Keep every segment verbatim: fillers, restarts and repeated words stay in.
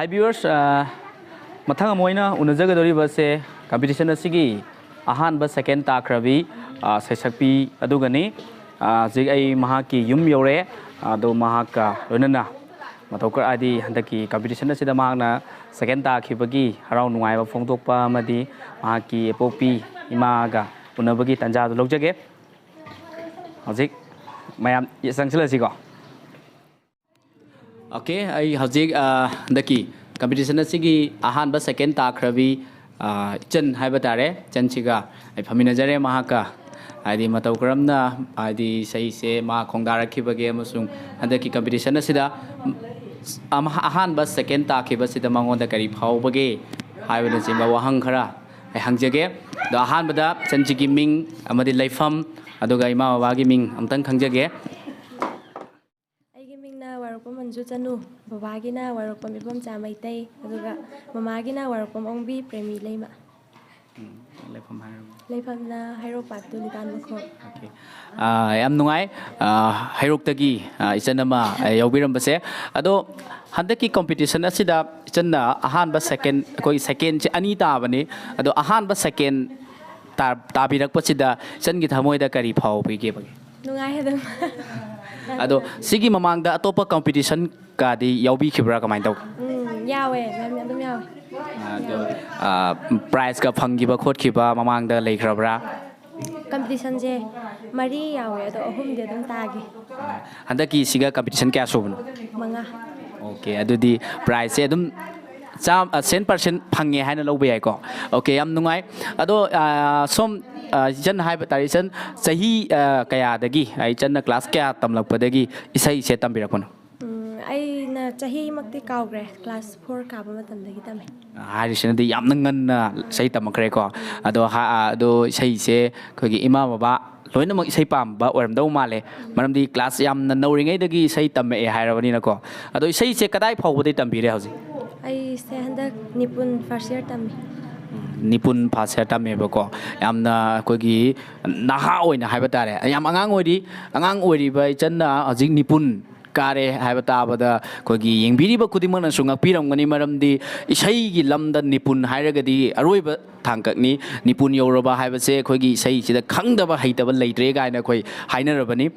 Hi viewers, ꯑ, ꯃꯊꯪ ꯑꯃ ꯑꯣꯏꯅ ꯎꯅꯖꯒꯗꯧꯔꯤꯕꯁꯦ competition ꯑꯁꯤꯒꯤ ꯑꯍꯥꯟꯕ second ꯇꯥꯈ꯭ꯔꯕꯤ, ꯑ, ꯁꯩꯁꯛꯄꯤ ꯑꯗꯨꯒꯅꯤ꯫ ꯑ, ꯍꯧꯖꯤꯛ ꯑꯩ ꯃꯍꯥꯛꯀꯤ ꯌꯨꯝ ꯌꯧꯔꯦ꯫ ꯑꯗꯣ ꯃꯍꯥꯛꯀ ꯂꯣꯏꯅꯅ ꯃꯇꯧ ꯀꯔ-, ꯍꯥꯏꯗꯤ ꯍꯟꯗꯛꯀꯤ competition ꯑꯁꯤꯗ ꯃꯍꯥꯛꯅ second ꯇꯥꯈꯤꯕꯒꯤ ꯍꯔꯥꯎ ꯅꯨꯡꯉꯥꯏꯕ ꯐꯣꯡꯗꯣꯛꯄ ꯑꯃꯗꯤ ꯃꯍꯥꯛꯀꯤ ꯑꯄꯣꯛꯄꯤ ꯏꯃꯥꯒ ꯎꯅꯕꯒꯤ ꯇꯥꯟꯖꯥꯗꯨ ꯂꯧꯖꯒꯦ꯫ ꯍꯧꯖꯤꯛ ꯃꯌꯥꯝ ꯆꯪꯁꯤꯜꯂꯁꯤꯀꯣ꯫ Okay, ꯑꯩ ꯍꯧꯖꯤꯛ, ꯑ, ꯍꯟꯗꯛꯀꯤ competition ꯑꯁꯤꯒꯤ ꯑꯍꯥꯟꯕ second ꯇꯥꯈ꯭ꯔꯕꯤ, ꯑ, ꯏꯆꯟ ꯍꯥꯏꯕ ꯇꯥꯔꯦ, ꯏꯆꯟꯁꯤꯒ ꯑꯩ ꯐꯝꯃꯤꯟꯅꯖꯔꯦ꯫ ꯃꯍꯥꯛꯀ ꯍꯥꯏꯗꯤ ꯃꯇꯧ ꯀꯔꯝꯅ ꯍꯥꯏꯗꯤ ꯏꯁꯩꯁꯦ ꯃꯥ ꯈꯣꯡꯗꯥꯔꯛꯈꯤꯕꯒꯦ ꯑꯃꯁꯨꯡ ꯍꯟꯗꯛꯀꯤ competition ꯑꯁꯤꯗ ꯑꯃ-, ꯑꯍꯥꯟꯕ second ꯇꯥꯈꯤꯕꯁꯤꯗ ꯃꯉꯣꯟꯗ ꯀꯔꯤ ꯐꯥꯎꯕꯒꯦ ꯍꯥꯏꯕꯅꯆꯤꯡꯕ ꯋꯥꯍꯪ ꯈꯔ ꯑꯩ ꯍꯪꯖꯒꯦ꯫ ꯑꯗꯣ ꯑꯍꯥꯟꯕꯗ ꯏꯆꯟꯁꯤꯒꯤ ꯃꯤꯡ ꯑꯃꯗꯤ ꯂꯩꯐꯝ ꯑꯗꯨꯒ ꯏꯃꯥ ꯕꯕꯥꯒꯤ ꯃꯤꯡ ꯑꯃꯨꯛꯇꯪ ꯈꯪꯖꯒꯦ꯫ ꯑꯩꯒꯤ ꯃꯤꯡꯅ ꯋꯥꯏꯔꯣꯛꯄꯝ ꯃꯟꯖꯨ ꯆꯅꯨ, ꯕꯕꯥꯒꯤꯅ ꯋꯥꯏꯔꯣꯛꯄꯝ ꯏꯕꯣꯝꯆꯥ ꯃꯩꯇꯩ, ꯑꯗꯨꯒ ꯃꯃꯥꯒꯤꯅ ꯋꯥꯏꯔꯣꯛꯄꯝ ꯑꯣꯡꯕꯤ ꯄ꯭ꯔꯦꯃꯤ ꯂꯩꯃ꯫ ꯎꯝ, ꯂꯩꯐꯝ ꯍꯥꯏꯔꯣ꯫ ꯂꯩꯐꯝꯅ ꯍꯩꯔꯣꯛ ꯄꯥꯠꯇꯨ ꯅꯤꯄꯥꯟ ꯃꯈꯣꯡ꯫ Okay. ꯑ, ꯌꯥꯝ ꯅꯨꯡꯉꯥꯏ꯫ ꯑ, ꯍꯩꯔꯣꯛꯇꯒꯤ, ꯑ, ꯏꯆꯟ ꯑꯃ, ꯑ, ꯌꯥꯎꯕꯤꯔꯝꯕꯁꯦ꯫ ꯑꯗꯣ ꯍꯟꯗꯛꯀꯤ competition ꯑꯁꯤꯗ ꯏꯆꯟꯅ ꯑꯍꯥꯟꯕ second, ꯑꯩꯈꯣꯏ secondꯁꯦ ꯑꯅꯤ ꯇꯥꯕꯅꯤ꯫ ꯑꯗꯣ ꯑꯍꯥꯟꯕ second ꯇꯥ-, ꯇꯥꯕꯤꯔꯛꯄꯁꯤꯗ ꯏꯆꯟꯒꯤ ꯊꯃꯣꯏꯗ ꯀꯔꯤ ꯐꯥꯎꯕꯤꯒꯦ? ꯅꯨꯡꯉꯥꯏ ꯑꯗꯨꯝ꯫ ꯑꯗꯣ ꯁꯤꯒꯤ ꯃꯃꯥꯡꯗ ꯑꯇꯣꯞꯄ competition ꯀꯥꯗꯤ ꯌꯥꯎꯕꯤꯈꯤꯕ꯭ꯔꯥ, ꯀꯃꯥꯏꯅ ꯇꯧꯒꯦ? ꯎꯝ, ꯌꯥꯎꯋꯦ, ꯃꯌꯥꯝ ꯑꯗꯨꯝ ꯌꯥꯎꯋꯦ꯫ ꯑꯗꯣ, ꯑ, prizeꯀ ꯐꯪꯈꯤꯕ ꯈꯣꯠꯈꯤꯕ ꯃꯃꯥꯡꯗ ꯂꯩꯈ꯭ꯔꯕ꯭ꯔꯥ? Competitionꯁꯦ ꯃꯔꯤ ꯌꯥꯎꯋꯦ, ꯑꯗꯣ ꯑꯍꯨꯝꯗꯤ ꯑꯗꯨꯝ ꯇꯥꯈꯤ꯫ ꯍꯟꯗꯛꯀꯤ ꯁꯤꯒ competition ꯀꯌꯥ ꯁꯨꯕꯅꯣ? ꯃꯉꯥ꯫ Okay, ꯑꯗꯨꯗꯤ prizeꯁꯦ ꯑꯗꯨꯝ ꯆꯥꯝ-, ꯑ, cent percent ꯐꯪꯉꯦ ꯍꯥꯏꯅ ꯂꯧꯕ ꯌꯥꯏꯀꯣ? Okay, ꯌꯥꯝ ꯅꯨꯡꯉꯥꯏ꯫ ꯑꯗꯣ, ꯑ, ꯁꯣꯝ, ꯑ, ꯏꯆꯟ ꯍꯥꯏꯕ ꯇꯥꯔꯦ, ꯏꯆꯟ ꯆꯍꯤ, ꯑ, ꯀꯌꯥꯗꯒꯤ, ꯑ, ꯏꯆꯟꯅ class ꯀꯌꯥ ꯇꯝꯂꯛꯄꯗꯒꯤ ꯏꯁꯩꯁꯦ ꯇꯝꯕꯤꯔꯛꯄꯅꯣ? ꯎꯝ, ꯑꯩꯅ ꯆꯍꯤꯃꯛꯇꯤ ꯀꯥꯎꯈ꯭ꯔꯦ, class four ꯀꯥꯕ ꯃꯇꯝꯗꯒꯤ ꯇꯝꯃꯦ꯫ ꯍꯥꯏꯔꯤꯁꯤꯅꯗꯤ ꯌꯥꯝꯅ ꯉꯟꯅ ꯏꯁꯩ ꯇꯝꯃꯛꯈ꯭ꯔꯦꯀꯣ꯫ ꯑꯗꯣ ꯍꯥ-, ꯑꯗꯣ ꯏꯁꯩꯁꯦ ꯑꯩꯈꯣꯏꯒꯤ ꯏꯃꯥ ꯕꯕꯥ ꯂꯣꯏꯅꯃꯛ ꯏꯁꯩ ꯄꯥꯝꯕ ꯑꯣꯏꯔꯝꯗꯧ ꯃꯥꯜꯂꯦ, ꯃꯔꯝꯗꯤ class ꯌꯥꯝꯅ ꯅꯧꯔꯤꯉꯩꯗꯒꯤ ꯏꯁꯩ ꯇꯝꯃꯛꯑꯦ ꯍꯥꯏꯔꯕꯅꯤꯅꯀꯣ꯫ ꯑꯗꯣ ꯏꯁꯩꯁꯦ ꯀꯗꯥꯏ ꯐꯥꯎꯕꯗꯤ ꯇꯝꯕꯤꯔꯦ ꯍꯧꯖꯤꯛ? ꯑꯩꯁꯦ ꯍꯟꯗꯛ ꯅꯤꯄꯨꯟ first year ꯇꯝꯃꯤ꯫ ꯅꯤꯄꯨꯟ first year ꯇꯝꯃꯦꯕꯀꯣ꯫ ꯌꯥꯝꯅ ꯑꯩꯈꯣꯏꯒꯤ ꯅꯍꯥ ꯑꯣꯏꯅ ꯍꯥꯏꯕ ꯇꯥꯔꯦ, ꯌꯥꯝ ꯑꯉꯥꯡ ꯑꯣꯏꯔꯤ꯫ ꯑꯉꯥꯡ ꯑꯣꯏꯔꯤꯕ ꯏꯆꯟꯅ ꯍꯧꯖꯤꯛ ꯅꯤꯄꯨꯟ ꯀꯥꯔꯦ ꯍꯥꯏꯕ ꯇꯥꯕꯗ ꯑꯩꯈꯣꯏꯒꯤ ꯌꯦꯡꯕꯤꯔꯤꯕ ꯈꯨꯗꯤꯡꯃꯛꯅꯁꯨ ꯉꯛꯄꯤꯔꯝꯒꯅꯤ, ꯃꯔꯝꯗꯤ ꯏꯁꯩꯒꯤ ꯂꯝꯗ ꯅꯤꯄꯨꯟ ꯍꯥꯏꯔꯒꯗꯤ ꯑꯔꯣꯏꯕ ꯊꯥꯡꯀꯛꯅꯤ꯫ ꯅꯤꯄꯨꯟ ꯌꯧꯔꯕ ꯍꯥꯏꯕꯁꯦ ꯑꯩꯈꯣꯏꯒꯤ ꯏꯁꯩꯁꯤꯗ ꯈꯪꯗꯕ ꯍꯩꯇꯕ ꯂꯩꯇ꯭ꯔꯦ ꯀꯥꯏꯅ ꯑꯩꯈꯣꯏ ꯍꯥꯏꯅꯔꯕꯅꯤ꯫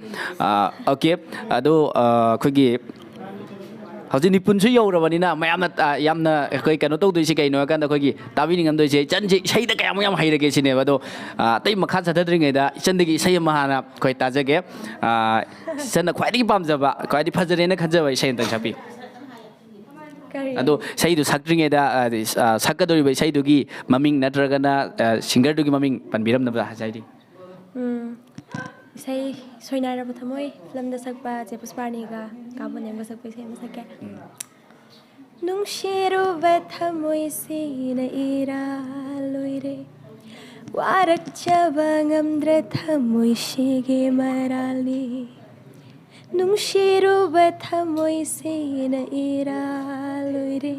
ꯑꯣꯀꯦ꯫ ꯑꯗꯣ ꯑꯩꯈꯣꯏꯒꯤ ꯍꯧꯖꯤꯛ ꯅꯤꯄꯨꯟꯁꯨ ꯌꯧꯔꯕꯅꯤꯅ ꯃꯌꯥꯝꯅ ꯌꯥꯝꯅ ꯑꯩꯈꯣꯏ ꯀꯩꯅꯣ ꯇꯧꯗꯣꯏꯁꯦ ꯀꯩꯅꯣ ꯍꯥꯏꯀꯥꯟꯗ ꯑꯩꯈꯣꯏꯒꯤ ꯇꯥꯕꯤꯅꯤꯡꯉꯝꯗꯣꯏꯁꯦ ꯏꯆꯟꯁꯦ ꯏꯁꯩꯗ ꯀꯌꯥꯃꯨꯛ ꯌꯥꯝ ꯍꯩꯔꯒꯦ ꯁꯤꯅꯦꯕ꯫ ꯑꯗꯣ ꯑꯇꯩ ꯃꯈꯥ ꯆꯠꯊꯗ꯭ꯔꯤꯉꯩꯗ ꯏꯆꯟꯗꯒꯤ ꯏꯁꯩ ꯑꯃ ꯍꯥꯟꯅ ꯑꯩꯈꯣꯏ ꯇꯥꯖꯒꯦ꯫ ꯏꯆꯟꯅ ꯈ꯭ꯋꯥꯏꯗꯒꯤ ꯄꯥꯝꯖꯕ, ꯈ꯭ꯋꯥꯏꯗꯒꯤ ꯐꯖꯔꯦꯅ ꯈꯟꯖꯕ ꯏꯁꯩ ꯑꯝꯇꯪ ꯁꯛꯄꯤꯌꯨ꯫ ꯀꯔꯤ? ꯑꯗꯣ ꯏꯁꯩꯗꯨ ꯁꯛꯇ꯭ꯔꯤꯉꯩꯗ ꯁꯛꯀꯗꯧꯔꯤꯕ ꯏꯁꯩꯗꯨꯒꯤ ꯃꯃꯤꯡ ꯅꯠꯇ꯭ꯔꯒꯅ ꯁꯤꯡꯒꯔꯗꯨꯒꯤ ꯃꯃꯤꯡ ꯄꯟꯕꯤꯔꯝꯅꯕ ꯍꯥꯏꯖꯔꯤ꯫ ꯎꯝ, ꯏꯁꯩ ꯁꯣꯏꯅꯥꯏꯔꯕ ꯊꯃꯣꯏ ꯐꯤꯂꯝꯗ ꯁꯛꯄ ꯆꯦ ꯄꯨꯁꯄꯥꯔꯥꯅꯤꯒ ꯀꯥ ꯕꯣꯅꯦꯝꯒ ꯁꯛꯄ ꯏꯁꯩ ꯑꯃ ꯁꯛꯀꯦ꯫ ꯅꯨꯡꯁꯤꯔꯨꯕ ꯊꯃꯣꯏꯁꯤꯅ ꯏꯔꯥꯜ ꯑꯣꯏꯔꯦ, ꯋꯥꯔꯛꯆꯕ ꯉꯝꯗ꯭ꯔ ꯊꯃꯣꯏꯁꯤꯒꯤ ꯃꯔꯥꯜꯅꯤ꯫ ꯅꯨꯡꯁꯤꯔꯨꯕ ꯊꯃꯣꯏꯁꯤꯅ ꯏꯔꯥꯜ ꯑꯣꯏꯔꯦ,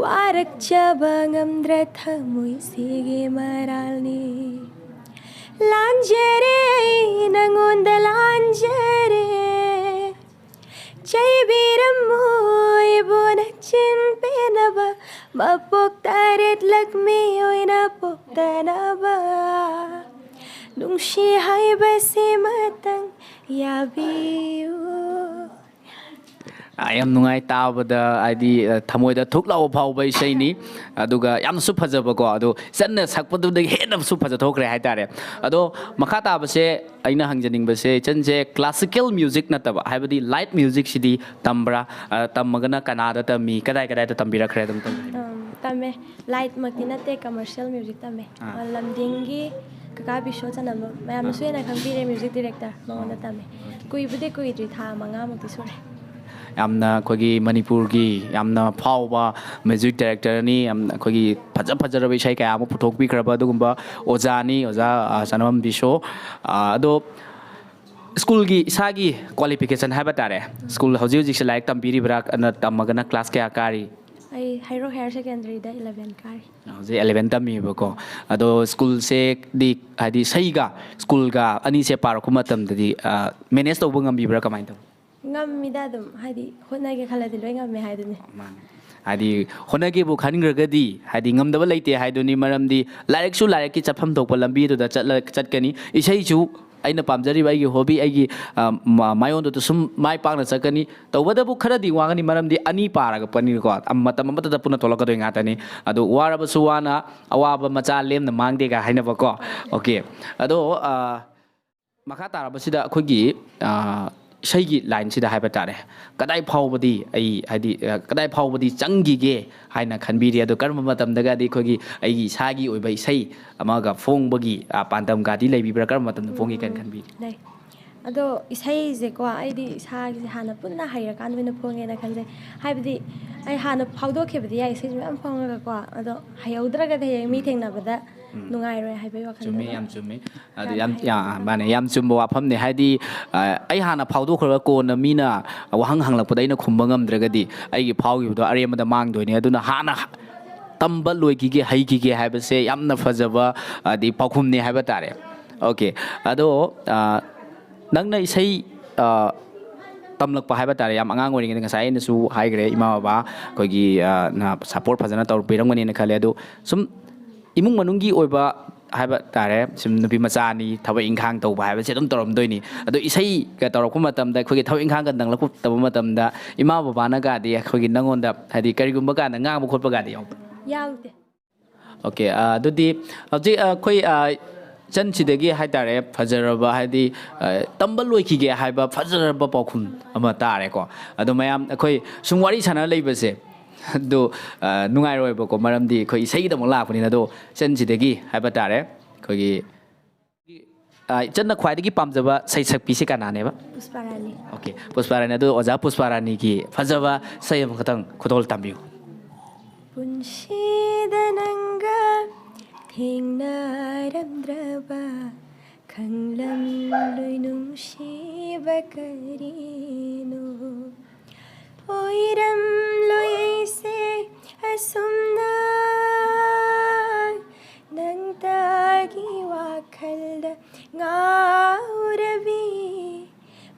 ꯋꯥꯔꯛꯆꯕ ꯉꯝꯗ꯭ꯔ ꯊꯃꯣꯏꯁꯤꯒꯤ ꯃꯔꯥꯜꯅꯤ꯫ ꯂꯥꯟꯖꯔꯦ, ꯑꯩ ꯅꯉꯣꯟꯗ ꯂꯥꯟꯖꯔꯦ, ꯆꯩꯕꯤꯔꯝꯃꯣ ꯑꯩꯕꯨ ꯅꯆꯤꯟ ꯄꯦꯟꯅꯕ, ꯃꯄꯣꯛ ꯇꯔꯦꯠꯂꯛ ꯃꯤꯑꯣꯏꯅ ꯄꯣꯛꯇꯅꯕ꯫ ꯅꯨꯡꯁꯤ ꯍꯥꯏꯕꯁꯤꯃꯇꯪ ꯌꯥꯕꯤꯌꯨ꯫ ꯑꯥ, ꯌꯥꯝ ꯅꯨꯡꯉꯥꯏ ꯇꯥꯕꯗ, ꯍꯥꯏꯗꯤ, ꯑ, ꯊꯃꯣꯏꯗ ꯊꯨꯛ ꯂꯥꯎꯕ ꯐꯥꯎꯕ ꯏꯁꯩꯅꯤ꯫ ꯑꯗꯨꯒ ꯌꯥꯝꯅꯁꯨ ꯐꯖꯕꯀꯣ, ꯑꯗꯣ ꯏꯆꯟꯅ ꯁꯛꯄꯗꯨꯗꯒꯤ ꯍꯦꯟꯅꯁꯨ ꯐꯖꯊꯣꯛꯈ꯭ꯔꯦ ꯍꯥꯏꯇꯥꯔꯦ꯫ ꯑꯗꯣ ꯃꯈꯥ ꯇꯥꯕꯁꯦ ꯑꯩꯅ ꯍꯪꯖꯅꯤꯡꯕꯁꯦ, ꯏꯆꯟꯁꯦ classical music ꯅꯠꯇꯕ, ꯍꯥꯏꯕꯗꯤ light music ꯁꯤꯗꯤ ꯇꯝꯕ꯭ꯔꯥ? ꯑ, ꯇꯝꯃꯒꯅ ꯀꯅꯥꯗ ꯇꯝꯃꯤ? ꯀꯗꯥꯏ ꯀꯗꯥꯏꯗ ꯇꯝꯕꯤꯔꯛꯈ꯭ꯔꯦ? ꯑꯗꯨꯝ ꯇꯝꯕꯤꯌꯨ꯫ ꯎꯝ, ꯇꯝꯃꯦ꯫ Light ꯃꯛꯇꯤ ꯅꯠꯇꯦ, commercial music ꯇꯝꯃꯦ꯫ ꯑꯥ꯫ ꯑ, ꯂꯝꯗꯤꯡꯒꯤ ꯀꯀꯥ ꯕꯤꯁꯣ ꯆꯅꯝ ꯃꯌꯥꯝꯅꯁꯨ ꯑꯥ꯫ ꯍꯦꯟꯅ ꯈꯪꯕꯤꯔꯦ, music director, ꯃꯉꯣꯟꯗ ꯑꯥ꯫ ꯇꯝꯃꯦ꯫ ꯀꯨꯏꯕꯨꯗꯤ ꯀꯨꯏꯗ꯭ꯔꯤ, ꯊꯥ ꯃꯉꯥꯃꯨꯛꯇꯤ ꯁꯨꯔꯦ꯫ ꯌꯥꯝꯅ ꯑꯩꯈꯣꯏꯒꯤ ꯃꯅꯤꯄꯨꯔꯒꯤ ꯌꯥꯝꯅ ꯐꯥꯎꯕ music director ꯅꯤ, ꯌꯥꯝꯅ ꯑꯩꯈꯣꯏꯒꯤ ꯐꯖ ꯐꯖꯔꯕ ꯏꯁꯩ ꯀꯌꯥ ꯑꯃ ꯄꯨꯊꯣꯛꯄꯤꯈ꯭ꯔꯕ ꯑꯗꯨꯒꯨꯝꯕ ꯑꯣꯖꯥꯅꯤ, ꯑꯣꯖꯥ, ꯑ, ꯆꯅꯝ ꯕꯤꯁꯣ꯫ ꯑ, ꯑꯗꯣ school ꯒꯤ ꯏꯁꯥꯒꯤ qualification ꯍꯥꯏꯕ ꯇꯥꯔꯦ, school ꯍꯧꯖꯤꯛ ꯍꯧꯖꯤꯛꯁꯦ ꯂꯥꯏꯔꯤꯛ ꯇꯝꯕꯤꯔꯤꯕ꯭ꯔꯥ, ꯑꯗꯨꯅ ꯇꯝꯃꯒꯅ class ꯀꯌꯥ ꯀꯥꯔꯤ? ꯑꯩ ꯍꯩꯔꯣꯛ Higher Secondary ꯗ eleven ꯀꯥꯔꯤ꯫ ꯍꯧꯖꯤꯛ eleven ꯇꯝꯃꯤꯕꯀꯣ꯫ ꯑꯗꯣ school ꯁꯦ ꯗꯤ, ꯍꯥꯏꯗꯤ ꯏꯁꯩꯒ school ꯒ ꯑꯅꯤꯁꯦ ꯄꯥꯔꯛꯄ ꯃꯇꯝꯗꯗꯤ, ꯑ, manage ꯇꯧꯕ ꯉꯝꯕꯤꯕ꯭ꯔꯥ, ꯀꯃꯥꯏꯅ ꯇꯧꯏ? ꯉꯝꯃꯤꯗ ꯑꯗꯨꯝ, ꯍꯥꯏꯗꯤ ꯍꯣꯠꯅꯒꯦ ꯈꯜꯂꯗꯤ ꯂꯣꯏ ꯉꯝꯃꯦ ꯍꯥꯏꯗꯨꯅꯤ꯫ ꯃꯥꯅꯤ꯫ ꯍꯥꯏꯗꯤ ꯍꯣꯠꯅꯒꯦꯕꯨ ꯈꯟꯈ꯭ꯔꯒꯗꯤ ꯍꯥꯏꯗꯤ ꯉꯝꯗꯕ ꯂꯩꯇꯦ ꯍꯥꯏꯗꯨꯅꯤ꯫ ꯃꯔꯝꯗꯤ ꯂꯥꯏꯔꯤꯛꯁꯨ ꯂꯥꯏꯔꯤꯛꯀꯤ ꯆꯠꯐꯝ ꯊꯣꯛꯄ ꯂꯝꯕꯤꯗꯨꯗ ꯆꯠꯂ ꯆꯠꯀꯅꯤ꯫ ꯏꯁꯩꯁꯨ ꯑꯩꯅ ꯄꯥꯝꯖꯔꯤꯕ ꯑꯩꯒꯤ ꯍꯣꯕꯤ, ꯑꯩꯒꯤ ꯑ, ꯃ- ꯃꯥꯏꯑꯣꯟꯗꯨꯗ ꯁꯨꯝ ꯃꯥꯏ ꯄꯥꯛꯅ ꯆꯠꯀꯅꯤ꯫ ꯇꯧꯕꯇꯕꯨ ꯈꯔꯗꯤ ꯋꯥꯒꯅꯤ, ꯃꯔꯝꯗꯤ ꯑꯅꯤ ꯄꯥꯔꯛꯄꯅꯤꯀꯣ, ꯑꯝ- ꯃꯇꯝ ꯑꯃꯠꯇꯗ ꯄꯨꯟꯅ ꯊꯣꯛꯂꯛꯀꯗꯣꯏ ꯉꯥꯛꯇꯅꯤ꯫ ꯑꯗꯣ ꯋꯥꯔꯕꯁꯨ ꯋꯥꯅ ꯑꯋꯥꯕ ꯃꯆꯥ ꯂꯦꯝꯅ ꯃꯥꯡꯗꯦꯒ ꯍꯥꯏꯅꯕꯀꯣ꯫ ꯑꯣꯀꯦ꯫ ꯑꯗꯣ ꯑ, ꯃꯈꯥ ꯇꯥꯔꯕꯁꯤꯗ ꯑꯩꯈꯣꯏꯒꯤ ꯑ, ꯏꯁꯩꯒꯤ ꯂꯥꯏꯟꯁꯤꯗ ꯍꯥꯏꯕ ꯇꯥꯔꯦ, ꯀꯗꯥꯏ ꯐꯥꯎꯕꯗꯤ ꯑꯩ ꯍꯥꯏꯗꯤ ꯑ, ꯀꯗꯥꯏ ꯐꯥꯎꯕꯗꯤ ꯆꯪꯈꯤꯒꯦ ꯍꯥꯏꯅ ꯈꯟꯕꯤꯔꯤ? ꯑꯗꯣ ꯀꯔꯝꯕ ꯃꯇꯝꯗꯒꯗꯤ ꯑꯩꯈꯣꯏꯒꯤ ꯑꯩꯒꯤ ꯏꯁꯥꯒꯤ ꯑꯣꯏꯕ ꯏꯁꯩ ꯑꯃꯒ ꯐꯣꯡꯕꯒꯤ ꯑ, ꯄꯥꯟꯗꯝꯒꯗꯤ ꯂꯩꯕꯤꯕ꯭ꯔꯥ? ꯀꯔꯝꯕ ꯃꯇꯝꯗ ꯐꯣꯡꯒꯦ ꯀꯥꯏꯅ ꯈꯟꯕꯤꯔꯤ? ꯂꯩ꯫ ꯑꯗꯣ ꯏꯁꯩꯁꯦꯀꯣ, ꯑꯩꯗꯤ ꯏꯁꯥꯒꯤꯁꯦ ꯍꯥꯟꯅ ꯄꯨꯟꯅ ꯍꯩꯔꯀꯥꯟꯗ ꯑꯣꯏꯅ ꯐꯣꯡꯒꯦꯅ ꯈꯟꯖꯩ꯫ ꯍꯥꯏꯕꯗꯤ ꯑꯩ ꯍꯥꯟꯅ ꯐꯥꯎꯗꯣꯛꯈꯤꯕꯗꯤ ꯌꯥꯏ, ꯏꯁꯩꯁꯦ ꯃꯌꯥꯝ ꯐꯣꯡꯉꯒꯀꯣ, ꯑꯗꯣ ꯍꯩꯍꯧꯗ꯭ꯔꯒꯗꯤ ꯍꯌꯦꯡ ꯃꯤ ꯊꯦꯡꯅꯕꯗ ꯅꯨꯡꯉꯥꯏꯔꯣꯏ ꯍꯥꯏꯕꯒꯤ ꯋꯥꯈꯜꯗ꯫ ꯆꯨꯝꯃꯤ, ꯌꯥꯝ ꯆꯨꯝꯃꯤ꯫ ꯑꯗꯨ ꯌꯥꯝ ꯌꯥꯝ ꯍꯩ꯫ ꯌꯥ- ꯃꯥꯅꯦ, ꯌꯥꯝ ꯆꯨꯝꯕ ꯋꯥꯐꯝꯅꯦ꯫ ꯍꯥꯏꯗꯤ ꯑ, ꯑꯩ ꯍꯥꯟꯅ ꯐꯥꯎꯗꯣꯛꯈ꯭ꯔꯒ ꯀꯣꯟꯅ ꯃꯤꯅ ꯋꯥꯍꯪ ꯍꯪꯂꯛꯄꯗ ꯑꯩꯅ ꯈꯨꯝꯕ ꯉꯝꯗ꯭ꯔꯒꯗꯤ ꯑꯩꯒꯤ ꯐꯥꯎꯈꯤꯕꯗꯣ ꯑꯔꯦꯝꯕꯗ ꯃꯥꯡꯗꯣꯏꯅꯦ꯫ ꯑꯗꯨꯅ ꯍꯥꯟꯅ ꯇꯝꯕ ꯂꯣꯏꯈꯤꯒꯦ, ꯍꯩꯈꯤꯒꯦ ꯍꯥꯏꯕꯁꯦ ꯌꯥꯝꯅ ꯐꯖꯕ ꯍꯥꯏꯗꯤ ꯄꯥꯎꯈꯨꯝꯅꯦ ꯍꯥꯏꯕ ꯇꯥꯔꯦ꯫ ꯑꯣꯀꯦ꯫ ꯑꯗꯣ ꯑ, ꯅꯪꯅ ꯏꯁꯩ ꯑ, ꯇꯝꯂꯛꯄ ꯍꯥꯏꯕ ꯇꯥꯔꯦ, ꯌꯥꯝ ꯑꯉꯥꯡ ꯑꯣꯏꯔꯤꯉꯩꯗ, ꯉꯁꯥꯏ ꯑꯩꯅꯁꯨ ꯍꯥꯏꯈ꯭ꯔꯦ, ꯏꯃꯥ ꯕꯕꯥ ꯑꯩꯈꯣꯏꯒꯤ ꯑ, ꯅ ꯁꯞꯄꯣꯔꯠ ꯐꯖꯅ ꯇꯧꯕꯤꯔꯝꯒꯅꯤꯅ ꯈꯜꯂꯦ꯫ ꯑꯗꯣ ꯁꯨꯝ ꯏꯃꯨꯡ ꯃꯅꯨꯡꯒꯤ ꯑꯣꯏꯕ ꯍꯥꯏꯕ ꯇꯥꯔꯦ, ꯁꯨꯝ ꯅꯨꯄꯤ ꯃꯆꯥꯅꯤ, ꯊꯕꯛ ꯏꯪꯈꯥꯡ ꯇꯧꯕ ꯍꯥꯏꯕꯁꯦ ꯑꯗꯨꯝ ꯇꯧꯔꯝꯗꯣꯏꯅꯤ꯫ ꯑꯗꯣ ꯏꯁꯩꯒ ꯇꯧꯔꯛꯄ ꯃꯇꯝꯗ ꯑꯩꯈꯣꯏꯒꯤ ꯊꯕꯛ ꯏꯪꯈꯥꯡꯒ ꯅꯪꯂꯛꯇꯕ ꯃꯇꯝꯗ ꯏꯃꯥ ꯕꯕꯥꯅꯒꯗꯤ ꯑꯩꯈꯣꯏꯒꯤ ꯅꯪꯉꯣꯟꯗ ꯍꯥꯏꯗꯤ ꯀꯔꯤꯒꯨꯝꯕ ꯀꯥꯟꯗ ꯉꯥꯡꯕ ꯈꯣꯠꯄꯒꯗꯤ ꯌꯥꯎꯕ꯭ꯔꯥ? ꯌꯥꯎꯗꯦ꯫ ꯑꯣꯀꯦ꯫ ꯑ, ꯑꯗꯨꯗꯤ ꯍꯧꯖꯤꯛ ꯑ, ꯑꯩꯈꯣꯏ ꯑ, ꯏꯆꯟꯁꯤꯗꯒꯤ ꯍꯥꯏꯇꯥꯔꯦ, ꯐꯖꯔꯕ ꯍꯥꯏꯗꯤ ꯑ, ꯇꯝꯕ ꯂꯣꯏꯈꯤꯒꯦ ꯍꯥꯏꯕ ꯐꯖꯔꯕ ꯄꯥꯎꯈꯨꯝ ꯑꯃ ꯇꯥꯔꯦꯀꯣ꯫ ꯑꯗꯣ ꯃꯌꯥꯝ ꯑꯩꯈꯣꯏ ꯁꯨꯝ ꯋꯥꯔꯤ ꯁꯥꯟꯅ ꯂꯩꯕꯁꯦ ꯑꯗꯨ ꯑ, ꯅꯨꯡꯉꯥꯏꯔꯣꯏꯕꯀꯣ, ꯃꯔꯝꯗꯤ ꯑꯩꯈꯣꯏ ꯏꯁꯩꯒꯤꯗꯃꯛ ꯂꯥꯛꯄꯅꯤꯅ꯫ ꯑꯗꯣ ꯏꯆꯟꯁꯤꯗꯒꯤ ꯍꯥꯏꯕ ꯇꯥꯔꯦ, ꯑꯩꯈꯣꯏꯒꯤ ꯑ, ꯏꯆꯟꯅ ꯈ꯭ꯋꯥꯏꯗꯒꯤ ꯄꯥꯝꯖꯕ ꯁꯩꯁꯛꯄꯤꯁꯦ ꯀꯅꯥꯅꯦꯕ? ꯄꯨꯁꯄꯥꯔꯥꯅꯤ꯫ ꯑꯣꯀꯦ, ꯄꯨꯁꯄꯥꯔꯥꯅꯤ꯫ ꯑꯗꯨ ꯑꯣꯖꯥ ꯄꯨꯁꯄꯥꯔꯥꯅꯤꯒꯤ ꯐꯖꯕ ꯏꯁꯩ ꯑꯃꯈꯛꯇꯪ ꯈꯨꯗꯣꯜ ꯇꯝꯕꯤꯌꯨ꯫ ꯄꯨꯟꯁꯤꯗ ꯅꯪꯒ ꯊꯦꯡꯅꯔꯝꯗ꯭ꯔꯕ ꯈꯪꯂꯝꯂꯣꯏ ꯅꯨꯡꯁꯤꯕ ꯀꯔꯤꯅꯣ? ꯑꯣꯏꯔꯝꯂꯣꯏ ꯑꯩꯁꯦ ꯑꯁꯨꯝꯅ ꯅꯪꯇꯒꯤ ꯋꯥꯈꯜꯗ ꯉꯥꯎꯔꯕꯤ꯫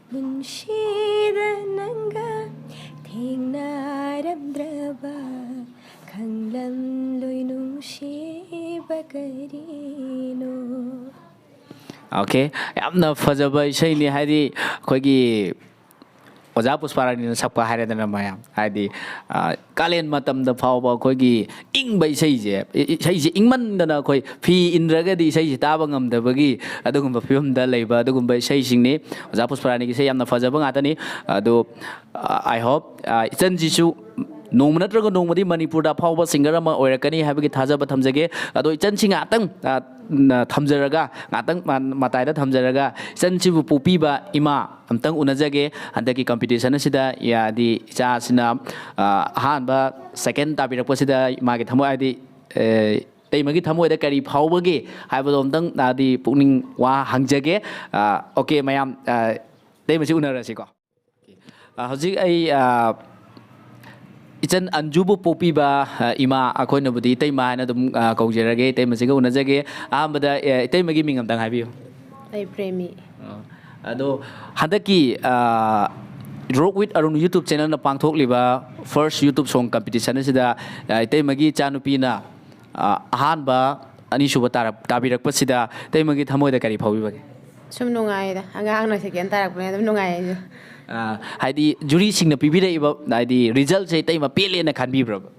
ꯄꯨꯟꯁꯤꯗ ꯅꯨꯡꯁꯤꯕ ꯀꯔꯤꯅꯣ? ꯑꯣꯀꯦ, ꯌꯥꯝꯅ ꯐꯖꯕ ꯏꯁꯩꯅꯤ꯫ ꯍꯥꯏꯗꯤ ꯑꯩꯈꯣꯏꯒꯤ ꯑꯣꯖꯥ ꯄꯨꯁꯄꯥꯔꯥꯅꯤꯅ ꯁꯛꯄ ꯍꯥꯏꯔꯦꯗꯅ ꯃꯌꯥꯝ, ꯍꯥꯏꯗꯤ, ꯑ, ꯀꯥꯂꯦꯟ ꯃꯇꯝꯗ ꯐꯥꯎꯕ ꯑꯩꯈꯣꯏꯒꯤ ꯏꯪꯕ ꯏꯁꯩꯁꯦ, ꯏ-, ꯏꯁꯩꯁꯦ ꯏꯪꯃꯟꯗꯅ ꯑꯩꯈꯣꯏ ꯐꯤ ꯏꯟꯗ꯭ꯔꯒꯗꯤ ꯏꯁꯩꯁꯦ ꯇꯥꯕ ꯉꯝꯗꯕꯒꯤ ꯑꯗꯨꯒꯨꯝꯕ ꯐꯤꯕꯝꯗ ꯂꯩꯕ ꯑꯗꯨꯒꯨꯝꯕ ꯏꯁꯩꯁꯤꯡꯅꯤ꯫ ꯑꯣꯖꯥ ꯄꯨꯁꯄꯥꯔꯥꯅꯤꯒꯤ ꯏꯁꯩ ꯌꯥꯝꯅ ꯐꯖꯕ ꯉꯥꯛꯇꯅꯤ꯫ ꯑꯗꯣ, ꯑ, I hope, ꯑ, ꯏꯆꯟꯁꯤꯁꯨ ꯅꯣꯡꯃ ꯅꯠꯇ꯭ꯔꯒ ꯅꯣꯡꯃꯗꯤ ꯃꯅꯤꯄꯨꯔꯗ ꯑꯐꯥꯎꯕ singer ꯑꯃ ꯑꯣꯏꯔꯛꯀꯅꯤ ꯍꯥꯏꯕꯒꯤ ꯊꯥꯖꯕ ꯊꯝꯖꯒꯦ꯫ ꯑꯗꯣ ꯏꯆꯟꯁꯤ ꯉꯥꯛꯇꯪ, ꯑ, ꯅ-, ꯊꯝꯖꯔꯒ, ꯉꯥꯛꯇꯪ ꯃ-, ꯃꯇꯥꯏꯗ ꯊꯝꯖꯔꯒ, ꯏꯆꯟꯁꯤꯕꯨ ꯄꯣꯛꯄꯤꯕ ꯏꯃꯥ ꯑꯝꯇꯪ ꯎꯅꯖꯒꯦ꯫ ꯍꯟꯗꯛꯀꯤ competition ꯑꯁꯤꯗ, ꯌꯥꯗꯤ ꯏꯆꯥꯁꯤꯅ, ꯑ, ꯑꯍꯥꯟꯕ, second ꯇꯥꯕꯤꯔꯛꯄꯁꯤꯗ ꯃꯥꯒꯤ ꯊꯃꯣꯏ, ꯍꯥꯏꯗꯤ, ꯑ, ꯏꯇꯩꯃꯒꯤ ꯊꯃꯣꯏꯗ ꯀꯔꯤ ꯐꯥꯎꯕꯒꯦ ꯍꯥꯏꯕꯗꯣ ꯑꯝꯇꯪ, ꯍꯥꯏꯗꯤ, ꯄꯨꯛꯅꯤꯡ ꯋꯥ ꯍꯪꯖꯒꯦ꯫ ꯑ, ꯑꯣꯀꯦ, ꯃꯌꯥꯝ, ꯑ, ꯏꯇꯩꯃꯁꯤ ꯎꯅꯔꯁꯤꯀꯣ꯫ ꯑ, ꯍꯧꯖꯤꯛ ꯑꯩ, ꯑ, ꯏꯆꯟ ꯑꯟꯖꯨꯕꯨ ꯄꯣꯛꯄꯤꯕ, ꯑ, ꯏꯃꯥ, ꯑꯩꯈꯣꯏꯅꯕꯨꯗꯤ ꯏꯇꯩꯃ ꯍꯥꯏꯅ ꯑꯗꯨꯝ, ꯑ, ꯀꯧꯖꯔꯒꯦ꯫ ꯏꯇꯩꯃꯁꯤꯒ ꯎꯅꯖꯒꯦ꯫ ꯑꯍꯥꯟꯕꯗ, ꯑ, ꯏꯇꯩꯃꯒꯤ ꯃꯤꯡ ꯑꯝꯇꯪ ꯍꯥꯏꯕꯤꯌꯨ꯫ ꯑꯩ ꯄ꯭ꯔꯦꯃꯤ꯫ ꯑ, ꯑꯗꯣ ꯍꯟꯗꯛꯀꯤ, ꯑ, Rock with Arun YouTube channelꯅ ꯄꯥꯡꯊꯣꯛꯂꯤꯕ first YouTube song competition ꯑꯁꯤꯗ, ꯑ, ꯏꯇꯩꯃꯒꯤ ꯏꯆꯥꯅꯨꯄꯤꯅ, ꯑ, ꯑꯍꯥꯟꯕ, ꯑꯅꯤꯁꯨꯕ ꯇꯥꯔꯛ-, ꯇꯥꯕꯤꯔꯛꯄꯁꯤꯗ ꯏꯇꯩꯃꯒꯤ ꯊꯃꯣꯏꯗ ꯀꯔꯤ ꯐꯥꯎꯕꯤꯕꯒꯦ? ꯁꯨꯝ ꯅꯨꯡꯉꯥꯏꯗ, ꯑꯉꯥꯡꯅ second ꯇꯥꯔꯛꯄꯅꯤꯅ ꯑꯗꯨꯝ ꯅꯨꯡꯉꯥꯏ ꯑꯩꯁꯨ꯫ ꯑ, ꯍꯥꯏꯗꯤ juryꯁꯤꯡꯅ ꯄꯤꯕꯤꯔꯛꯏꯕ, ꯍꯥꯏꯗꯤ resultꯁꯦ ꯏꯇꯩꯃ ꯄꯦꯜꯂꯦꯅ ꯈꯟꯕꯤꯕ꯭ꯔꯕ?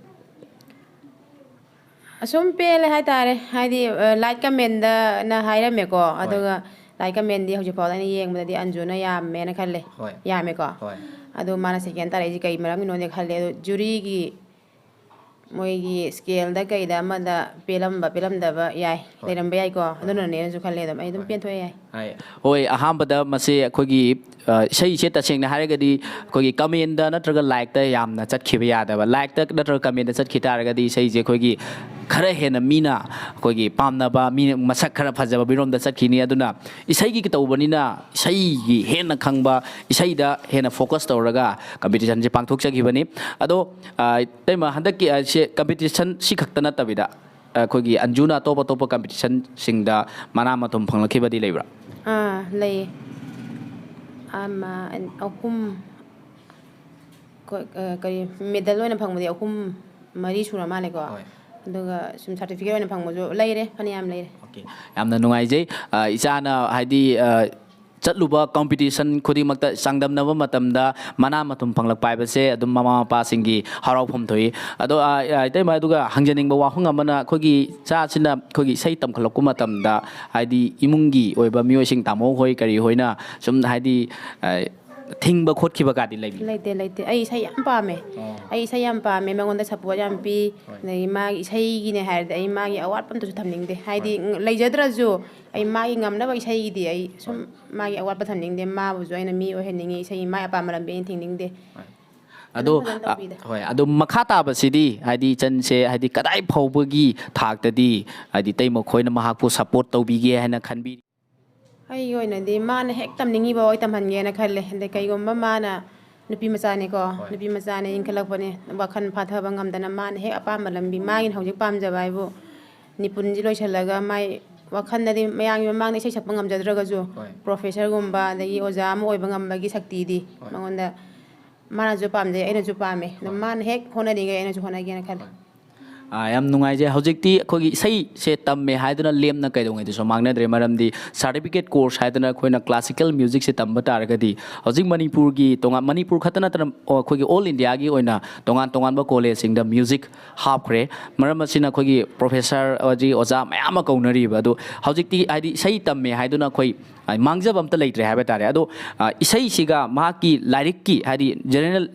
ꯑꯁꯨꯝ ꯄꯦꯜꯂꯦ ꯍꯥꯏꯇꯥꯔꯦ꯫ ꯍꯥꯏꯗꯤ, ꯑ, like commentꯗꯅ ꯍꯥꯏꯔꯝꯃꯦꯀꯣ꯫ ꯍꯣꯏ꯫ ꯑꯗꯨꯒ like commentꯗꯤ ꯍꯧꯖꯤꯛ ꯐꯥꯎꯗ ꯑꯩꯅ ꯌꯦꯡꯕꯗꯗꯤ ꯑꯟꯖꯨꯅ ꯌꯥꯝꯃꯦꯅ ꯈꯜꯂꯦ꯫ ꯍꯣꯏ꯫ ꯌꯥꯝꯃꯦꯀꯣ꯫ ꯍꯣꯏ꯫ ꯑꯗꯣ ꯃꯥꯅ second ꯇꯥꯔꯛꯏꯁꯦ ꯀꯩ ꯃꯔꯝꯒꯤꯅꯣꯗꯤ ꯈꯜꯂꯦ꯫ ꯑꯗꯣ juryꯒꯤ ꯃꯣꯏꯒꯤ scaleꯗ ꯀꯩꯗ ꯑꯃꯗ ꯄꯦꯜꯂꯝꯕ, ꯄꯦꯜꯂꯝꯗꯕ ꯌꯥꯏ, ꯍꯣꯏ꯫ ꯂꯩꯔꯝꯕ ꯌꯥꯏꯀꯣ꯫ ꯍꯣꯏ꯫ ꯑꯗꯨꯅꯅꯦꯅꯁꯨ ꯈꯜꯂꯦ ꯑꯗꯨꯝ꯫ ꯑꯩ ꯑꯗꯨꯝ ꯍꯣꯏ꯫ ꯄꯦꯟꯊꯣꯛꯑꯦ ꯌꯥꯏ꯫ ꯍꯥꯏ꯫ ꯍꯣꯏ, ꯑꯍꯥꯟꯕꯗ ꯃꯁꯤ ꯑꯩꯈꯣꯏꯒꯤ, ꯑ, ꯏꯁꯩꯁꯦ ꯇꯁꯦꯡꯅ ꯍꯥꯏꯔꯒꯗꯤ ꯑꯩꯈꯣꯏꯒꯤ commentꯗ ꯅꯠꯇ꯭ꯔꯒ likeꯇ ꯌꯥꯝꯅ ꯆꯠꯈꯤꯕ ꯌꯥꯗꯕ꯫ Likeꯇ ꯅꯠꯇ꯭ꯔꯒ commentꯇ ꯆꯠꯈꯤ ꯇꯥꯔꯒꯗꯤ ꯏꯁꯩꯁꯦ ꯑꯩꯈꯣꯏꯒꯤ ꯈꯔ ꯍꯦꯟꯅ ꯃꯤꯅ ꯑꯩꯈꯣꯏꯒꯤ ꯄꯥꯝꯅꯕ, ꯃꯤ ꯃꯁꯛ ꯈꯔ ꯐꯖꯕ ꯃꯤꯔꯣꯝꯗ ꯆꯠꯈꯤꯅꯤ꯫ ꯑꯗꯨꯅ ꯏꯁꯩꯒꯤ ꯇꯧꯕꯅꯤꯅ ꯏꯁꯩꯒꯤ ꯍꯦꯟꯅ ꯈꯪꯕ, ꯏꯁꯩꯗ ꯍꯦꯟꯅ focus ꯇꯧꯔꯒ competitionꯁꯦ ꯄꯥꯡꯊꯣꯛꯆꯈꯤꯕꯅꯤ꯫ ꯑꯗꯣ, ꯑ, ꯏꯇꯩꯃ, ꯍꯟꯗꯛꯀꯤ, ꯑ, ꯁꯦ competition ꯁꯤ ꯈꯛꯇ ꯅꯠꯇꯕꯤꯗ, ꯑꯩꯈꯣꯏꯒꯤ ꯑꯟꯖꯨꯅ ꯑꯇꯣꯞ ꯑꯇꯣꯞꯄ competitionꯁꯤꯡꯗ ꯃꯅꯥ ꯃꯊꯨꯝ ꯐꯪꯂꯛꯈꯤꯕꯗꯤ ꯂꯩꯕ꯭ꯔꯥ? ꯑꯥ, ꯂꯩꯌꯦ꯫ ꯑꯃ, ꯑꯅꯤ, ꯑꯍꯨꯝ, ꯀ-, ꯑ, ꯀꯔꯤ, medal ꯑꯣꯏꯅ ꯐꯪꯕꯗꯤ ꯑꯍꯨꯝ, ꯃꯔꯤ ꯁꯨꯔ ꯃꯥꯜꯂꯦꯀꯣ꯫ ꯍꯣꯏ꯫ ꯑꯗꯨꯒ ꯁꯨꯝ ꯁꯥꯔꯇꯤꯐꯤꯀꯦꯠ ꯑꯣꯏꯅ ꯐꯪꯕꯁꯨ ꯂꯩꯔꯦ, ꯐꯅꯌꯥꯝ ꯂꯩꯔꯦ꯫ Okay. ꯌꯥꯝꯅ ꯅꯨꯡꯉꯥꯏꯖꯩ꯫ ꯑ, ꯏꯆꯥꯅ ꯍꯥꯏꯗꯤ, ꯑ, ꯆꯠꯂꯨꯕ ꯀꯝꯄꯤꯇꯤꯁꯟ ꯈꯨꯗꯤꯡꯃꯛꯇ ꯆꯥꯡꯗꯝꯅꯕ ꯃꯇꯝꯗ ꯃꯅꯥ ꯃꯊꯨꯝ ꯐꯪꯂꯛꯄ ꯍꯥꯏꯕꯁꯦ ꯑꯗꯨꯝ ꯃꯃꯥ ꯃꯄꯥꯁꯤꯡꯒꯤ ꯍꯔꯥꯎꯐꯝ ꯊꯣꯛꯏ꯫ ꯑꯗꯣ, ꯑ, ꯑ, ꯏꯇꯩꯃ, ꯑꯗꯨꯒ ꯍꯪꯖꯅꯤꯡꯕ ꯋꯥꯐꯝ ꯑꯃꯅ, ꯑꯩꯈꯣꯏꯒꯤ ꯏꯆꯥꯁꯤꯅ ꯑꯩꯈꯣꯏꯒꯤ ꯏꯁꯩ ꯇꯝꯈꯠꯂꯛꯄ ꯃꯇꯝꯗ ꯍꯥꯏꯗꯤ ꯏꯃꯨꯡꯒꯤ ꯑꯣꯏꯕ ꯃꯤꯑꯣꯏꯁꯤꯡ, ꯇꯥꯃꯣ ꯍꯣꯏ ꯀꯔꯤ ꯍꯣꯏꯅ ꯁꯨꯝ ꯍꯥꯏꯗꯤ, ꯑ, ꯊꯤꯡꯕ ꯈꯣꯠꯈꯤꯕ ꯀꯥꯗꯤ ꯂꯩꯕꯤ? ꯂꯩꯇꯦ, ꯂꯩꯇꯦ꯫ ꯑꯩ ꯏꯁꯩ ꯌꯥꯝ ꯄꯥꯝꯃꯦ꯫ ꯑꯣ꯫ ꯑꯩ ꯏꯁꯩ ꯌꯥꯝ ꯄꯥꯝꯃꯦ꯫ ꯃꯉꯣꯟꯗ ꯁꯞꯄꯣꯔꯠ ꯌꯥꯝ ꯄꯤ꯫ ꯍꯣꯏ꯫ ꯑꯗꯒꯤ ꯃꯥꯒꯤ ꯏꯁꯩꯒꯤꯅꯦ ꯍꯥꯏꯔꯗꯤ ꯑꯩ ꯃꯥꯒꯤ ꯑꯋꯥꯠꯄ ꯑꯝꯇꯁꯨ ꯊꯝꯅꯤꯡꯗꯦ꯫ ꯍꯥꯏꯗꯤ, ꯂꯩꯖꯗ꯭ꯔꯁꯨ ꯑꯩ ꯃꯥꯒꯤ ꯉꯝꯅꯕ ꯏꯁꯩꯒꯤꯗꯤ ꯑꯩ ꯁꯨꯝ ꯃꯥꯒꯤ ꯑꯋꯥꯠꯄ ꯊꯝꯅꯤꯡꯗꯦ꯫ ꯃꯥꯕꯨꯁꯨ ꯑꯩꯅ ꯃꯤ ꯑꯣꯏꯍꯟꯅꯤꯡꯉꯤ꯫ ꯏꯁꯩ ꯃꯥꯒꯤ ꯑꯄꯥꯝꯕ ꯂꯝꯕꯤ ꯑꯩꯅ ꯊꯤꯡꯅꯤꯡꯗꯦ꯫ ꯑꯗꯣ, ꯐꯖꯅ ꯑ, ꯇꯧꯕꯤꯗ꯫ ꯍꯣꯏ, ꯑꯗꯣ ꯃꯈꯥ ꯇꯥꯕꯁꯤꯗꯤ ꯍꯥꯏꯗꯤ ꯏꯆꯟꯁꯦ ꯍꯥꯏꯗꯤ ꯀꯗꯥꯏ ꯐꯥꯎꯕꯒꯤ ꯊꯥꯛꯇꯗꯤ ꯍꯥꯏꯗꯤ ꯏꯇꯩꯃ ꯈꯣꯏꯅ ꯃꯍꯥꯛꯄꯨ ꯁꯞꯄꯣꯔꯠ ꯇꯧꯕꯤꯒꯦ ꯍꯥꯏꯅ ꯈꯟꯕꯤꯔꯤ? ꯑꯩꯒꯤ ꯑꯣꯏꯅꯗꯤ ꯃꯥꯅ ꯍꯦꯛ ꯇꯝꯅꯤꯡꯉꯤꯕ ꯑꯩ ꯇꯝꯍꯟꯒꯦꯅ ꯈꯜꯂꯦ꯫ ꯑꯗꯩ ꯀꯩꯒꯨꯝꯕ ꯃꯥꯅ, ꯅꯨꯄꯤ ꯃꯆꯥꯅꯤꯀꯣ, ꯍꯣꯏ꯫ ꯅꯨꯄꯤ ꯃꯆꯥꯅ ꯏꯟꯈꯠꯂꯛꯄꯅꯦ, ꯋꯥꯈꯜ ꯐꯥꯊꯕ ꯉꯝꯗꯅ ꯃꯥꯅ ꯍꯦꯛ ꯑꯄꯥꯝꯕ ꯂꯝꯕꯤ, ꯃꯥꯒꯤꯅ ꯍꯧꯖꯤꯛ ꯄꯥꯝꯖꯕ ꯍꯥꯏꯕꯨ ꯅꯤꯄꯨꯟꯁꯤ ꯂꯣꯏꯁꯤꯜꯂꯒ ꯃꯥꯏ ꯋꯥꯈꯜꯗꯗꯤ ꯃꯌꯥꯝꯒꯤ ꯃꯃꯥꯡꯗ ꯏꯁꯩ ꯁꯛꯄ ꯉꯝꯖꯗ꯭ꯔꯒꯁꯨ, ꯍꯣꯏ꯫ ꯄ꯭ꯔꯣꯐꯦꯁꯔꯒꯨꯝꯕ ꯑꯗꯒꯤ ꯑꯣꯖꯥ ꯑꯃ ꯑꯣꯏꯕ ꯉꯝꯕꯒꯤ ꯁꯛꯇꯤꯗꯤ, ꯍꯣꯏ꯫ ꯃꯉꯣꯟꯗ, ꯃꯥꯅꯁꯨ ꯄꯥꯝꯖꯩ, ꯑꯩꯅꯁꯨ ꯄꯥꯝꯃꯦ꯫ ꯑꯗꯨ ꯃꯥꯅ ꯍꯦꯛ ꯍꯣꯠꯅꯔꯤꯉꯩ ꯑꯩꯅꯁꯨ ꯍꯣꯠꯅꯒꯦꯅ ꯈꯜꯂꯦ꯫ ꯑꯥ, ꯌꯥꯝ ꯅꯨꯡꯉꯥꯏꯖꯩ꯫ ꯍꯧꯖꯤꯛꯇꯤ ꯑꯩꯈꯣꯏꯒꯤ ꯏꯁꯩꯁꯦ ꯇꯝꯃꯦ ꯍꯥꯏꯗꯨꯅ ꯂꯦꯝꯅ ꯀꯩꯗꯧꯉꯩꯗꯁꯨ ꯃꯥꯡꯅꯗ꯭ꯔꯦ, ꯃꯔꯝꯗꯤ ꯁꯥꯔꯇꯤꯐꯤꯀꯦꯠ ꯀꯣꯔꯁ ꯍꯥꯏꯗꯅ ꯑꯩꯈꯣꯏꯅ ꯀ꯭ꯂꯥꯁꯤꯀꯦꯜ ꯃ꯭ꯌꯨꯖꯤꯛꯁꯦ ꯇꯝꯕ ꯇꯥꯔꯒꯗꯤ ꯍꯧꯖꯤꯛ ꯃꯅꯤꯄꯨꯔꯒꯤ ꯇꯣꯉꯥꯟ, ꯃꯅꯤꯄꯨꯔ ꯈꯛꯇ ꯅꯠꯇꯅ, ꯑꯣ, ꯑꯩꯈꯣꯏꯒꯤ ꯑꯣꯜ ꯏꯟꯗꯤꯌꯥꯒꯤ ꯑꯣꯏꯅ ꯇꯣꯉꯥꯟ ꯇꯣꯉꯥꯟꯕ ꯀꯣꯂꯦꯖꯁꯤꯡꯗ ꯃ꯭ꯌꯨꯖꯤꯛ ꯍꯥꯞꯈ꯭ꯔꯦ꯫ ꯃꯔꯝ ꯑꯁꯤꯅ ꯑꯩꯈꯣꯏꯒꯤ ꯄ꯭ꯔꯣꯐꯦꯁꯔ, ꯍꯧꯖꯤꯛ ꯑꯣꯖꯥ ꯃꯌꯥꯝ ꯑꯃ ꯀꯧꯅꯔꯤꯕ꯫ ꯑꯗꯣ ꯍꯧꯖꯤꯛꯇꯤ ꯍꯥꯏꯗꯤ ꯏꯁꯩ ꯇꯝꯃꯦ ꯍꯥꯏꯗꯨꯅ ꯑꯩꯈꯣꯏ, ꯑ, ꯃꯥꯡꯖꯕ ꯑꯝꯇ ꯂꯩꯇ꯭ꯔꯦ ꯍꯥꯏꯕ ꯇꯥꯔꯦ꯫ ꯑꯗꯣ, ꯑ, ꯏꯁꯩꯁꯤꯒ ꯃꯍꯥꯛꯀꯤ ꯂꯥꯏꯔꯤꯛꯀꯤ, ꯍꯥꯏꯗꯤ ꯖꯦꯅꯔꯦꯜ,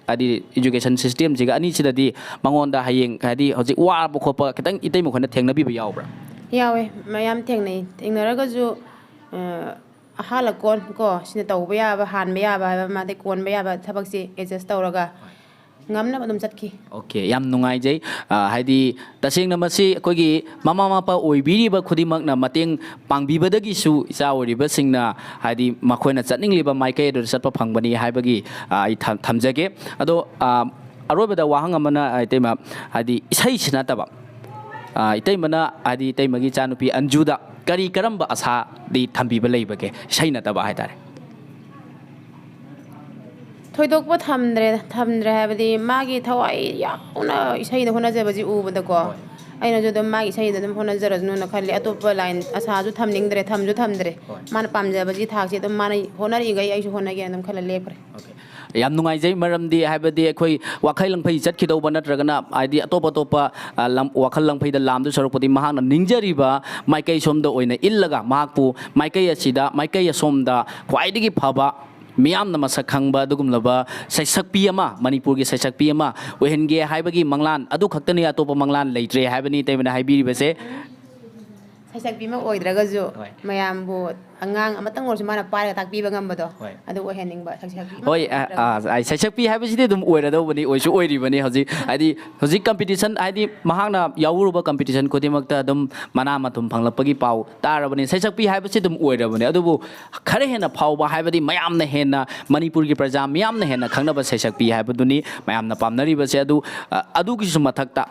ꯍꯥꯏꯗꯤ ꯏꯖꯨꯀꯦꯁꯟ ꯁꯤꯁꯇꯦꯝꯁꯤꯒ ꯑꯅꯤꯁꯤꯗꯗꯤ ꯃꯉꯣꯟꯗ ꯍꯌꯦꯡ ꯍꯥꯏꯗꯤ ꯍꯧꯖꯤꯛ ꯋꯥꯕ ꯈꯣꯠꯄ ꯈꯤꯇꯪ ꯏꯇꯩ ꯃꯈꯣꯏꯅ ꯊꯦꯡꯅꯕꯤꯕ ꯌꯥꯎꯕ꯭ꯔꯥ? ꯌꯥꯎꯋꯦ, ꯃꯌꯥꯝ ꯊꯦꯡꯅꯩ꯫ ꯊꯦꯡꯅꯔꯒꯁꯨ, ꯑ, ꯑꯍꯥꯜ ꯑꯀꯣꯟ ꯀꯣ, ꯁꯤꯅ ꯇꯧꯕ ꯌꯥꯕ, ꯍꯥꯟꯕ ꯌꯥꯕ ꯍꯥꯏꯕ ꯑꯃ, ꯑꯗꯩ ꯀꯣꯟꯕ ꯌꯥꯕ ꯊꯕꯛꯁꯤ ꯑꯦꯗꯖꯁ ꯇꯧꯔꯒ ꯉꯝꯅꯕ ꯑꯗꯨꯝ ꯆꯠꯈꯤ꯫ Okay, ꯌꯥꯝ ꯅꯨꯡꯉꯥꯏꯖꯩ꯫ ꯑ, ꯍꯥꯏꯗꯤ ꯇꯁꯦꯡꯅ ꯃꯁꯤ ꯑꯩꯈꯣꯏꯒꯤ ꯃꯃꯥ ꯃꯄꯥ ꯑꯣꯏꯕꯤꯔꯤꯕ ꯈꯨꯗꯤꯡꯃꯛꯅ ꯃꯇꯦꯡ ꯄꯥꯡꯕꯤꯕꯗꯒꯤꯁꯨ ꯏꯆꯥ ꯑꯣꯏꯔꯤꯕꯁꯤꯡꯅ ꯍꯥꯏꯗꯤ ꯃꯈꯣꯏꯅ ꯆꯠꯅꯤꯡꯂꯤꯕ ꯃꯥꯏꯀꯩ ꯑꯗꯨꯗ ꯆꯠꯄ ꯐꯪꯕꯅꯤ ꯍꯥꯏꯕꯒꯤ, ꯑ, ꯑꯩ ꯊꯝ-, ꯊꯝꯖꯒꯦ꯫ ꯑꯗꯣ, ꯑ, ꯑꯔꯣꯏꯕꯗ ꯋꯥꯍꯪ ꯑꯃꯅ, ꯑ, ꯏꯇꯩꯃ, ꯍꯥꯏꯗꯤ ꯏꯁꯩꯁꯤ ꯅꯠꯇꯕ, ꯑ, ꯏꯇꯩꯃꯅ ꯍꯥꯏꯗꯤ ꯏꯇꯩꯃꯒꯤ ꯏꯆꯥꯅꯨꯄꯤ ꯑꯟꯖꯨꯗ ꯀꯔꯤ ꯀꯔꯝꯕ ꯑꯁꯥꯗꯤ ꯊꯝꯕꯤꯕ ꯂꯩꯕꯒꯦ, ꯏꯁꯩ ꯅꯠꯇꯕ ꯍꯥꯏꯇꯥꯔꯦ? ꯊꯣꯏꯗꯣꯛꯄ ꯊꯝꯗ꯭ꯔꯦ꯫ ꯊꯝꯗ꯭ꯔꯦ ꯍꯥꯏꯕꯗꯤ, ꯃꯥꯒꯤ ꯊꯋꯥꯏ ꯌꯥꯎꯅ ꯏꯁꯩꯗ ꯍꯣꯠꯅꯖꯕꯁꯤ ꯎꯕꯗꯀꯣ, ꯍꯣꯏ꯫ ꯑꯩꯅꯁꯨ ꯑꯗꯨꯝ ꯃꯥꯒꯤ ꯏꯁꯩꯗ ꯑꯗꯨꯝ ꯍꯣꯠꯅꯖꯔꯁꯅꯨꯅ ꯈꯜꯂꯤ꯫ ꯑꯇꯣꯞꯄ line ꯑꯁꯥꯁꯨ ꯊꯝꯅꯤꯡꯗ꯭ꯔꯦ, ꯊꯝꯁꯨ ꯊꯝꯗ꯭ꯔꯦ꯫ ꯍꯣꯏ꯫ ꯃꯥꯅ ꯄꯥꯝꯖꯕꯁꯤ ꯊꯥꯛꯁꯤ ꯑꯗꯨꯝ ꯃꯥꯅ ꯍꯣꯠꯅꯔꯤꯈꯩ ꯑꯩꯁꯨ ꯍꯣꯠꯅꯒꯦꯅ ꯑꯗꯨꯝ ꯈꯜꯂ ꯂꯦꯞꯈ꯭ꯔꯦ꯫ Okay꯫ ꯌꯥꯝ ꯅꯨꯡꯉꯥꯏꯖꯩ, ꯃꯔꯝꯗꯤ ꯍꯥꯏꯕꯗꯤ ꯑꯩꯈꯣꯏ ꯋꯥꯈꯜ ꯂꯪꯐꯩ ꯆꯠꯈꯤꯗꯧꯕ ꯅꯠꯇ꯭ꯔꯒꯅ ꯍꯥꯏꯗꯤ ꯑꯇꯣꯞ ꯑꯇꯣꯞꯄ, ꯑ, ꯂꯝ, ꯋꯥꯈꯜ ꯂꯪꯐꯩꯗ ꯂꯥꯝꯗꯣꯏ ꯁꯔꯨꯛꯄꯨꯗꯤ ꯃꯍꯥꯛꯅ ꯅꯤꯡꯖꯔꯤꯕ ꯃꯥꯏꯀꯩ ꯁꯣꯝꯗ ꯑꯣꯏꯅ ꯏꯜꯂꯒ ꯃꯍꯥꯛꯄꯨ ꯃꯥꯏꯀꯩ ꯑꯁꯤꯗ, ꯃꯥꯏꯀꯩ ꯑꯁꯣꯝꯗ ꯈ꯭ꯋꯥꯏꯗꯒꯤ ꯐꯕ, ꯃꯤꯌꯥꯝꯅ ꯃꯁꯛ ꯈꯪꯕ ꯑꯗꯨꯒꯨꯝꯂꯕ ꯁꯩꯁꯛꯄꯤ ꯑꯃ, ꯃꯅꯤꯄꯨꯔꯒꯤ ꯁꯩꯁꯛꯄꯤ ꯑꯃ ꯑꯣꯏꯍꯟꯒꯦ ꯍꯥꯏꯕꯒꯤ ꯃꯪꯂꯥꯟ ꯑꯗꯨ ꯈꯛꯇꯅꯤ, ꯑꯇꯣꯞꯄ ꯃꯪꯂꯥꯟ ꯂꯩꯇ꯭ꯔꯦ ꯍꯥꯏꯕꯅꯤ ꯏꯇꯩꯃꯅ ꯍꯥꯏꯕꯤꯔꯤꯕꯁꯦ꯫ ꯁꯩꯁꯛꯄꯤ ꯑꯃ ꯑꯣꯏꯗ꯭ꯔꯒꯁꯨ, ꯍꯣꯏ꯫ ꯃꯌꯥꯝꯕꯨ ꯑꯉꯥꯡ ꯑꯃꯇꯪ ꯑꯣꯏꯔꯁꯨ ꯃꯥꯅ ꯄꯥꯏꯔꯒ ꯇꯥꯛꯄꯤꯕ ꯉꯝꯕꯗꯣ, ꯍꯣꯏ꯫ ꯑꯗꯨ ꯑꯣꯏꯍꯟꯅꯤꯡꯕ ꯁꯩꯁꯛꯄꯤ ꯑꯃ ꯍꯣꯏ, ꯑ, ꯑꯣꯏꯗ꯭ꯔꯒꯁꯨ꯫ ꯑ, ꯑ, ꯁꯩꯁꯛꯄꯤ ꯍꯥꯏꯕꯁꯤꯗꯤ ꯑꯗꯨꯝ ꯑꯣꯏꯔꯗꯧꯕꯅꯤ, ꯑꯣꯏꯁꯨ ꯑꯣꯏꯔꯤꯕꯅꯤ꯫ ꯍꯧꯖꯤꯛ ꯍꯥꯏꯗꯤ ꯍꯧꯖꯤꯛ competition, ꯍꯥꯏꯗꯤ ꯃꯍꯥꯛꯅ ꯌꯥꯎꯔꯨꯕ competition ꯈꯨꯗꯤꯡꯃꯛꯇ ꯑꯗꯨꯝ ꯃꯅꯥ ꯃꯊꯨꯝ ꯐꯪꯂꯛꯄꯒꯤ ꯄꯥꯎ ꯇꯥꯔꯕꯅꯤ꯫ ꯁꯩꯁꯛꯄꯤ ꯍꯥꯏꯕꯁꯤ ꯑꯗꯨꯝ ꯑꯣꯏꯔꯕꯅꯤ, ꯑꯗꯨꯕꯨ ꯈꯔ ꯍꯦꯟꯅ ꯐꯥꯎꯕ ꯍꯥꯏꯕꯗꯤ ꯃꯌꯥꯝꯅ ꯍꯦꯟꯅ, ꯃꯅꯤꯄꯨꯔꯒꯤ ꯄ꯭ꯔꯖꯥ ꯃꯤꯌꯥꯝꯅ ꯍꯦꯟꯅ ꯈꯪꯅꯕ ꯁꯩꯁꯛꯄꯤ ꯍꯥꯏꯕꯗꯨꯅꯤ ꯃꯌꯥꯝꯅ ꯄꯥꯝꯅꯔꯤꯕꯁꯦ꯫ ꯑꯗꯨ, ꯑ, ꯑꯗꯨꯒꯤꯁꯨ ꯃꯊꯛꯇ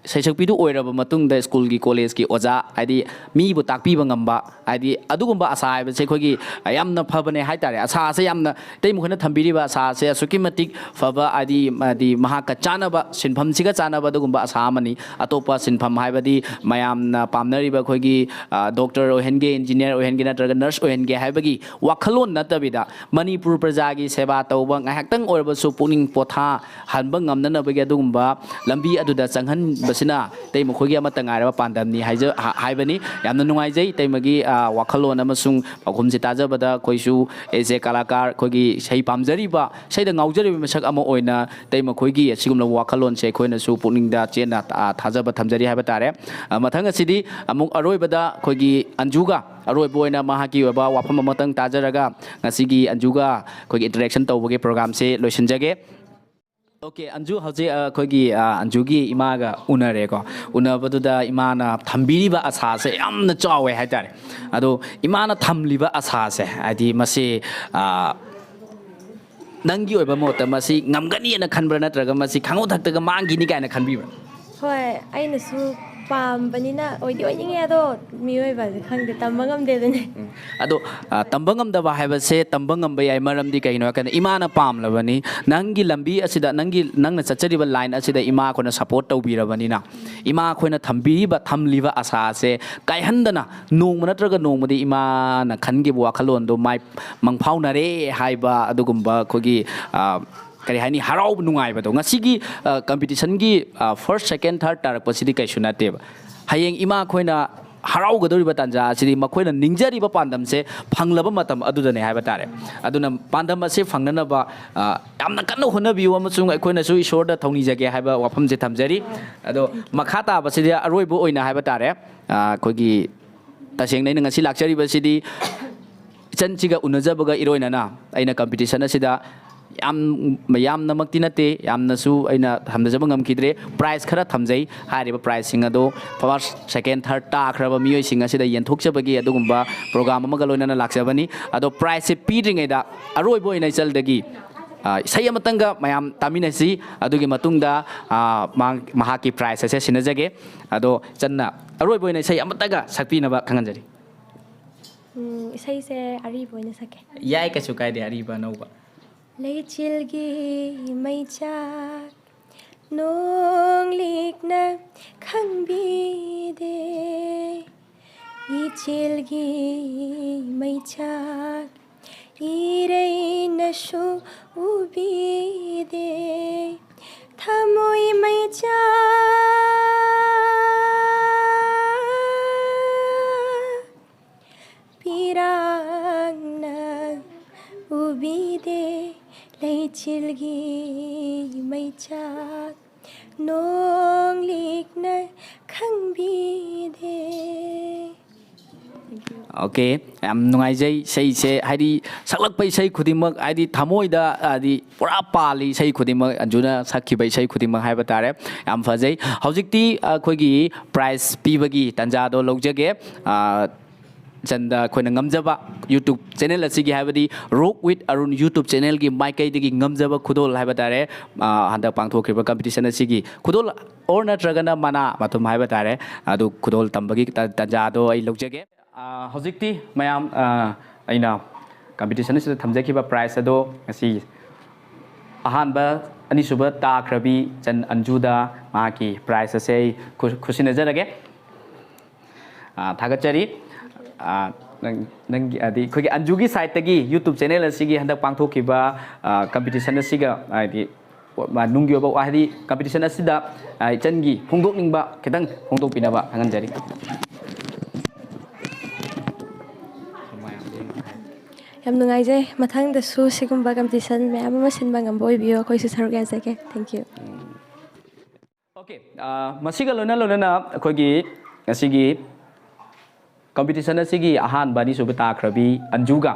ꯁꯩꯁꯛꯄꯤꯗꯨ ꯑꯣꯏꯔꯕ ꯃꯇꯨꯡꯗ ꯁ꯭ꯀꯨꯜꯒꯤ, ꯀꯣꯂꯦꯖꯀꯤ ꯑꯣꯖꯥ, ꯍꯥꯏꯗꯤ ꯃꯤꯕꯨ ꯇꯥꯛꯄꯤꯕ ꯉꯝꯕ, ꯍꯥꯏꯗꯤ ꯑꯗꯨꯒꯨꯝꯕ ꯑꯁꯥ ꯍꯥꯏꯕꯁꯦ ꯑꯩꯈꯣꯏꯒꯤ ꯌꯥꯝꯅ ꯐꯕꯅꯦ ꯍꯥꯏꯇꯥꯔꯦ꯫ ꯑꯁꯥꯁꯦ ꯌꯥꯝꯅ, ꯏꯇꯩ ꯃꯈꯣꯏꯅ ꯊꯝꯕꯤꯔꯤꯕ ꯑꯁꯥꯁꯦ ꯑꯁꯨꯛꯀꯤ ꯃꯇꯤꯛ ꯐꯕ, ꯍꯥꯏꯗꯤ, ꯍꯥꯏꯗꯤ ꯃꯍꯥꯛꯀ ꯆꯥꯟꯅꯕ, ꯁꯤꯟꯐꯝꯁꯤꯒ ꯆꯥꯟꯅꯕ ꯑꯗꯨꯒꯨꯝꯕ ꯑꯁꯥ ꯑꯃꯅꯤ꯫ ꯑꯇꯣꯞꯄ ꯁꯤꯟꯐꯝ ꯍꯥꯏꯕꯗꯤ ꯃꯌꯥꯝꯅ ꯄꯥꯝꯅꯔꯤꯕ ꯑꯩꯈꯣꯏꯒꯤ, ꯑ, doctor ꯑꯣꯏꯍꯟꯒꯦ, engineer ꯑꯣꯏꯍꯟꯒꯦ ꯅꯠꯇ꯭ꯔꯒ nurse ꯑꯣꯏꯍꯟꯒꯦ ꯍꯥꯏꯕꯒꯤ ꯋꯥꯈꯜꯂꯣꯟ ꯅꯠꯇꯕꯤꯗ, ꯃꯅꯤꯄꯨꯔ ꯄ꯭ꯔꯖꯥꯒꯤ ꯁꯦꯕꯥ ꯇꯧꯕ, ꯉꯥꯏꯍꯥꯛꯇꯪ ꯑꯣꯏꯔꯕꯁꯨ ꯄꯨꯛꯅꯤꯡ ꯄꯣꯊꯥꯍꯟꯕ ꯉꯝꯅꯅꯕꯒꯤ ꯑꯗꯨꯒꯨꯝꯕ ꯂꯝꯕꯤ ꯑꯗꯨꯗ ꯆꯪꯍꯟꯕꯁꯤꯅ ꯏꯇꯩ ꯃꯈꯣꯏꯒꯤ ꯑꯃꯠꯇ ꯉꯥꯏꯔꯕ ꯄꯥꯟꯗꯝꯅꯤ ꯍꯥꯏꯖ-, ꯍꯥ-, ꯍꯥꯏꯕꯅꯤ꯫ ꯌꯥꯝꯅ ꯅꯨꯡꯉꯥꯏꯖꯩ ꯏꯇꯩꯃꯒꯤ, ꯑ, ꯋꯥꯈꯜꯂꯣꯟ ꯑꯃꯁꯨꯡ ꯄꯥꯎꯈꯨꯝꯁꯦ ꯇꯥꯖꯕꯗ ꯑꯩꯈꯣꯏꯁꯨ as a ꯀꯂꯥꯀꯥꯔ, ꯑꯩꯈꯣꯏꯒꯤ ꯏꯁꯩ ꯄꯥꯝꯖꯔꯤꯕ, ꯏꯁꯩꯗ ꯉꯥꯎꯖꯔꯤꯕ ꯃꯤꯁꯛ ꯑꯃ ꯑꯣꯏꯅ ꯏꯇꯩ ꯃꯈꯣꯏꯒꯤ ꯑꯁꯤꯒꯨꯝꯂꯕ ꯋꯥꯈꯜꯂꯣꯟꯁꯦ ꯑꯩꯈꯣꯏꯅꯁꯨ ꯄꯨꯛꯅꯤꯡꯗ ꯆꯦꯠꯅ, ꯑ, ꯊꯥꯖꯕ ꯊꯝꯖꯔꯤ ꯍꯥꯏꯕ ꯇꯥꯔꯦ꯫ ꯑ, ꯃꯊꯪ ꯑꯁꯤꯗꯤ ꯑꯃꯨꯛ ꯑꯔꯣꯏꯕꯗ ꯑꯩꯈꯣꯏꯒꯤ ꯑꯟꯖꯨꯒ ꯑꯔꯣꯏꯕ ꯑꯣꯏꯅ ꯃꯍꯥꯛꯀꯤ ꯑꯣꯏꯕ ꯋꯥꯐꯝ ꯑꯃꯇꯪ ꯇꯥꯖꯔꯒ ꯉꯁꯤꯒꯤ ꯑꯟꯖꯨꯒ ꯑꯩꯈꯣꯏꯒꯤ interaction ꯇꯧꯕꯒꯤ programꯁꯦ ꯂꯣꯏꯁꯤꯟꯖꯒꯦ꯫ Okay, ꯑꯟꯖꯨ, ꯍꯧꯖꯤꯛ, ꯑ, ꯑꯩꯈꯣꯏꯒꯤ, ꯑ, ꯑꯟꯖꯨꯒꯤ ꯏꯃꯥꯒ ꯎꯅꯔꯦꯀꯣ꯫ ꯎꯅꯕꯗꯨꯗ ꯏꯃꯥꯅ ꯊꯝꯕꯤꯔꯤꯕ ꯑꯁꯥꯁꯦ ꯌꯥꯝꯅ ꯆꯥꯎꯋꯦ ꯍꯥꯏꯇꯥꯔꯦ꯫ ꯑꯗꯣ ꯏꯃꯥꯅ ꯊꯝꯂꯤꯕ ꯑꯁꯥꯁꯦ, ꯍꯥꯏꯗꯤ ꯃꯁꯤ, ꯑ, ꯅꯪꯒꯤ ꯑꯣꯏꯕ ꯃꯣꯠꯇ ꯃꯁꯤ ꯉꯝꯒꯅꯤꯅ ꯈꯟꯕ꯭ꯔꯥ, ꯅꯠꯇ꯭ꯔꯒ ꯃꯁꯤ ꯈꯪꯍꯧ ꯊꯛꯇꯒ ꯃꯥꯡꯈꯤꯅꯤ ꯀꯥꯏꯅ ꯈꯟꯕꯤꯕ꯭ꯔꯥ? ꯍꯣꯏ, ꯑꯩꯅꯁꯨ ꯄꯥꯝꯕꯅꯤꯅ ꯑꯣꯏꯗꯤ ꯑꯣꯏꯅꯤꯡꯉꯦ, ꯑꯗꯣ ꯃꯤꯑꯣꯏꯕꯁꯦ ꯈꯪꯗꯦ, ꯇꯝꯕ ꯉꯝꯗꯦ ꯑꯗꯨꯅꯦ꯫ ꯑꯗꯣ, ꯑ, ꯇꯝꯕ ꯉꯝꯗꯕ ꯍꯥꯏꯕꯁꯦ ꯇꯝꯕ ꯉꯝꯕ ꯌꯥꯏ, ꯃꯔꯝꯗꯤ ꯀꯩꯒꯤꯅꯣ ꯍꯥꯏ ꯀꯥꯟꯗ ꯏꯃꯥꯅ ꯄꯥꯝꯂꯕꯅꯤ꯫ ꯅꯪꯒꯤ ꯂꯝꯕꯤ ꯑꯁꯤꯗ, ꯅꯪꯒꯤ, ꯅꯪꯅ ꯆꯠꯆꯔꯤꯕ line ꯑꯁꯤꯗ ꯏꯃꯥ ꯑꯩꯈꯣꯏꯅ support ꯇꯧꯕꯤꯔꯕꯅꯤꯅ, ꯏꯃꯥ ꯑꯩꯈꯣꯏꯅ ꯊꯝꯕꯤꯔꯤꯕ, ꯊꯝꯂꯤꯕ ꯑꯁꯥꯁꯦ ꯀꯥꯏꯍꯟꯗꯅ ꯅꯣꯡꯃ ꯅꯠꯇ꯭ꯔꯒ ꯅꯣꯡꯃꯗꯤ ꯏꯃꯥꯅ ꯈꯟꯈꯤꯕ ꯋꯥꯈꯜꯂꯣꯟꯗꯣ ꯃꯥꯏ ꯃꯪꯐꯥꯎꯅꯔꯦ ꯍꯥꯏꯕ ꯑꯗꯨꯒꯨꯝꯕ ꯑꯩꯈꯣꯏꯒꯤ, ꯑ, ꯀꯔꯤ ꯍꯥꯏꯅꯤ, ꯍꯔꯥꯎꯕ ꯅꯨꯡꯉꯥꯏꯕꯗꯣ꯫ ꯉꯁꯤꯒꯤ, ꯑ, competition ꯒꯤ, ꯑ, first, second, third ꯇꯥꯔꯛꯄꯁꯤꯗꯤ ꯀꯩꯁꯨ ꯅꯠꯇꯦꯕ꯫ ꯍꯌꯦꯡ ꯏꯃꯥ ꯑꯩꯈꯣꯏꯅ ꯍꯔꯥꯎꯒꯗꯧꯔꯤꯕ ꯇꯥꯟꯖꯥ ꯑꯁꯤꯗꯤ ꯃꯈꯣꯏꯅ ꯅꯤꯡꯖꯔꯤꯕ ꯄꯥꯟꯗꯝꯁꯦ ꯐꯪꯂꯕ ꯃꯇꯝ ꯑꯗꯨꯗꯅꯦ ꯍꯥꯏꯕ ꯇꯥꯔꯦ꯫ ꯑꯗꯨꯅ ꯄꯥꯟꯗꯝ ꯑꯁꯤ ꯐꯪꯅꯅꯕ, ꯑ, ꯌꯥꯝꯅ ꯀꯟꯅ ꯍꯣꯠꯅꯕꯤꯌꯨ ꯑꯃꯁꯨꯡ ꯑꯩꯈꯣꯏꯅꯁꯨ ꯏꯁꯣꯔꯗ ꯊꯧꯅꯤꯖꯒꯦ ꯍꯥꯏꯕ ꯋꯥꯐꯝꯁꯦ ꯊꯝꯖꯔꯤ꯫ ꯑꯗꯣ ꯃꯈꯥ ꯇꯥꯕꯁꯤꯗꯤ ꯑꯔꯣꯏꯕ ꯑꯣꯏꯅ ꯍꯥꯏꯕ ꯇꯥꯔꯦ, ꯑ, ꯑꯩꯈꯣꯏꯒꯤ ꯇꯁꯦꯡꯅ ꯑꯩꯅ ꯉꯁꯤ ꯂꯥꯛꯆꯔꯤꯕꯁꯤꯗꯤ ꯏꯆꯟꯁꯤꯒ ꯎꯅꯖꯕꯒ ꯏꯔꯣꯏꯅꯅ ꯑꯩꯅ competition ꯑꯁꯤꯗ ꯌꯥꯝ, ꯌꯥꯝꯅꯃꯛꯇꯤ ꯅꯠꯇꯦ, ꯌꯥꯝꯅꯁꯨ ꯑꯩꯅ ꯊꯝꯅꯖꯕ ꯉꯝꯈꯤꯗ꯭ꯔꯦ꯫ Prize ꯈꯔ ꯊꯝꯖꯩ꯫ ꯍꯥꯏꯔꯤꯕ prizeꯁꯤꯡ ꯑꯗꯣ first, second, third ꯇꯥꯈ꯭ꯔꯕ ꯃꯤꯑꯣꯏꯁꯤꯡ ꯑꯁꯤꯗ ꯌꯦꯟꯊꯣꯛꯆꯕꯒꯤ ꯑꯗꯨꯒꯨꯝꯕ program ꯑꯃꯒ ꯂꯣꯏꯅꯅ ꯂꯥꯛꯆꯕꯅꯤ꯫ ꯑꯗꯣ prizeꯁꯦ ꯄꯤꯗ꯭ꯔꯤꯉꯩꯗ ꯑꯔꯣꯏꯕ ꯑꯣꯏꯅ ꯏꯆꯜꯗꯒꯤ, ꯑ, ꯏꯁꯩ ꯑꯃꯇꯪꯒ ꯃꯌꯥꯝ ꯇꯥꯃꯤꯟꯅꯁꯤ꯫ ꯑꯗꯨꯒꯤ ꯃꯇꯨꯡꯗ, ꯑ, ꯃꯍꯥꯛ-, ꯃꯍꯥꯛꯀꯤ prize ꯑꯁꯦ ꯁꯤꯟꯅꯖꯒꯦ꯫ ꯑꯗꯣ ꯏꯆꯟꯅ ꯑꯔꯣꯏꯕ ꯑꯣꯏꯅ ꯏꯁꯩ ꯑꯃꯇꯒ ꯁꯛꯄꯤꯅꯕ ꯈꯪꯍꯟꯖꯔꯤ꯫ ꯎꯝ, ꯏꯁꯩꯁꯦ ꯑꯔꯤꯕ ꯑꯣꯏꯅ ꯁꯛꯀꯦ꯫ ꯌꯥꯏ, ꯀꯩꯁꯨ ꯀꯥꯏꯗꯦ, ꯑꯔꯤꯕ ꯑꯅꯧꯕ꯫ ꯂꯩꯆꯤꯜꯒꯤ ꯃꯩꯆꯥꯛ ꯅꯣꯡꯂꯤꯛꯅ ꯈꯪꯕꯤꯗꯦ꯫ ꯏꯆꯦꯜꯒꯤ ꯃꯩꯆꯥꯛ ꯏꯔꯩꯅꯁꯨ ꯎꯕꯤꯗꯦ꯫ ꯊꯃꯣꯏ ꯃꯩꯆꯥꯛ ꯄꯤꯔꯥꯡꯅ ꯎꯕꯤꯗꯦ꯫ ꯂꯩꯆꯤꯜꯒꯤ ꯃꯩꯆꯥꯛ ꯅꯣꯡꯂꯤꯛꯅ ꯈꯪꯕꯤꯗꯦ꯫ Okay, ꯌꯥꯝ ꯅꯨꯡꯉꯥꯏꯖꯩ꯫ ꯏꯁꯩꯁꯦ ꯍꯥꯏꯗꯤ ꯁꯛꯂꯛꯄ ꯏꯁꯩ ꯈꯨꯗꯤꯡꯃꯛ, ꯍꯥꯏꯗꯤ ꯊꯃꯣꯏꯗ, ꯍꯥꯏꯗꯤ ꯄꯨꯔꯥ ꯄꯥꯜꯂꯤ ꯏꯁꯩ ꯈꯨꯗꯤꯡꯃꯛ, ꯑꯟꯖꯨꯅ ꯁꯛꯈꯤꯕ ꯏꯁꯩ ꯈꯨꯗꯤꯡꯃꯛ ꯍꯥꯏꯕ ꯇꯥꯔꯦ꯫ ꯌꯥꯝ ꯐꯖꯩ꯫ ꯍꯧꯖꯤꯛꯇꯤ ꯑꯩꯈꯣꯏꯒꯤ prize ꯄꯤꯕꯒꯤ ꯇꯥꯟꯖꯥꯗꯣ ꯂꯧꯖꯒꯦ꯫ ꯑ, ꯆꯟꯗ ꯑꯩꯈꯣꯏꯅ ꯉꯝꯖꯕ YouTube channel ꯑꯁꯤꯒꯤ, ꯍꯥꯏꯕꯗꯤ Rock with Arun YouTube channelꯒꯤ ꯃꯥꯏꯀꯩꯗꯒꯤ ꯉꯝꯖꯕ ꯈꯨꯗꯣꯜ ꯍꯥꯏꯕ ꯇꯥꯔꯦ, ꯑ, ꯍꯟꯗꯛ ꯄꯥꯡꯊꯣꯛꯈꯤꯕ competition ꯑꯁꯤꯒꯤ ꯈꯨꯗꯣꯜ or ꯅꯠꯇ꯭ꯔꯒꯅ ꯃꯅꯥ ꯃꯊꯨꯝ ꯍꯥꯏꯕ ꯇꯥꯔꯦ, ꯑꯗꯨ ꯈꯨꯗꯣꯜ ꯇꯝꯕꯒꯤ ꯇ-, ꯇꯥꯟꯖꯥ ꯑꯗꯣ ꯑꯩ ꯂꯧꯖꯒꯦ꯫ ꯑ, ꯍꯧꯖꯤꯛꯇꯤ ꯃꯌꯥꯝ, ꯑ, ꯑꯩꯅ competition ꯑꯁꯤꯗ ꯊꯝꯖꯈꯤꯕ prize ꯑꯗꯣ ꯉꯁꯤ ꯑꯍꯥꯟꯕ, ꯑꯅꯤꯁꯨꯕ ꯇꯥꯈ꯭ꯔꯕꯤ ꯆꯟ ꯑꯟꯖꯨꯗ ꯃꯍꯥꯛꯀꯤ prize ꯑꯁꯦ ꯑꯩ ꯈꯨ-, ꯈꯨꯠꯁꯤꯟꯅꯖꯔꯒꯦ꯫ ꯑ, ꯊꯥꯒꯠꯆꯔꯤ꯫ ꯑ, ꯅꯪ, ꯅꯪꯒꯤ, ꯍꯥꯏꯗꯤ, ꯑꯩꯈꯣꯏꯒꯤ ꯑꯟꯖꯨꯒꯤ sideꯇꯒꯤ YouTube channel ꯑꯁꯤꯒꯤ ꯍꯟꯗꯛ ꯄꯥꯡꯊꯣꯛꯈꯤꯕ, ꯑ, competition ꯑꯁꯤꯒ, ꯍꯥꯏꯗꯤ, ꯅꯨꯡꯒꯤ ꯑꯣꯏꯕ, ꯍꯥꯏꯗꯤ, competition ꯑꯁꯤꯗ, ꯑ, ꯏꯆꯟꯒꯤ ꯐꯣꯡꯗꯣꯛꯅꯤꯡꯕ ꯈꯤꯇꯪ ꯐꯣꯡꯗꯣꯛꯄꯤꯅꯕ ꯈꯪꯍꯟꯖꯔꯤ꯫ ꯌꯥꯝ ꯅꯨꯡꯉꯥꯏꯖꯩ꯫ ꯃꯊꯪꯗꯁꯨ ꯁꯤꯒꯨꯝꯕ competition ꯃꯌꯥꯝ ꯑꯃ ꯁꯤꯟꯕ ꯉꯝꯕ ꯑꯣꯏꯕꯤꯌꯨ꯫ ꯑꯩꯈꯣꯏꯁꯨ ꯁꯔꯨꯛ ꯌꯥꯖꯒꯦ꯫ Thank you꯫ Okay, ꯑ, ꯃꯁꯤꯒ ꯂꯣꯏꯅ ꯂꯣꯏꯅꯅ ꯑꯩꯈꯣꯏꯒꯤ ꯉꯁꯤꯒꯤ competition ꯑꯁꯤꯒꯤ ꯑꯍꯥꯟꯕ, ꯑꯅꯤꯁꯨꯕ ꯇꯥꯈ꯭ꯔꯕꯤ ꯑꯟꯖꯨꯒ,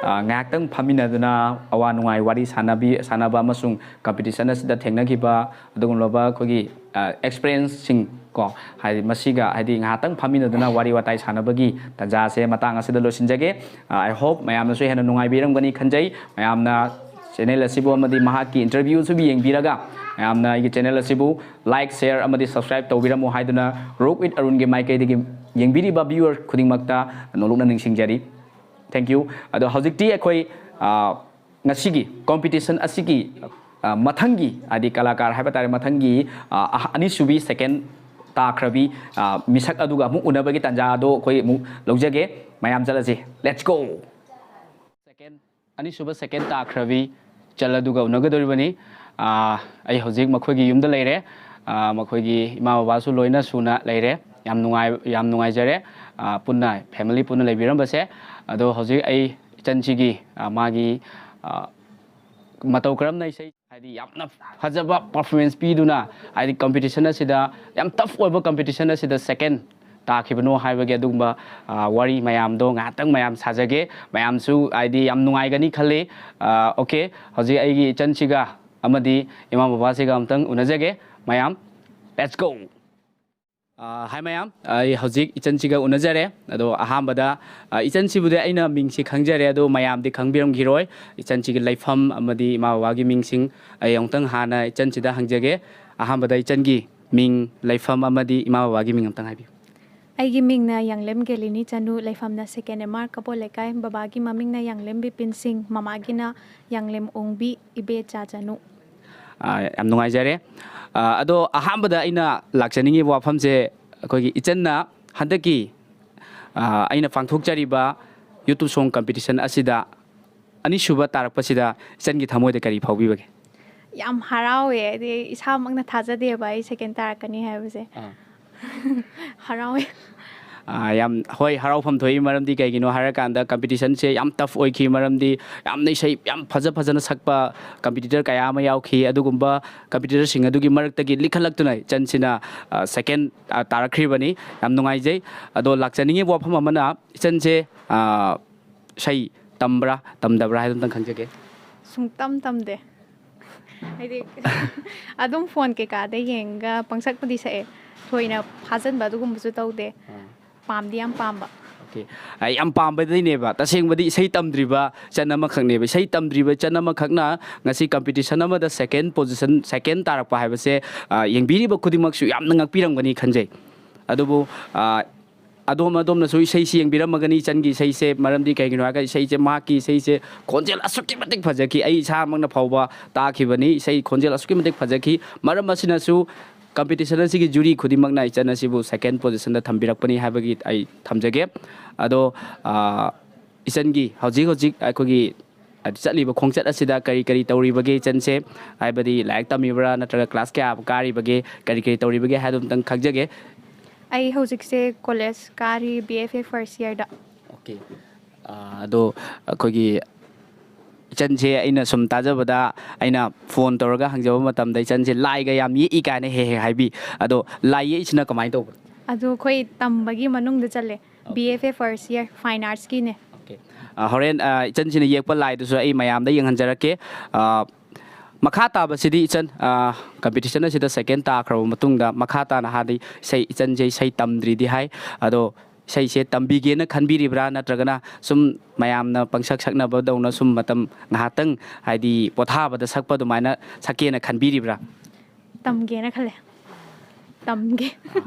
ꯑ, ꯉꯥꯏꯍꯥꯛꯇꯪ ꯐꯝꯃꯤꯟꯅꯗꯨꯅ ꯑꯋꯥ ꯅꯨꯡꯉꯥꯏ ꯋꯥꯔꯤ ꯁꯥꯟꯅꯕꯤ, ꯁꯥꯟꯅꯕ ꯑꯃꯁꯨꯡ competition ꯑꯁꯤꯗ ꯊꯦꯡꯅꯈꯤꯕ ꯑꯗꯨꯒꯨꯝꯂꯕ ꯑꯩꯈꯣꯏꯒꯤ, ꯑ, experienceꯁꯤꯡ ꯀꯣ, ꯍꯥꯏꯗꯤ ꯃꯁꯤꯒ, ꯍꯥꯏꯗꯤ ꯉꯥꯏꯍꯥꯛꯇꯪ ꯐꯝꯃꯤꯟꯅꯗꯨꯅ ꯋꯥꯔꯤ ꯋꯥꯇꯥꯏ ꯁꯥꯟꯅꯕꯒꯤ ꯇꯥꯟꯖꯥ ꯑꯁꯦ ꯃꯇꯥꯡ ꯑꯁꯤꯗ ꯂꯣꯏꯁꯤꯟꯖꯒꯦ꯫ ꯑ, I hope ꯃꯌꯥꯝꯅꯁꯨ ꯍꯦꯟꯅ ꯅꯨꯡꯉꯥꯏꯕꯤꯔꯝꯒꯅꯤ ꯈꯟꯖꯩ꯫ ꯃꯌꯥꯝꯅ channel ꯑꯁꯤꯕꯨ ꯑꯃꯗꯤ ꯃꯍꯥꯛꯀꯤ interviewꯁꯤꯕꯨ ꯌꯦꯡꯕꯤꯔꯒ ꯃꯌꯥꯝꯅ ꯑꯩꯒꯤ channel ꯑꯁꯤꯕꯨ like, share ꯑꯃꯗꯤ subscribe ꯇꯧꯕꯤꯔꯝꯃꯨ ꯍꯥꯏꯗꯨꯅ Rock with Arunꯒꯤ ꯃꯥꯏꯀꯩꯗꯒꯤ ꯌꯦꯡꯕꯤꯔꯤꯕ viewer ꯈꯨꯗꯤꯡꯃꯛꯇ ꯅꯣꯂꯨꯛꯅ ꯅꯤꯡꯁꯤꯡꯖꯔꯤ꯫ Thank you꯫ ꯑꯗꯣ ꯍꯧꯖꯤꯛꯇꯤ ꯑꯩꯈꯣꯏ, ꯑ, ꯉꯁꯤꯒꯤ competition ꯑꯁꯤꯒꯤ, ꯑ, ꯃꯊꯪꯒꯤ, ꯍꯥꯏꯗꯤ ꯀꯂꯥꯀꯥꯔ ꯍꯥꯏꯕ ꯇꯥꯔꯦ, ꯃꯊꯪꯒꯤ, ꯑ, ꯑꯍ-, ꯑꯅꯤꯁꯨꯕꯤ second ꯇꯥꯈ꯭ꯔꯕꯤ, ꯑ, ꯃꯤꯁꯛ ꯑꯗꯨꯒ ꯑꯃꯨꯛ ꯎꯅꯕꯒꯤ ꯇꯥꯟꯖꯥ ꯑꯗꯣ ꯑꯩꯈꯣꯏ ꯑꯃꯨꯛ ꯂꯧꯖꯒꯦ꯫ ꯃꯌꯥꯝ ꯆꯠꯂꯁꯤ꯫ Let's go! Second, ꯑꯅꯤꯁꯨꯕ second ꯇꯥꯈ꯭ꯔꯕꯤ ꯆꯜ ꯑꯗꯨꯒ ꯎꯅꯒꯗꯧꯔꯤꯕꯅꯤ꯫ ꯑ, ꯑꯩ ꯍꯧꯖꯤꯛ ꯃꯈꯣꯏꯒꯤ ꯌꯨꯝꯗ ꯂꯩꯔꯦ꯫ ꯑ, ꯃꯈꯣꯏꯒꯤ ꯏꯃꯥ ꯕꯕꯥꯁꯨ ꯂꯣꯏꯅ ꯁꯨꯅ ꯂꯩꯔꯦ꯫ ꯌꯥꯝ ꯅꯨꯡꯉꯥꯏ-, ꯌꯥꯝ ꯅꯨꯡꯉꯥꯏꯖꯔꯦ꯫ ꯑ, ꯄꯨꯟꯅ family ꯄꯨꯟꯅ ꯂꯩꯕꯤꯔꯝꯕꯁꯦ꯫ ꯑꯗꯣ ꯍꯧꯖꯤꯛ ꯑꯩ ꯏꯆꯟꯁꯤꯒꯤ, ꯑ, ꯃꯥꯒꯤ, ꯑ, ꯃꯇꯧ ꯀꯔꯝꯅ ꯏꯁꯩ, ꯍꯥꯏꯗꯤ ꯌꯥꯝꯅ ꯐꯖꯕ performance ꯄꯤꯗꯨꯅ, ꯍꯥꯏꯗꯤ competition ꯑꯁꯤꯗ, ꯌꯥꯝ tough ꯑꯣꯏꯕ competition ꯑꯁꯤꯗ second ꯇꯥꯈꯤꯕꯅꯣ ꯍꯥꯏꯕꯒꯤ ꯑꯗꯨꯒꯨꯝꯕ, ꯑ, ꯋꯥꯔꯤ ꯃꯌꯥꯝꯗꯣ ꯉꯥꯏꯍꯥꯛꯇꯪ ꯃꯌꯥꯝ ꯁꯥꯖꯒꯦ꯫ ꯃꯌꯥꯝꯁꯨ ꯍꯥꯏꯗꯤ ꯌꯥꯝ ꯅꯨꯡꯉꯥꯏꯒꯅꯤ ꯈꯜꯂꯤ꯫ ꯑ, okay, ꯍꯧꯖꯤꯛ ꯑꯩꯒꯤ ꯏꯆꯟꯁꯤꯒ ꯑꯃꯗꯤ ꯏꯃꯥ ꯕꯕꯥꯁꯤꯒ ꯑꯝꯇꯪ ꯎꯅꯖꯒꯦ꯫ ꯃꯌꯥꯝ, let's go! ꯑ, ꯍꯥꯏ ꯃꯌꯥꯝ, ꯑꯩ ꯍꯧꯖꯤꯛ ꯏꯆꯟꯁꯤꯒ ꯎꯅꯖꯔꯦ꯫ ꯑꯗꯣ ꯑꯍꯥꯟꯕꯗ, ꯑ, ꯏꯆꯟꯁꯤꯕꯨꯗꯤ ꯑꯩꯅ ꯃꯤꯡꯁꯤ ꯈꯪꯖꯔꯦ, ꯑꯗꯣ ꯃꯌꯥꯝꯗꯤ ꯈꯪꯕꯤꯔꯝꯈꯤꯔꯣꯏ꯫ ꯏꯆꯟꯁꯤꯒꯤ ꯂꯩꯐꯝ ꯑꯃꯗꯤ ꯏꯃꯥ ꯕꯕꯥꯒꯤ ꯃꯤꯡꯁꯤꯡ ꯑꯩ ꯑꯃꯨꯛꯇꯪ ꯍꯥꯟꯅ ꯏꯆꯟꯁꯤꯗ ꯍꯪꯖꯒꯦ꯫ ꯑꯍꯥꯟꯕꯗ ꯏꯆꯟꯒꯤ ꯃꯤꯡ, ꯂꯩꯐꯝ ꯑꯃꯗꯤ ꯏꯃꯥ ꯕꯕꯥꯒꯤ ꯃꯤꯡ ꯑꯃꯨꯛꯇꯪ ꯍꯥꯏꯕꯤꯌꯨ꯫ ꯑꯩꯒꯤ ꯃꯤꯡꯅ ꯌꯥꯡꯂꯦꯝ ꯒꯦꯂꯤꯅꯤ ꯆꯅꯨ, ꯂꯩꯐꯝꯅ ꯁꯦꯀꯦꯟ ꯑꯦꯝ ꯑꯥꯔ ꯀꯕꯣ ꯂꯩꯀꯥꯏ꯫ ꯕꯕꯥꯒꯤ ꯃꯃꯤꯡꯅ ꯌꯥꯡꯂꯦꯝ ꯕꯤꯄꯤꯟ ꯁꯤꯡ, ꯃꯃꯥꯒꯤꯅ ꯌꯥꯡꯂꯦꯝ ꯑꯣꯡꯕꯤ ꯏꯕꯦꯆꯥ ꯆꯅꯨ꯫ ꯑ, ꯌꯥꯝ ꯅꯨꯡꯉꯥꯏꯖꯔꯦ꯫ ꯑ, ꯑꯗꯣ ꯑꯍꯥꯟꯕꯗ ꯑꯩꯅ ꯂꯥꯛꯆꯅꯤꯡꯉꯤꯕ ꯋꯥꯐꯝꯁꯦ, ꯑꯩꯈꯣꯏꯒꯤ ꯏꯆꯟꯅ ꯍꯟꯗꯛꯀꯤ, ꯑ, ꯑꯩꯅ ꯄꯥꯡꯊꯣꯛꯆꯔꯤꯕ YouTube song competition ꯑꯁꯤꯗ ꯑꯅꯤꯁꯨꯕ ꯇꯥꯔꯛꯄꯁꯤꯗ ꯏꯆꯟꯒꯤ ꯊꯃꯣꯏꯗ ꯀꯔꯤ ꯐꯥꯎꯕꯤꯕꯒꯦ? ꯌꯥꯝ ꯍꯔꯥꯎꯋꯦ, ꯍꯥꯏꯗꯤ ꯏꯁꯥꯃꯛꯅ ꯊꯥꯖꯗꯦꯕ ꯑꯩ ꯁꯦꯀꯦꯟ ꯇꯥꯔꯛꯀꯅꯤ ꯍꯥꯏꯕꯁꯦ꯫ ꯑꯥ꯫ ꯍꯔꯥꯎꯋꯦ꯫ ꯑꯥ, ꯌꯥꯝ, ꯍꯣꯏ, ꯍꯔꯥꯎꯐꯝ ꯊꯣꯛꯏ꯫ ꯃꯔꯝꯗꯤ ꯀꯩꯒꯤꯅꯣ ꯍꯥꯏꯔꯀꯥꯟꯗ competition ꯁꯦ ꯌꯥꯝ tough ꯑꯣꯏꯈꯤ, ꯃꯔꯝꯗꯤ ꯌꯥꯝꯅ ꯏꯁꯩ ꯌꯥꯝ ꯐꯖ ꯐꯖꯅ ꯁꯛꯄ competitor ꯀꯌꯥ ꯑꯃ ꯌꯥꯎꯈꯤ꯫ ꯑꯗꯨꯒꯨꯝꯕ competitor ꯁꯤꯡ ꯑꯗꯨꯒꯤ ꯃꯔꯛꯇꯒꯤ ꯂꯤꯈꯠꯂꯛꯇꯨꯅ ꯏꯆꯟꯁꯤꯅ, ꯑ, ꯁꯦꯀꯦꯟ, ꯑ, ꯇꯥꯔꯛꯈ꯭ꯔꯤꯕꯅꯤ꯫ ꯌꯥꯝ ꯅꯨꯡꯉꯥꯏꯖꯩ꯫ ꯑꯗꯣ ꯂꯥꯛꯆꯅꯤꯡꯉꯤꯕ ꯋꯥꯐꯝ ꯑꯃꯅ, ꯏꯆꯟꯁꯦ, ꯑ, ꯏꯁꯩ ꯇꯝꯕ꯭ꯔꯥ ꯇꯝꯗꯕ꯭ꯔꯥ ꯍꯥꯏꯗꯨ ꯑꯝꯇꯪ ꯈꯪꯖꯒꯦ꯫ ꯁꯨꯡꯇꯝ ꯇꯝꯗꯦ꯫ ꯍꯥꯏꯗꯤ, ꯑꯗꯨꯝ ꯐꯣꯟ ꯀꯩꯀꯥꯗ ꯌꯦꯡꯉꯒ ꯄꯪꯁꯛꯄꯨꯗꯤ ꯁꯛꯑꯦ꯫ ꯊꯣꯏꯅ ꯐꯥꯖꯟꯕ ꯑꯗꯨꯒꯨꯝꯕꯁꯨ ꯇꯧꯗꯦ꯫ ꯑꯥ꯫ ꯄꯥꯝꯗꯤ ꯌꯥꯝ ꯄꯥꯝꯕ꯫ ꯑꯣꯀꯦ꯫ ꯑꯩ ꯌꯥꯝ ꯄꯥꯝꯕꯗꯩꯅꯦꯕ꯫ ꯇꯁꯦꯡꯕꯗꯤ ꯏꯁꯩ ꯇꯝꯗ꯭ꯔꯤꯕ ꯏꯆꯟ ꯑꯃꯈꯛꯅꯦꯕ꯫ ꯏꯁꯩ ꯇꯝꯗ꯭ꯔꯤꯕ ꯏꯆꯟ ꯑꯃꯈꯛꯅ ꯉꯁꯤ competition ꯑꯃꯗ second position, second ꯇꯥꯔꯛꯄ ꯍꯥꯏꯕꯁꯦ, ꯑ, ꯌꯦꯡꯕꯤꯔꯤꯕ ꯈꯨꯗꯤꯡꯃꯛꯁꯨ ꯌꯥꯝꯅ ꯉꯛꯄꯤꯔꯝꯒꯅꯤ ꯈꯟꯖꯩ꯫ ꯑꯗꯨꯕꯨ, ꯑ, ꯑꯗꯣꯝ ꯑꯗꯣꯝꯅꯁꯨ ꯏꯁꯩꯁꯤ ꯌꯦꯡꯕꯤꯔꯝꯃꯒꯅꯤ, ꯏꯆꯟꯒꯤ ꯏꯁꯩꯁꯦ꯫ ꯃꯔꯝꯗꯤ ꯀꯩꯒꯤꯅꯣ ꯍꯥꯏꯔꯒ ꯏꯁꯩꯁꯦ, ꯃꯍꯥꯛꯀꯤ ꯏꯁꯩꯁꯦ ꯈꯣꯟꯖꯦꯜ ꯑꯁꯨꯛꯀꯤ ꯃꯇꯤꯛ ꯐꯖꯈꯤ꯫ ꯑꯩ ꯏꯁꯥꯃꯛꯅ ꯐꯥꯎꯕ ꯇꯥꯈꯤꯕꯅꯤ꯫ ꯏꯁꯩ ꯈꯣꯟꯖꯦꯜ ꯑꯁꯨꯛꯀꯤ ꯃꯇꯤꯛ ꯐꯖꯈꯤ꯫ ꯃꯔꯝ ꯑꯁꯤꯅꯁꯨ competition ꯑꯁꯤꯒꯤ jury ꯈꯨꯗꯤꯡꯃꯛꯅ ꯏꯆꯟ ꯑꯁꯤꯕꯨ second position ꯗ ꯊꯝꯕꯤꯔꯛꯄꯅꯤ ꯍꯥꯏꯕꯒꯤ ꯑꯩ ꯊꯝꯖꯒꯦ꯫ ꯑꯗꯣ, ꯑ, ꯏꯆꯟꯒꯤ ꯍꯧꯖꯤꯛ ꯍꯧꯖꯤꯛ ꯑꯩꯈꯣꯏꯒꯤ ꯆꯠꯂꯤꯕ ꯈꯣꯡꯆꯠ ꯑꯁꯤꯗ ꯀꯔꯤ ꯀꯔꯤ ꯇꯧꯔꯤꯕꯒꯦ ꯏꯆꯟꯁꯦ? ꯍꯥꯏꯕꯗꯤ ꯂꯥꯏꯔꯤꯛ ꯇꯝꯃꯤꯕ꯭ꯔꯥ, ꯅꯠꯇ꯭ꯔꯒ class ꯀꯌꯥ ꯀꯥꯔꯤꯕꯒꯦ, ꯀꯔꯤ ꯀꯔꯤ ꯇꯧꯔꯤꯕꯒꯦ ꯍꯥꯏꯕꯗꯨ ꯑꯝꯇꯪ ꯈꯪꯖꯒꯦ꯫ ꯑꯩ ꯍꯧꯖꯤꯛꯁꯦ college ꯀꯥꯔꯤ, B F A first year ꯗ꯫ ꯑꯣꯀꯦ꯫ ꯑꯥ, ꯑꯗꯣ ꯑꯩꯈꯣꯏꯒꯤ ꯏꯆꯟꯁꯦ, ꯑꯩꯅ ꯁꯨꯝ ꯇꯥꯖꯕꯗ, ꯑꯩꯅ ꯐꯣꯟ ꯇꯧꯔꯒ ꯍꯪꯖꯕ ꯃꯇꯝꯗ, ꯏꯆꯟꯁꯦ ꯂꯥꯏꯒ ꯌꯥꯝ ꯌꯦꯛꯏ ꯀꯥꯏꯅ ꯍꯦꯛ ꯍꯦꯛ ꯍꯥꯏꯕꯤ꯫ ꯑꯗꯣ ꯂꯥꯏ ꯌꯦꯛꯏꯁꯤꯅ ꯀꯃꯥꯏꯅ ꯇꯧꯕꯅꯣ? ꯑꯗꯨ ꯑꯩꯈꯣꯏ ꯇꯝꯕꯒꯤ ꯃꯅꯨꯡꯗ ꯆꯜꯂꯦ꯫ Okay. B F A first year fine arts ꯀꯤꯅꯦ꯫ ꯑꯣꯀꯦ꯫ ꯑ, ꯍꯣꯔꯦꯟ, ꯑ, ꯏꯆꯟꯁꯤꯅ ꯌꯦꯛꯄ ꯂꯥꯏꯗꯨꯁꯨ ꯑꯩ ꯃꯌꯥꯝꯗ ꯌꯦꯡꯍꯟꯖꯔꯛꯀꯦ꯫ ꯑ, ꯃꯈꯥ ꯇꯥꯕꯁꯤꯗꯤ ꯏꯆꯟ, ꯑ, competition ꯑꯁꯤꯗ second ꯇꯥꯈ꯭ꯔꯕ ꯃꯇꯨꯡꯗ ꯃꯈꯥ ꯇꯥꯅ ꯍꯥꯏꯗꯤ ꯏꯁꯩ, ꯏꯆꯟꯁꯦ ꯏꯁꯩ ꯇꯝꯗ꯭ꯔꯤꯗꯤ ꯍꯥꯏ, ꯑꯗꯣ ꯏꯁꯩꯁꯦ ꯇꯝꯕꯤꯒꯦꯅ ꯈꯟꯕꯤꯔꯤꯕ꯭ꯔꯥ, ꯅꯠꯇ꯭ꯔꯒꯅ ꯁꯨꯝ ꯃꯌꯥꯝꯅ ꯄꯪꯁꯛ ꯁꯛꯅꯕꯗꯧꯅ ꯁꯨꯝ ꯃꯇꯝ ꯉꯥꯏꯍꯥꯛꯇꯪ ꯍꯥꯏꯗꯤ ꯄꯣꯊꯥꯕꯗ ꯁꯛꯄ ꯑꯗꯨꯃꯥꯏꯅ ꯁꯛꯀꯦꯅ ꯈꯟꯕꯤꯔꯤꯕ꯭ꯔꯥ? ꯇꯝꯒꯦꯅ ꯈꯜꯂꯦ꯫ ꯇꯝꯒꯦ꯫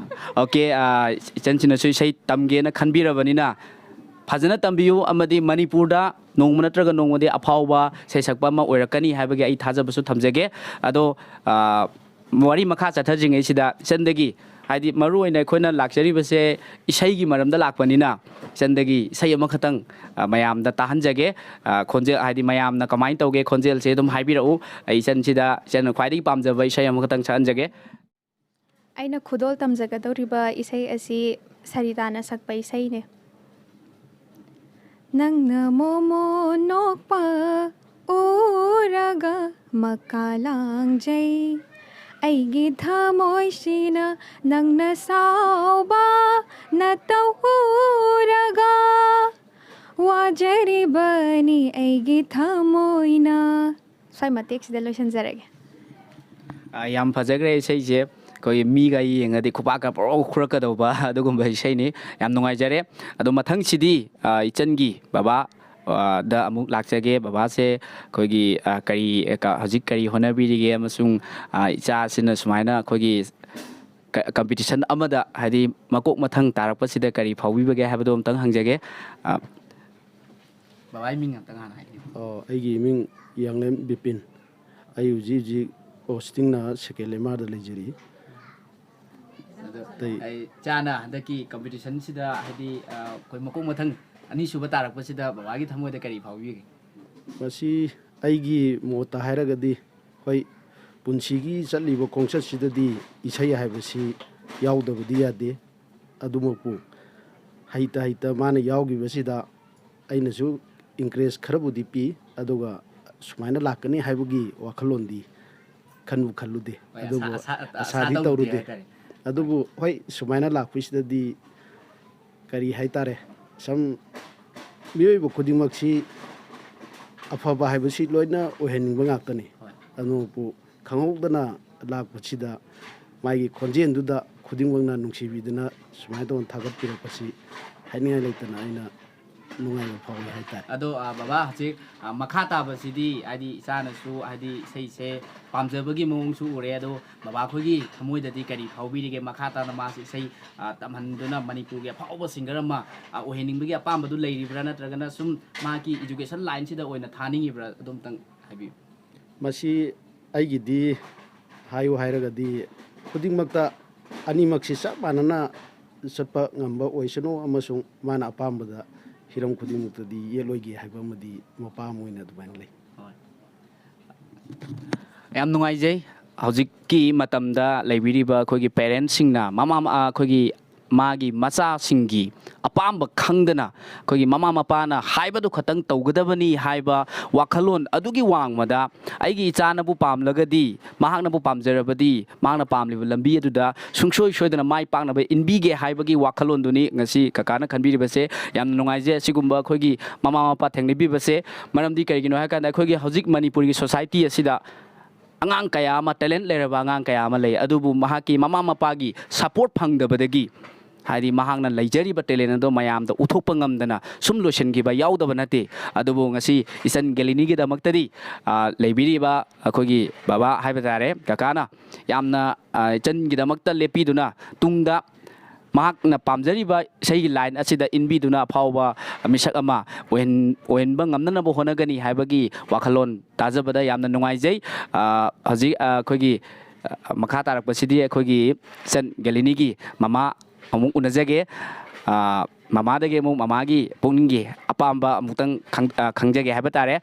ꯑꯣꯀꯦ, ꯑ, ꯏꯆꯟꯁꯤꯅꯁꯨ ꯏꯁꯩ ꯇꯝꯒꯦꯅ ꯈꯟꯕꯤꯔꯕꯅꯤꯅ ꯐꯖꯅ ꯇꯝꯕꯤꯌꯨ, ꯑꯃꯗꯤ ꯃꯅꯤꯄꯨꯔꯗ ꯅꯣꯡꯃ ꯅꯠꯇ꯭ꯔꯒ ꯅꯣꯡꯃꯗꯤ ꯑꯐꯥꯎꯕ ꯏꯁꯩ ꯁꯛꯄ ꯑꯃ ꯑꯣꯏꯔꯛꯀꯅꯤ ꯍꯥꯏꯕꯒꯤ ꯑꯩ ꯊꯥꯖꯕꯁꯨ ꯊꯝꯖꯒꯦ꯫ ꯑꯗꯣ, ꯑ, ꯋꯥꯔꯤ ꯃꯈꯥ ꯆꯠꯊꯗ꯭ꯔꯤꯉꯩꯁꯤꯗ ꯏꯆꯟꯗꯒꯤ, ꯍꯥꯏꯗꯤ ꯃꯔꯨ ꯑꯣꯏꯅ ꯑꯩꯈꯣꯏꯅ ꯂꯥꯛꯆꯔꯤꯕꯁꯦ ꯏꯁꯩꯒꯤ ꯃꯔꯝꯗ ꯂꯥꯛꯄꯅꯤꯅ, ꯏꯆꯟꯗꯒꯤ ꯏꯁꯩ ꯑꯃꯈꯛꯇꯪ, ꯑ, ꯃꯌꯥꯝꯗ ꯇꯥꯍꯟꯖꯒꯦ꯫ ꯑ, ꯈꯣꯟꯖꯦꯜ, ꯍꯥꯏꯗꯤ ꯃꯌꯥꯝꯅ ꯀꯃꯥꯏꯅ ꯇꯧꯒꯦ ꯈꯣꯟꯖꯦꯜꯁꯦ ꯑꯗꯨꯝ ꯍꯥꯏꯕꯤꯔꯛꯎ꯫ ꯑꯩ ꯏꯆꯟꯁꯤꯗ ꯏꯆꯟꯅ ꯈ꯭ꯋꯥꯏꯗꯒꯤ ꯄꯥꯝꯖꯕ ꯏꯁꯩ ꯑꯃꯈꯛꯇꯪ ꯁꯛꯍꯟꯖꯒꯦ꯫ ꯑꯩꯅ ꯈꯨꯗꯣꯜ ꯇꯝꯖꯒꯗꯧꯔꯤꯕ ꯏꯁꯩ ꯑꯁꯤ ꯁꯔꯤꯇꯥꯅ ꯁꯛꯄ ꯏꯁꯩꯅꯦ꯫ ꯅꯪꯅ ꯃꯣꯃꯣ ꯅꯣꯛꯄ ꯎꯔꯒ ꯃꯀꯥ ꯂꯥꯡꯖꯩ꯫ ꯑꯩꯒꯤ ꯊꯃꯣꯏꯁꯤꯅ ꯅꯪꯅ ꯁꯥꯎꯕ ꯅꯇꯧ ꯎꯔꯒ ꯋꯥꯖꯔꯤꯕꯅꯤ ꯑꯩꯒꯤ ꯊꯃꯣꯏꯅ꯫ ꯁ꯭ꯋꯥꯏ ꯃꯇꯦꯛꯁꯤꯗ ꯂꯣꯏꯁꯤꯟꯖꯔꯒꯦ꯫ ꯑ, ꯌꯥꯝ ꯐꯖꯈ꯭ꯔꯦ ꯏꯁꯩꯁꯦ꯫ ꯑꯩꯈꯣꯏꯒꯤ ꯃꯤꯒ ꯌꯦꯡꯉꯗꯤ ꯈꯨꯄꯥꯛꯀ ꯄꯣꯔꯣ ꯈꯨꯔꯛꯀꯗꯧꯕ ꯑꯗꯨꯒꯨꯝꯕ ꯏꯁꯩꯅꯤ꯫ ꯌꯥꯝ ꯅꯨꯡꯉꯥꯏꯖꯔꯦ꯫ ꯑꯗꯣ ꯃꯊꯪꯁꯤꯗꯤ, ꯑ, ꯏꯆꯟꯒꯤ ꯕꯕꯥ, ꯑ, ꯗ ꯑꯃꯨꯛ ꯂꯥꯛꯆꯒꯦ꯫ ꯕꯕꯥꯁꯦ ꯑꯩꯈꯣꯏꯒꯤ, ꯑ, ꯀꯔꯤ, ꯑ, ꯀ-, ꯍꯧꯖꯤꯛ ꯀꯔꯤ ꯍꯣꯠꯅꯕꯤꯔꯤꯒꯦ ꯑꯃꯁꯨꯡ, ꯑ, ꯏꯆꯥꯁꯤꯅ ꯁꯨꯃꯥꯏꯅ ꯑꯩꯈꯣꯏꯒꯤ ꯀ-, competition ꯑꯃꯗ ꯍꯥꯏꯗꯤ ꯃꯀꯣꯛ ꯃꯊꯪ ꯇꯥꯔꯛꯄꯁꯤꯗ ꯀꯔꯤ ꯐꯥꯎꯕꯤꯕꯒꯦ ꯍꯥꯏꯕꯗꯣ ꯑꯝꯇꯪ ꯍꯪꯖꯒꯦ꯫ ꯑ, ꯕꯕꯥꯒꯤ ꯃꯤꯡ ꯑꯝꯇꯪ ꯍꯥꯟꯅ ꯍꯥꯏꯕꯤꯌꯨ꯫ ꯑꯣ, ꯑꯩꯒꯤ ꯃꯤꯡ ꯌꯥꯡꯂꯦꯝ ꯕꯤꯄꯤꯟ꯫ ꯑꯩ ꯍꯧꯖꯤꯛ ꯍꯧꯖꯤꯛ posting ꯅ second M R ꯗ ꯂꯩꯖꯔꯤ꯫ ꯑꯗꯣ ꯑꯇꯩ ꯑꯩ ꯏꯆꯥꯅ ꯍꯟꯗꯛꯀꯤ competition ꯁꯤꯗ ꯍꯥꯏꯗꯤ, ꯑ, ꯑꯩꯈꯣꯏ ꯃꯀꯣꯛ ꯃꯊꯪ ꯑꯅꯤꯁꯨꯕ ꯇꯥꯔꯛꯄꯁꯤꯗ ꯕꯕꯥꯒꯤ ꯊꯃꯣꯏꯗ ꯀꯔꯤ ꯐꯥꯎꯕꯤꯒꯦ? ꯃꯁꯤ ꯑꯩꯒꯤ ꯃꯣꯠꯇ ꯍꯥꯏꯔꯒꯗꯤ, ꯍꯣꯏ, ꯄꯨꯟꯁꯤꯒꯤ ꯆꯠꯂꯤꯕ ꯈꯣꯡꯆꯠꯁꯤꯗꯗꯤ ꯏꯁꯩ ꯍꯥꯏꯕꯁꯤ ꯌꯥꯎꯗꯕꯗꯤ ꯌꯥꯗꯦ꯫ ꯑꯗꯨꯃꯛꯄꯨ ꯍꯩꯇ ꯍꯩꯇ ꯃꯥꯅ ꯌꯥꯎꯈꯤꯕꯁꯤꯗ ꯑꯩꯅꯁꯨ encourage ꯈꯔꯕꯨꯗꯤ ꯄꯤ, ꯑꯗꯨꯒ ꯁꯨꯃꯥꯏꯅ ꯂꯥꯛꯀꯅꯤ ꯍꯥꯏꯕꯒꯤ ꯋꯥꯈꯜꯂꯣꯟꯗꯤ ꯈꯟꯕꯨ ꯈꯜꯂꯨꯗꯦ꯫ ꯍꯣꯏ, ꯑꯗꯨꯕꯨ ꯑꯁꯥ-, ꯑꯁꯥ-, ꯑꯁꯥ ꯑꯁꯥꯗꯤ ꯇꯧꯗꯦ ꯇꯧꯔꯨꯗꯦ꯫ ꯍꯥꯏꯇꯥꯔꯦ꯫ ꯑꯗꯨꯕꯨ ꯍꯣꯏ, ꯁꯨꯃꯥꯏꯅ ꯂꯥꯛꯄꯁꯤꯗꯗꯤ ꯀꯔꯤ ꯍꯥꯏꯇꯥꯔꯦ, ꯁꯝ ꯃꯤꯑꯣꯏꯕ ꯈꯨꯗꯤꯡꯃꯛꯁꯤ ꯑꯐꯕ ꯍꯥꯏꯕꯁꯤ ꯂꯣꯏꯅ ꯑꯣꯏꯍꯟꯅꯤꯡꯕ ꯉꯥꯛꯇꯅꯤ꯫ ꯍꯣꯏ꯫ ꯑꯅꯣꯛꯄꯨ ꯈꯪꯍꯧꯗꯅ ꯂꯥꯛꯄꯁꯤꯗ ꯃꯥꯒꯤ ꯈꯣꯟꯖꯦꯜꯗꯨꯗ ꯈꯨꯗꯤꯡꯃꯛꯅ ꯅꯨꯡꯁꯤꯕꯤꯗꯨꯅ ꯁꯨꯃꯥꯏꯅ ꯇꯧꯅ ꯊꯥꯒꯠꯄꯤꯔꯛꯄꯁꯤ ꯍꯥꯏꯅꯤꯡꯉꯥꯏ ꯂꯩꯇꯅ ꯑꯩꯅ ꯅꯨꯡꯉꯥꯏꯕ ꯐꯥꯎꯏ ꯍꯥꯏꯇꯥꯔꯦ꯫ ꯑꯗꯣ, ꯑ, ꯕꯕꯥ, ꯍꯧꯖꯤꯛ, ꯑ, ꯃꯈꯥ ꯇꯥꯕꯁꯤꯗꯤ, ꯍꯥꯏꯗꯤ, ꯏꯆꯥꯅꯁꯨ, ꯍꯥꯏꯗꯤ, ꯏꯁꯩꯁꯦ ꯄꯥꯝꯖꯕꯒꯤ ꯃꯑꯣꯡꯁꯨ ꯎꯔꯦ꯫ ꯑꯗꯣ ꯕꯕꯥ ꯑꯩꯈꯣꯏꯒꯤ ꯊꯃꯣꯏꯗꯗꯤ ꯀꯔꯤ ꯐꯥꯎꯕꯤꯔꯤꯒꯦ? ꯃꯈꯥ ꯇꯥꯅ ꯃꯥꯁꯦ ꯏꯁꯩ, ꯑ, ꯇꯝꯍꯟꯗꯨꯅ ꯃꯅꯤꯄꯨꯔꯒꯤ ꯑꯐꯥꯎꯕ singer ꯑꯃ, ꯑ, ꯑꯣꯏꯍꯟꯅꯤꯡꯕꯒꯤ ꯑꯄꯥꯝꯕꯗꯨ ꯂꯩꯔꯤꯕ꯭ꯔꯥ, ꯅꯠꯇ꯭ꯔꯒꯅ ꯁꯨꯝ ꯃꯍꯥꯛꯀꯤ education lineꯁꯤꯗ ꯑꯣꯏꯅ ꯊꯥꯅꯤꯡꯉꯤꯕ꯭ꯔꯥ? ꯑꯗꯨꯝꯇꯪ ꯍꯥꯏꯕꯤꯌꯨ꯫ ꯃꯁꯤ ꯑꯩꯒꯤꯗꯤ ꯍꯥꯏꯌꯨ ꯍꯥꯏꯔꯒꯗꯤ ꯈꯨꯗꯤꯡꯃꯛꯇ ꯑꯅꯤꯃꯛꯁꯤ ꯆꯞ ꯃꯥꯟꯅꯅ ꯆꯠꯄ ꯉꯝꯕ ꯑꯣꯏꯁꯅꯨ, ꯑꯃꯁꯨꯡ ꯃꯥꯅ ꯑꯄꯥꯝꯕꯗ ꯍꯤꯔꯝ ꯈꯨꯗꯤꯡꯃꯛꯇꯗꯤ ꯌꯦꯠꯂꯣꯏꯒꯦ ꯍꯥꯏꯕ ꯑꯃꯗꯤ ꯃꯄꯥ ꯑꯃ ꯑꯣꯏꯅ ꯑꯗꯨꯃꯥꯏꯅ ꯂꯩ꯫ ꯌꯥꯝ ꯅꯨꯡꯉꯥꯏꯖꯩ꯫ ꯍꯧꯖꯤꯛꯀꯤ ꯃꯇꯝꯗ ꯂꯩꯕꯤꯔꯤꯕ ꯑꯩꯈꯣꯏꯒꯤ parentꯁꯤꯡꯅ ꯃꯃꯥ, ꯑꯩꯈꯣꯏꯒꯤ ꯃꯥꯒꯤ ꯃꯆꯥꯁꯤꯡꯒꯤ ꯑꯄꯥꯝꯕ ꯈꯪꯗꯅ ꯑꯩꯈꯣꯏꯒꯤ ꯃꯃꯥ ꯃꯄꯥꯅ ꯍꯥꯏꯕꯗꯨ ꯈꯛꯇꯪ ꯇꯧꯒꯗꯕꯅꯤ ꯍꯥꯏꯕ ꯋꯥꯈꯜꯂꯣꯟ ꯑꯗꯨꯒꯤ ꯋꯥꯡꯃꯗ ꯑꯩꯒꯤ ꯏꯆꯥꯅꯕꯨ ꯄꯥꯝꯂꯒꯗꯤ, ꯃꯍꯥꯛꯅꯕꯨ ꯄꯥꯝꯖꯔꯕꯗꯤ, ꯃꯍꯥꯛꯅ ꯄꯥꯝꯂꯤꯕ ꯂꯝꯕꯤ ꯑꯗꯨꯗ ꯁꯨꯡꯁꯣꯏ ꯁꯣꯏꯗꯅ ꯃꯥꯏ ꯄꯥꯛꯅꯕ ꯏꯟꯕꯤꯒꯦ ꯍꯥꯏꯕꯒꯤ ꯋꯥꯈꯜꯂꯣꯟꯗꯨꯅꯤ ꯉꯁꯤ ꯀꯀꯥꯅ ꯈꯟꯕꯤꯔꯤꯕꯁꯦ꯫ ꯌꯥꯝꯅ ꯅꯨꯡꯉꯥꯏꯖꯩ꯫ ꯑꯁꯤꯒꯨꯝꯕ ꯑꯩꯈꯣꯏꯒꯤ ꯃꯃꯥ ꯃꯄꯥ ꯊꯦꯡꯅꯕꯤꯕꯁꯦ꯫ ꯃꯔꯝꯗꯤ ꯀꯔꯤꯒꯤꯅꯣ ꯍꯥꯏ ꯀꯥꯟꯗ, ꯑꯩꯈꯣꯏꯒꯤ ꯍꯧꯖꯤꯛ ꯃꯅꯤꯄꯨꯔꯒꯤ society ꯑꯁꯤꯗ ꯑꯉꯥꯡ ꯀꯌꯥ ꯑꯃ, talent ꯂꯩꯔꯕ ꯑꯉꯥꯡ ꯀꯌꯥ ꯑꯃ ꯂꯩ, ꯑꯗꯨꯕꯨ ꯃꯍꯥꯛꯀꯤ ꯃꯃꯥ ꯃꯄꯥꯒꯤ support ꯐꯪꯗꯕꯗꯒꯤ, ꯍꯥꯏꯗꯤ ꯃꯍꯥꯛꯅ ꯂꯩꯖꯔꯤꯕ talent ꯑꯗꯣ ꯃꯌꯥꯝꯗ ꯎꯠꯊꯣꯛꯄ ꯉꯝꯗꯅ ꯁꯨꯝ ꯂꯣꯏꯁꯤꯟꯈꯤꯕ ꯌꯥꯎꯗꯕ ꯅꯠꯇꯦ꯫ ꯑꯗꯨꯕꯨ ꯉꯁꯤ ꯏꯆꯟ ꯒꯦꯂꯤꯅꯤꯒꯤꯗꯃꯛꯇꯗꯤ, ꯑ, ꯂꯩꯕꯤꯔꯤꯕ ꯑꯩꯈꯣꯏꯒꯤ ꯕꯕꯥ ꯍꯥꯏꯕ ꯇꯥꯔꯦ, ꯀꯀꯥꯅ ꯌꯥꯝꯅ, ꯑ, ꯏꯆꯟꯒꯤꯗꯃꯛꯇ ꯂꯦꯞꯄꯤꯗꯨꯅ ꯇꯨꯡꯗ ꯃꯍꯥꯛꯅ ꯄꯥꯝꯖꯔꯤꯕ ꯏꯁꯩꯒꯤ line ꯑꯁꯤꯗ ꯏꯟꯕꯤꯗꯨꯅ ꯑꯐꯥꯎꯕ ꯃꯤꯁꯛ ꯑꯃ ꯑꯣꯏꯍꯟ-, ꯑꯣꯏꯍꯟꯕ ꯉꯝꯅꯅꯕ ꯍꯣꯠꯅꯒꯅꯤ ꯍꯥꯏꯕꯒꯤ ꯋꯥꯈꯜꯂꯣꯟ ꯇꯥꯖꯕꯗ ꯌꯥꯝꯅ ꯅꯨꯡꯉꯥꯏꯖꯩ꯫ ꯑ, ꯍꯧꯖꯤꯛ, ꯑ, ꯑꯩꯈꯣꯏꯒꯤ, ꯑ, ꯃꯈꯥ ꯇꯥꯔꯛꯄꯁꯤꯗꯤ ꯑꯩꯈꯣꯏꯒꯤ ꯏꯆꯟ ꯒꯦꯂꯤꯅꯤꯒꯤ ꯃꯃꯥ ꯑꯃꯨꯛ ꯎꯅꯖꯒꯦ꯫ ꯑ, ꯃꯃꯥꯗꯒꯤ ꯑꯃꯨꯛ ꯃꯃꯥꯒꯤ ꯄꯨꯛꯅꯤꯡꯒꯤ ꯑꯄꯥꯝꯕ ꯑꯃꯨꯛꯇꯪ ꯈꯪ-, ꯑ, ꯈꯪꯖꯒꯦ ꯍꯥꯏꯕ ꯇꯥꯔꯦ꯫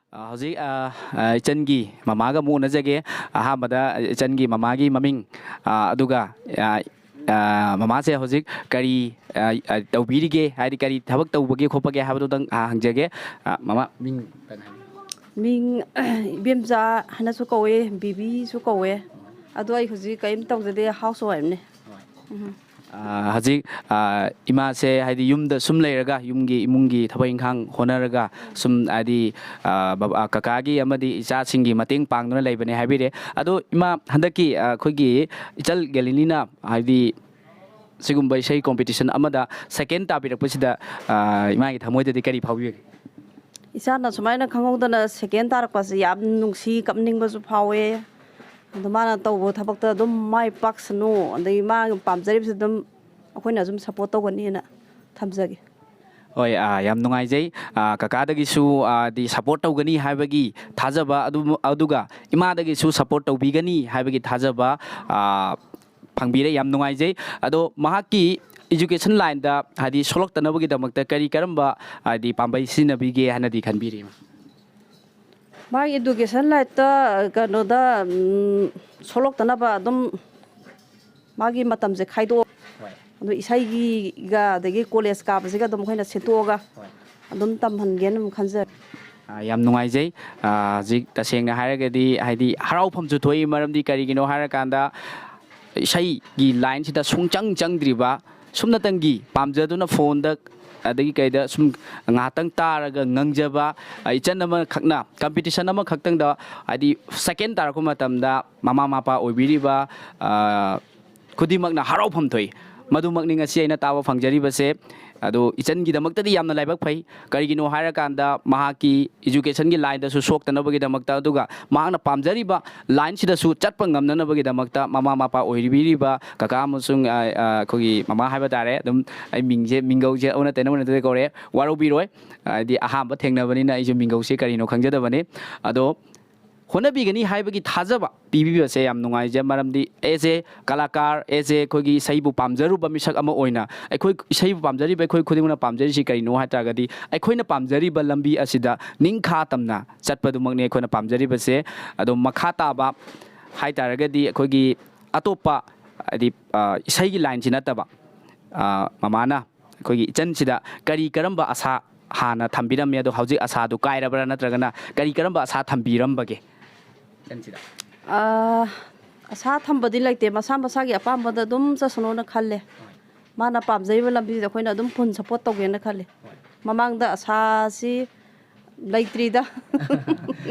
ꯑ, ꯍꯧꯖꯤꯛ, ꯑ, ꯑ, ꯏꯆꯟꯒꯤ ꯃꯃꯥꯒ ꯑꯃꯨꯛ ꯎꯅꯖꯒꯦ꯫ ꯑꯍꯥꯟꯕꯗ ꯏꯆꯟꯒꯤ ꯃꯃꯥꯒꯤ ꯃꯃꯤꯡ, ꯑ, ꯑꯗꯨꯒ, ꯑ, ꯑ, ꯃꯃꯥꯁꯦ ꯍꯧꯖꯤꯛ ꯀꯔꯤ, ꯑ, ꯑ, ꯇꯧꯕꯤꯔꯤꯒꯦ, ꯍꯥꯏꯗꯤ ꯀꯔꯤ ꯊꯕꯛ ꯇꯧꯕꯒꯦ ꯈꯣꯠꯄꯒꯦ ꯍꯥꯏꯕꯗꯨꯗꯪ, ꯑ, ꯍꯪꯖꯒꯦ꯫ ꯑ, ꯃꯃꯥ, ꯃꯤꯡ ꯈꯤꯇꯪ ꯍꯥꯏꯕꯤꯌꯨ꯫ ꯃꯤꯡ ꯏꯕꯦꯝꯆꯥ ꯍꯥꯏꯅꯁꯨ ꯀꯧꯋꯦ, ꯕꯤꯕꯤꯁꯨ ꯀꯧꯋꯦ꯫ ꯑꯗꯣ ꯑꯩ ꯍꯧꯖꯤꯛ ꯀꯔꯤꯝ ꯇꯧꯖꯗꯦ, house wifeꯅꯦ꯫ ꯍꯣꯏ꯫ ꯎꯝ꯫ ꯑꯥ, ꯍꯧꯖꯤꯛ, ꯑꯥ, ꯏꯃꯥꯁꯦ ꯍꯥꯏꯗꯤ ꯌꯨꯝꯗ ꯁꯨꯝ ꯂꯩꯔꯒ, ꯌꯨꯝꯒꯤ, ꯏꯃꯨꯡꯒꯤ ꯊꯕꯛ ꯏꯪꯈꯥꯡ ꯍꯣꯠꯅꯔꯒ ꯁꯨꯝ ꯍꯥꯏꯗꯤ, ꯑꯥ, ꯕꯕꯥ, ꯀꯀꯥꯒꯤ ꯑꯃꯗꯤ ꯏꯆꯥꯁꯤꯡꯒꯤ ꯃꯇꯦꯡ ꯄꯥꯡꯗꯨꯅ ꯂꯩꯕꯅꯦ ꯍꯥꯏꯕꯤꯔꯦ꯫ ꯑꯗꯣ ꯏꯃꯥ, ꯍꯟꯗꯛꯀꯤ, ꯑꯥ, ꯑꯩꯈꯣꯏꯒꯤ ꯏꯆꯜ ꯒꯦꯂꯤꯂꯤꯅ ꯍꯥꯏꯗꯤ ꯁꯤꯒꯨꯝꯕ ꯏꯁꯩ competition ꯑꯃꯗ second ꯇꯥꯕꯤꯔꯛꯄꯁꯤꯗ, ꯑꯥ, ꯏꯃꯥꯒꯤ ꯊꯃꯣꯏꯗꯗꯤ ꯀꯔꯤ ꯐꯥꯎꯕꯤꯕꯒꯦ? ꯏꯆꯥꯅ ꯁꯨꯃꯥꯏꯅ ꯈꯪꯍꯧꯗꯅ second ꯇꯥꯔꯛꯄꯁꯦ ꯌꯥꯝ ꯅꯨꯡꯁꯤ, ꯀꯞꯅꯤꯡꯕꯁꯨ ꯐꯥꯎꯋꯦ꯫ ꯑꯗꯣ ꯃꯥꯅ ꯇꯧꯕ ꯊꯕꯛꯇ ꯑꯗꯨꯝ ꯃꯥꯏ ꯄꯥꯛꯁꯅꯨ, ꯑꯗꯒꯤ ꯃꯥꯅ ꯄꯥꯝꯖꯔꯤꯕꯁꯦ ꯑꯗꯨꯝ ꯑꯩꯈꯣꯏꯅ ꯑꯗꯨꯝ support ꯇꯧꯒꯅꯤꯅ ꯊꯝꯖꯒꯦ꯫ ꯍꯣꯏ, ꯑꯥ, ꯌꯥꯝ ꯅꯨꯡꯉꯥꯏꯖꯩ꯫ ꯑꯥ, ꯀꯀꯥꯗꯒꯤꯁꯨ, ꯑꯥ, ꯗꯤ support ꯇꯧꯒꯅꯤ ꯍꯥꯏꯕꯒꯤ ꯊꯥꯖꯕ ꯑꯗꯨ, ꯑꯗꯨꯒ ꯏꯃꯥꯗꯒꯤꯁꯨ support ꯇꯧꯕꯤꯒꯅꯤ ꯍꯥꯏꯕꯒꯤ ꯊꯥꯖꯕ, ꯑꯥ, ꯐꯪꯕꯤꯔꯦ꯫ ꯌꯥꯝ ꯅꯨꯡꯉꯥꯏꯖꯩ꯫ ꯑꯗꯣ ꯃꯍꯥꯛꯀꯤ education lineꯗ ꯍꯥꯏꯗꯤ ꯁꯣꯛꯂꯛꯇꯅꯕꯒꯤꯗꯃꯛꯇ ꯀꯔꯤ ꯀꯔꯝꯕ ꯍꯥꯏꯗꯤ ꯄꯥꯝꯕꯩ ꯁꯤꯖꯤꯟꯅꯕꯤꯒꯦ ꯍꯥꯏꯅꯗꯤ ꯈꯟꯕꯤꯔꯤ, ꯏꯃꯥ? ꯃꯥꯒꯤ education lineꯇ, ꯀꯩꯅꯣꯗ, ꯎꯝ, ꯁꯣꯛꯂꯛꯇꯅꯕ ꯑꯗꯨꯝ ꯃꯥꯒꯤ ꯃꯇꯝꯁꯦ ꯈꯥꯏꯗꯣꯛꯑ-, ꯍꯣꯏ꯫ ꯑꯗꯨ ꯏꯁꯩꯒꯤꯒ ꯑꯗꯒꯤ college ꯀꯥꯕꯁꯤꯒ ꯑꯗꯨꯝ ꯑꯩꯈꯣꯏꯅ ꯁꯤꯟꯇꯣꯛꯑꯒ ꯍꯣꯏ꯫ ꯑꯗꯨꯝ ꯇꯝꯍꯟꯒꯦꯅ ꯑꯗꯨꯝ ꯈꯟꯖꯔꯦ꯫ ꯑꯥ, ꯌꯥꯝ ꯅꯨꯡꯉꯥꯏꯖꯩ꯫ ꯑꯥ, ꯍꯧꯖꯤꯛ ꯇꯁꯦꯡꯅ ꯍꯥꯏꯔꯒꯗꯤ ꯍꯥꯏꯗꯤ ꯍꯔꯥꯎꯐꯝꯁꯨ ꯊꯣꯛꯏ, ꯃꯔꯝꯗꯤ ꯀꯔꯤꯒꯤꯅꯣ ꯍꯥꯏꯔꯀꯥꯟꯗ ꯏꯁꯩꯒꯤ lineꯁꯤꯗ ꯁꯨꯡꯆꯪ ꯆꯪꯗ꯭ꯔꯤꯕ, ꯁꯨꯞꯅꯇꯪꯒꯤ ꯄꯥꯝꯖꯗꯨꯅ phoneꯗ ꯑꯗꯒꯤ ꯀꯩꯗ ꯁꯨꯝ ꯉꯥꯏꯍꯥꯛꯇꯪ ꯇꯥꯔꯒ ꯉꯪꯖꯕ, ꯑ, ꯏꯆꯟ ꯑꯃꯈꯛꯅ competition ꯑꯃꯈꯛꯇꯪꯗ ꯍꯥꯏꯗꯤ second ꯇꯥꯔꯛꯄ ꯃꯇꯝꯗ ꯃꯃꯥ ꯃꯄꯥ ꯑꯣꯏꯕꯤꯔꯤꯕ, ꯑ, ꯈꯨꯗꯤꯡꯃꯛꯅ ꯍꯔꯥꯎꯐꯝ ꯊꯣꯛꯏ꯫ ꯃꯗꯨꯃꯛꯅꯤ ꯉꯁꯤ ꯑꯩꯅ ꯇꯥꯕ ꯐꯪꯖꯔꯤꯕꯁꯦ꯫ ꯑꯗꯣ ꯏꯆꯟꯒꯤꯗꯃꯛꯇꯗꯤ ꯌꯥꯝꯅ ꯂꯥꯏꯕꯛ ꯐꯩ꯫ ꯀꯔꯤꯒꯤꯅꯣ ꯍꯥꯏꯔꯀꯥꯟꯗ ꯃꯍꯥꯛꯀꯤ educationꯒꯤ lineꯗꯁꯨ ꯁꯣꯛꯇꯅꯕꯒꯤꯗꯃꯛꯇ, ꯑꯗꯨꯒ ꯃꯍꯥꯛꯅ ꯄꯥꯝꯖꯔꯤꯕ lineꯁꯤꯗꯁꯨ ꯆꯠꯄ ꯉꯝꯅꯅꯕꯒꯤꯗꯃꯛꯇ ꯃꯃꯥ ꯃꯄꯥ ꯑꯣꯏꯕꯤꯔꯤꯕ ꯀꯀꯥ ꯑꯃꯁꯨꯡ, ꯑ, ꯑ, ꯑꯩꯈꯣꯏꯒꯤ ꯃꯃꯥ ꯍꯥꯏꯕ ꯇꯥꯔꯦ, ꯑꯗꯨꯝ ꯑꯩ ꯃꯤꯡꯁꯦ, ꯃꯤꯡꯒꯧꯁꯦ ꯑꯣꯟꯅ ꯇꯩꯅꯕ ꯅꯠꯇꯗꯤ ꯀꯧꯔꯦ, ꯋꯥꯔꯧꯕꯤꯔꯣꯏ꯫ ꯍꯥꯏꯗꯤ ꯑꯍꯥꯟꯕ ꯊꯦꯡꯅꯕꯅꯤꯅ ꯑꯩꯁꯨ ꯃꯤꯡꯒꯧꯁꯦ ꯀꯔꯤꯅꯣ ꯈꯪꯖꯗꯕꯅꯤ꯫ ꯑꯗꯣ ꯍꯣꯠꯅꯕꯤꯒꯅꯤ ꯍꯥꯏꯕꯒꯤ ꯊꯥꯖꯕ ꯄꯤꯕꯤꯕꯁꯦ ꯌꯥꯝ ꯅꯨꯡꯉꯥꯏꯖꯩ, ꯃꯔꯝꯗꯤ as a ꯀꯂꯥꯀꯥꯔ, as a ꯑꯩꯈꯣꯏꯒꯤ ꯏꯁꯩꯕꯨ ꯄꯥꯝꯖꯔꯨꯕ ꯃꯤꯁꯛ ꯑꯃ ꯑꯣꯏꯅ ꯑꯩꯈꯣꯏ ꯏꯁꯩꯕꯨ ꯄꯥꯝꯖꯔꯤꯕ ꯑꯩꯈꯣꯏ ꯈꯨꯗꯤꯡꯃꯛꯅ ꯄꯥꯝꯖꯔꯤꯁꯤ ꯀꯔꯤꯅꯣ ꯍꯥꯏ ꯇꯥꯔꯒꯗꯤ ꯑꯩꯈꯣꯏꯅ ꯄꯥꯝꯖꯔꯤꯕ ꯂꯝꯕꯤ ꯑꯁꯤꯗ ꯅꯤꯡꯈꯥ ꯇꯝꯅ ꯆꯠꯄꯗꯨꯃꯛꯅꯤ ꯑꯩꯈꯣꯏꯅ ꯄꯥꯝꯖꯔꯤꯕꯁꯦ꯫ ꯑꯗꯣ ꯃꯈꯥ ꯇꯥꯕ ꯍꯥꯏ ꯇꯥꯔꯒꯗꯤ ꯑꯩꯈꯣꯏꯒꯤ ꯑꯇꯣꯞꯄ ꯍꯥꯏꯗꯤ, ꯑ, ꯏꯁꯩꯒꯤ lineꯁꯤ ꯅꯠꯇꯕ, ꯑ, ꯃꯃꯥꯅ ꯑꯩꯈꯣꯏꯒꯤ ꯏꯆꯟꯁꯤꯗ ꯀꯔꯤ ꯀꯔꯝꯕ ꯑꯁꯥ ꯍꯥꯟꯅ ꯊꯝꯕꯤꯔꯝꯃꯤ, ꯑꯗꯣ ꯍꯧꯖꯤꯛ ꯑꯁꯥꯗꯨ ꯀꯥꯏꯔꯕ꯭ꯔꯥ ꯅꯠꯇ꯭ꯔꯒꯅ ꯀꯔꯤ ꯀꯔꯝꯕ ꯑꯁꯥ ꯊꯝꯕꯤꯔꯝꯕꯒꯦ ꯏꯆꯟꯁꯤꯗ? ꯑꯥ, ꯑꯁꯥ ꯊꯝꯕꯗꯤ ꯂꯩꯇꯦ, ꯃꯁꯥ ꯃꯁꯥꯒꯤ ꯑꯄꯥꯝꯕꯗ ꯑꯗꯨꯝ ꯆꯠꯁꯅꯣꯅ ꯈꯜꯂꯦ꯫ ꯃꯥꯅ ꯄꯥꯝꯖꯔꯤꯕ ꯂꯝꯕꯤꯁꯤꯗ ꯑꯩꯈꯣꯏꯅ ꯑꯗꯨꯝ ꯐꯨꯜ ꯁꯞꯄꯣꯔꯠ ꯇꯧꯒꯦꯅ ꯈꯜꯂꯤ꯫ ꯃꯃꯥꯡꯗ ꯑꯁꯥꯁꯤ ꯂꯩꯇ꯭ꯔꯤꯗ꯫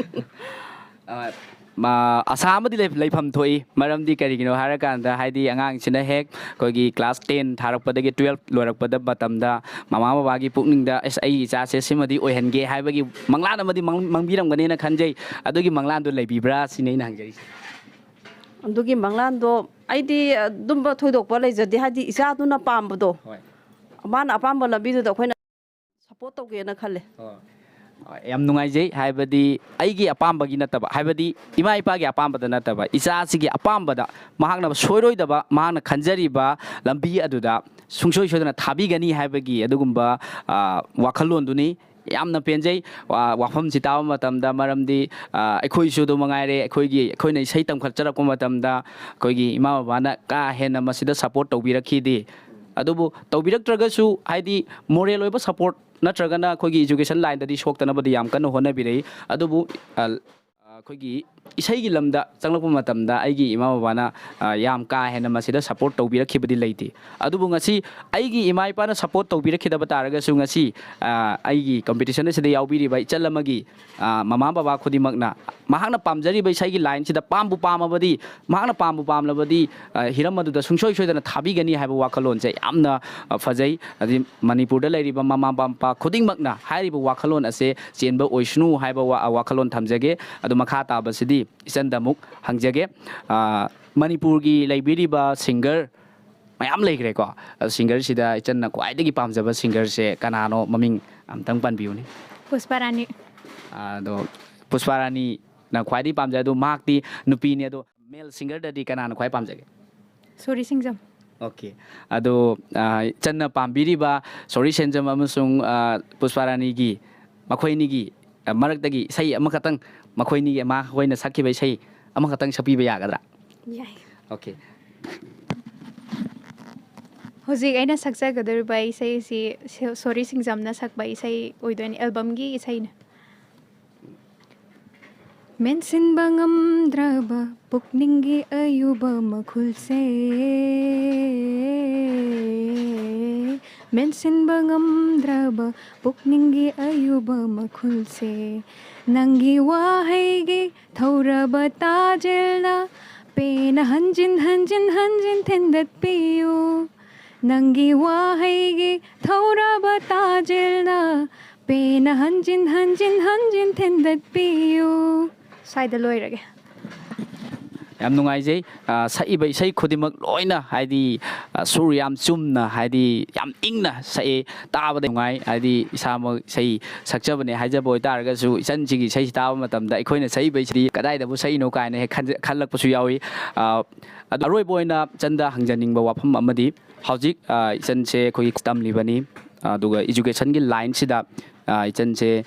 ꯑ, ꯃꯥ, ꯑꯁꯥ ꯑꯃꯗꯤ ꯂꯩ-, ꯂꯩꯐꯝ ꯊꯣꯛꯏ꯫ ꯃꯔꯝꯗꯤ ꯀꯔꯤꯒꯤꯅꯣ ꯍꯥꯏꯔꯀꯥꯟꯗ, ꯍꯥꯏꯗꯤ, ꯑꯉꯥꯡꯁꯤꯅ ꯍꯦꯛ ꯑꯩꯈꯣꯏꯒꯤ ꯀ꯭ꯂꯥꯁ ꯇꯦꯟ ꯊꯥꯔꯛꯄꯗꯒꯤ ꯇꯨꯌꯦꯜꯞ ꯂꯣꯏꯔꯛꯄꯗ ꯃꯇꯝꯗ ꯃꯃꯥ ꯕꯕꯥꯒꯤ ꯄꯨꯛꯅꯤꯡꯗ, "ꯑꯁ, ꯑꯩꯒꯤ ꯏꯆꯥꯁꯦ ꯁꯤꯃꯗꯤ ꯑꯣꯏꯍꯟꯒꯦ" ꯍꯥꯏꯕꯒꯤ ꯃꯪꯂꯥꯟ ꯑꯃꯗꯤ ꯃꯪ-, ꯃꯪꯕꯤꯔꯝꯒꯅꯦꯅ ꯈꯟꯖꯩ꯫ ꯑꯗꯨꯒꯤ ꯃꯪꯂꯥꯟꯗꯨ ꯂꯩꯕꯤꯕ꯭ꯔꯥ ꯁꯤꯅꯤ ꯑꯩꯅ ꯍꯪꯖꯔꯤꯁꯦ꯫ ꯑꯗꯨꯒꯤ ꯃꯪꯂꯥꯟꯗꯣ ꯑꯩꯗꯤ ꯑꯗꯨꯝꯕ ꯊꯣꯏꯗꯣꯛꯄ ꯂꯩꯖꯗꯦ꯫ ꯍꯥꯏꯗꯤ, ꯏꯆꯥꯗꯨꯅ ꯄꯥꯝꯕꯗꯣ, ꯍꯣꯏ꯫ ꯃꯥꯅ ꯑꯄꯥꯝꯕ ꯂꯝꯕꯤꯗꯨꯗ ꯑꯩꯈꯣꯏꯅ ꯁꯞꯄꯣꯔꯠ ꯇꯧꯒꯦꯅ ꯈꯜꯂꯦ꯫ ꯑꯣ꯫ ꯌꯥꯝ ꯅꯨꯡꯉꯥꯏꯖꯩ꯫ ꯍꯥꯏꯕꯗꯤ, ꯑꯩꯒꯤ ꯑꯄꯥꯝꯕꯒꯤ ꯅꯠꯇꯕ, ꯍꯥꯏꯕꯗꯤ, ꯏꯃꯥ ꯏꯄꯥꯒꯤ ꯑꯄꯥꯝꯕꯗ ꯅꯠꯇꯕ, ꯏꯆꯥꯁꯤꯒꯤ ꯑꯄꯥꯝꯕꯗ, ꯃꯍꯥꯛꯅ ꯁꯣꯏꯔꯣꯏꯗꯕ, ꯃꯍꯥꯛꯅ ꯈꯟꯖꯔꯤꯕ ꯂꯝꯕꯤ ꯑꯗꯨꯗ ꯁꯨꯡꯁꯣꯏ ꯁꯣꯏꯗꯅ ꯊꯥꯕꯤꯒꯅꯤ ꯍꯥꯏꯕꯒꯤ ꯑꯗꯨꯒꯨꯝꯕ, ꯑ, ꯋꯥꯈꯜꯂꯣꯟꯗꯨꯅꯤ꯫ ꯌꯥꯝꯅ ꯄꯦꯟꯖꯩ, ꯋꯥ-, ꯋꯥꯐꯝꯁꯤ ꯇꯥꯕ ꯃꯇꯝꯗ꯫ ꯃꯔꯝꯗꯤ, ꯑ, ꯑꯩꯈꯣꯏꯁꯨ ꯑꯗꯨ ꯃꯉꯥꯏꯔꯦ, ꯑꯩꯈꯣꯏꯒꯤ, ꯑꯩꯈꯣꯏꯅ ꯏꯁꯩ ꯇꯝꯈꯠꯆꯔꯛꯄ ꯃꯇꯝꯗ ꯑꯩꯈꯣꯏꯒꯤ ꯏꯃꯥ ꯕꯕꯥꯅ ꯀꯥ ꯍꯦꯟꯅ ꯃꯁꯤꯗ ꯁꯞꯄꯣꯔꯠ ꯇꯧꯕꯤꯔꯛꯈꯤꯗꯦ꯫ ꯑꯗꯨꯕꯨ ꯇꯧꯕꯤꯔꯛꯇ꯭ꯔꯒꯁꯨ, ꯍꯥꯏꯗꯤ, ꯃꯣꯔꯦꯜ ꯑꯣꯏꯕ ꯁꯞꯄꯣꯔꯠ ꯅꯠꯇ꯭ꯔꯒꯅ ꯑꯩꯈꯣꯏꯒꯤ ꯏꯖꯨꯀꯦꯁꯟ ꯂꯥꯏꯟꯗꯗꯤ ꯁꯣꯛꯇꯅꯕꯗꯤ ꯌꯥꯝ ꯀꯟꯅ ꯍꯣꯠꯅꯕꯤꯔꯛꯏ꯫ ꯑꯗꯨꯕꯨ, ꯑ, ꯑꯩꯈꯣꯏꯒꯤ ꯏꯁꯩꯒꯤ ꯂꯝꯗ ꯆꯪꯂꯛꯄ ꯃꯇꯝꯗ ꯑꯩꯒꯤ ꯏꯃꯥ ꯕꯕꯥꯅ, ꯑ, ꯌꯥꯝ ꯀꯥ ꯍꯦꯟꯅ ꯃꯁꯤꯗ ꯁꯞꯄꯣꯔꯠ ꯇꯧꯕꯤꯔꯛꯈꯤꯕꯗꯤ ꯂꯩꯇꯦ꯫ ꯑꯗꯨꯕꯨ ꯉꯁꯤ ꯑꯩꯒꯤ ꯏꯃꯥ ꯏꯄꯥꯅ ꯁꯞꯄꯣꯔꯠ ꯇꯧꯕꯤꯔꯛꯈꯤꯗꯕ ꯇꯥꯔꯒꯁꯨ, ꯉꯁꯤ, ꯑ, ꯑꯩꯒꯤ ꯀꯝꯄꯤꯇꯤꯁꯟ ꯑꯁꯤꯗ ꯌꯥꯎꯕꯤꯔꯤꯕ ꯏꯆꯜ ꯑꯃꯒꯤ, ꯑ, ꯃꯃꯥ ꯕꯕꯥ ꯈꯨꯗꯤꯡꯃꯛꯅ ꯃꯍꯥꯛꯅ ꯄꯥꯝꯖꯔꯤꯕ ꯏꯁꯩꯒꯤ ꯂꯥꯏꯟꯁꯤꯗ ꯄꯥꯝꯕꯨ ꯄꯥꯝꯃꯕꯗꯤ, ꯃꯍꯥꯛꯅ ꯄꯥꯝꯕꯨ ꯄꯥꯝꯂꯕꯗꯤ, ꯑ, ꯍꯤꯔꯝ ꯑꯗꯨꯗ ꯁꯨꯡꯁꯣꯏ ꯁꯣꯏꯗꯅ ꯊꯥꯕꯤꯒꯅꯤ ꯍꯥꯏꯕ ꯋꯥꯈꯜꯂꯣꯟꯁꯦ ꯌꯥꯝꯅ, ꯑ, ꯐꯖꯩ꯫ ꯑꯗꯩ ꯃꯅꯤꯄꯨꯔꯗ ꯂꯩꯔꯤꯕ ꯃꯃꯥ ꯃꯄꯥ ꯈꯨꯗꯤꯡꯃꯛꯅ ꯍꯥꯏꯔꯤꯕ ꯋꯥꯈꯜꯂꯣꯟ ꯑꯁꯦ ꯆꯦꯟꯕ ꯑꯣꯏꯁꯅꯨ ꯍꯥꯏꯕ ꯋꯥ-, ꯋꯥꯈꯜꯂꯣꯟ ꯊꯝꯖꯒꯦ꯫ ꯑꯗꯨ ꯃꯈꯥ ꯇꯥꯕꯁꯤꯗꯤ ꯏꯆꯟꯗ ꯑꯃꯨꯛ ꯍꯪꯖꯒꯦ꯫ ꯑ, ꯃꯅꯤꯄꯨꯔꯒꯤ ꯂꯩꯕꯤꯔꯤꯕ ꯁꯤꯡꯒꯔ ꯃꯌꯥꯝ ꯂꯩꯈ꯭ꯔꯦꯀꯣ꯫ ꯑꯗꯨ ꯁꯤꯡꯒꯔꯁꯤꯗ ꯏꯆꯟꯅ ꯈ꯭ꯋꯥꯏꯗꯒꯤ ꯄꯥꯝꯖꯕ ꯁꯤꯡꯒꯔꯁꯦ ꯀꯅꯥꯅꯣ? ꯃꯃꯤꯡ ꯑꯝꯇꯪ ꯄꯟꯕꯤꯌꯨꯅꯦ꯫ ꯄꯨꯁꯄꯥ ꯔꯥꯅꯤ꯫ ꯑꯗꯣ ꯄꯨꯁꯄꯥ ꯔꯥꯅꯤꯅ ꯈ꯭ꯋꯥꯏꯗꯒꯤ ꯄꯥꯝꯖꯩ꯫ ꯑꯗꯣ ꯃꯍꯥꯛꯇꯤ ꯅꯨꯄꯤꯅꯤ꯫ ꯑꯗꯣ ꯃꯦꯜ ꯁꯤꯡꯒꯔꯗꯗꯤ ꯀꯅꯥꯅ ꯈ꯭ꯋꯥꯏ ꯄꯥꯝꯖꯒꯦ? ꯁꯣꯔꯤ ꯁꯤꯡꯖꯝ꯫ ꯑꯣꯀꯦ꯫ ꯑꯗꯣ, ꯑ, ꯏꯆꯟꯅ ꯄꯥꯝꯕꯤꯔꯤꯕ ꯁꯣꯔꯤ ꯁꯦꯟꯖꯝ ꯑꯃꯁꯨꯡ, ꯑ, ꯄꯨꯁꯄꯥ ꯔꯥꯅꯤꯒꯤ, ꯃꯈꯣꯏ ꯑꯅꯤꯒꯤ, ꯑ, ꯃꯔꯛꯇꯒꯤ ꯏꯁꯩ ꯑꯃꯈꯛꯇꯪ, ꯃꯈꯣꯏ ꯑꯅꯤꯒꯤ, ꯃꯈꯣꯏꯅ ꯁꯛꯈꯤꯕ ꯏꯁꯩ ꯑꯃꯈꯛꯇꯪ ꯁꯛꯄꯤꯕ ꯌꯥꯒꯗ꯭ꯔꯥ? ꯌꯥꯏ꯫ ꯑꯣꯀꯦ꯫ ꯍꯧꯖꯤꯛ ꯑꯩꯅ ꯁꯛꯆꯒꯗꯧꯔꯤꯕ ꯏꯁꯩ ꯑꯁꯤ ꯁꯣ-, ꯁꯣꯔꯤ ꯁꯤꯡꯖꯝꯅ ꯁꯛꯄ ꯏꯁꯩ ꯑꯣꯏꯗꯣꯏꯅꯤ, ꯑꯦꯜꯕꯝꯒꯤ ꯏꯁꯩꯅꯤ꯫ ꯃꯦꯟꯁꯤꯟꯕ ꯉꯝꯗ꯭ꯔꯕ ꯄꯨꯛꯅꯤꯡꯒꯤ ꯑꯌꯨꯕ ꯃꯈꯨꯜꯁꯦ, ꯃꯦꯟꯁꯤꯟꯕ ꯉꯝꯗ꯭ꯔꯕ ꯄꯨꯛꯅꯤꯡꯒꯤ ꯑꯌꯨꯕ ꯃꯈꯨꯜꯁꯦ, ꯅꯪꯒꯤ ꯋꯥꯍꯩꯒꯤ ꯊꯧꯔꯕ ꯇꯥꯖꯦꯜꯅ ꯄꯦꯟꯅ ꯍꯟꯖꯤꯟ ꯍꯟꯖꯤꯟ ꯍꯟꯖꯤꯟ ꯊꯤꯟꯗꯠꯄꯤꯌꯨ꯫ ꯅꯪꯒꯤ ꯋꯥꯍꯩꯒꯤ ꯊꯧꯔꯕ ꯇꯥꯖꯦꯜꯅ ꯄꯦꯟꯅ ꯍꯟꯖꯤꯟ ꯍꯟꯖꯤꯟ ꯍꯟꯖꯤꯟ ꯊꯤꯟꯗꯠꯄꯤꯌꯨ꯫ ꯁ꯭ꯋꯥꯏꯗ ꯂꯣꯏꯔꯒꯦ꯫ ꯌꯥꯝ ꯅꯨꯡꯉꯥꯏꯖꯩ꯫ ꯑ, ꯁꯛꯏꯕ ꯏꯁꯩ ꯈꯨꯗꯤꯡꯃꯛ ꯂꯣꯏꯅ ꯍꯥꯏꯗꯤ, ꯑ, ꯁꯨꯔ ꯌꯥꯝ ꯆꯨꯝꯅ ꯍꯥꯏꯗꯤ ꯌꯥꯝ ꯏꯪꯅ ꯁꯛꯑꯦ꯫ ꯇꯥꯕꯗ ꯅꯨꯡꯉꯥꯏ꯫ ꯍꯥꯏꯗꯤ ꯏꯁꯥꯃꯛ ꯏꯁꯩ ꯁꯛꯆꯕꯅꯦ ꯍꯥꯏꯖꯕ ꯑꯣꯏꯇꯥꯔꯒꯁꯨ, ꯏꯆꯟꯁꯤꯒꯤ ꯏꯁꯩꯁꯤ ꯇꯥꯕ ꯃꯇꯝꯗ ꯑꯩꯈꯣꯏꯅ ꯁꯛꯏꯕ ꯏꯁꯩꯗꯤ ꯀꯗꯥꯏꯗꯕꯨ ꯁꯛꯏꯅꯣ ꯀꯥꯏꯅ ꯍꯦꯛ ꯈꯟꯖ-, ꯈꯜꯂꯛꯄꯁꯨ ꯌꯥꯎꯏ꯫ ꯑ, ꯑꯗꯣ ꯑꯔꯣꯏꯕ ꯑꯣꯏꯅ ꯏꯆꯟꯗ ꯍꯪꯖꯅꯤꯡꯕ ꯋꯥꯐꯝ ꯑꯃꯗꯤ, ꯍꯧꯖꯤꯛ, ꯑ, ꯏꯆꯟꯁꯦ ꯑꯩꯈꯣꯏꯒꯤ ꯇꯝꯂꯤꯕꯅꯤ, ꯑꯗꯨꯒ educationꯒꯤ lineꯁꯤꯗ, ꯑ, ꯏꯆꯟꯁꯦ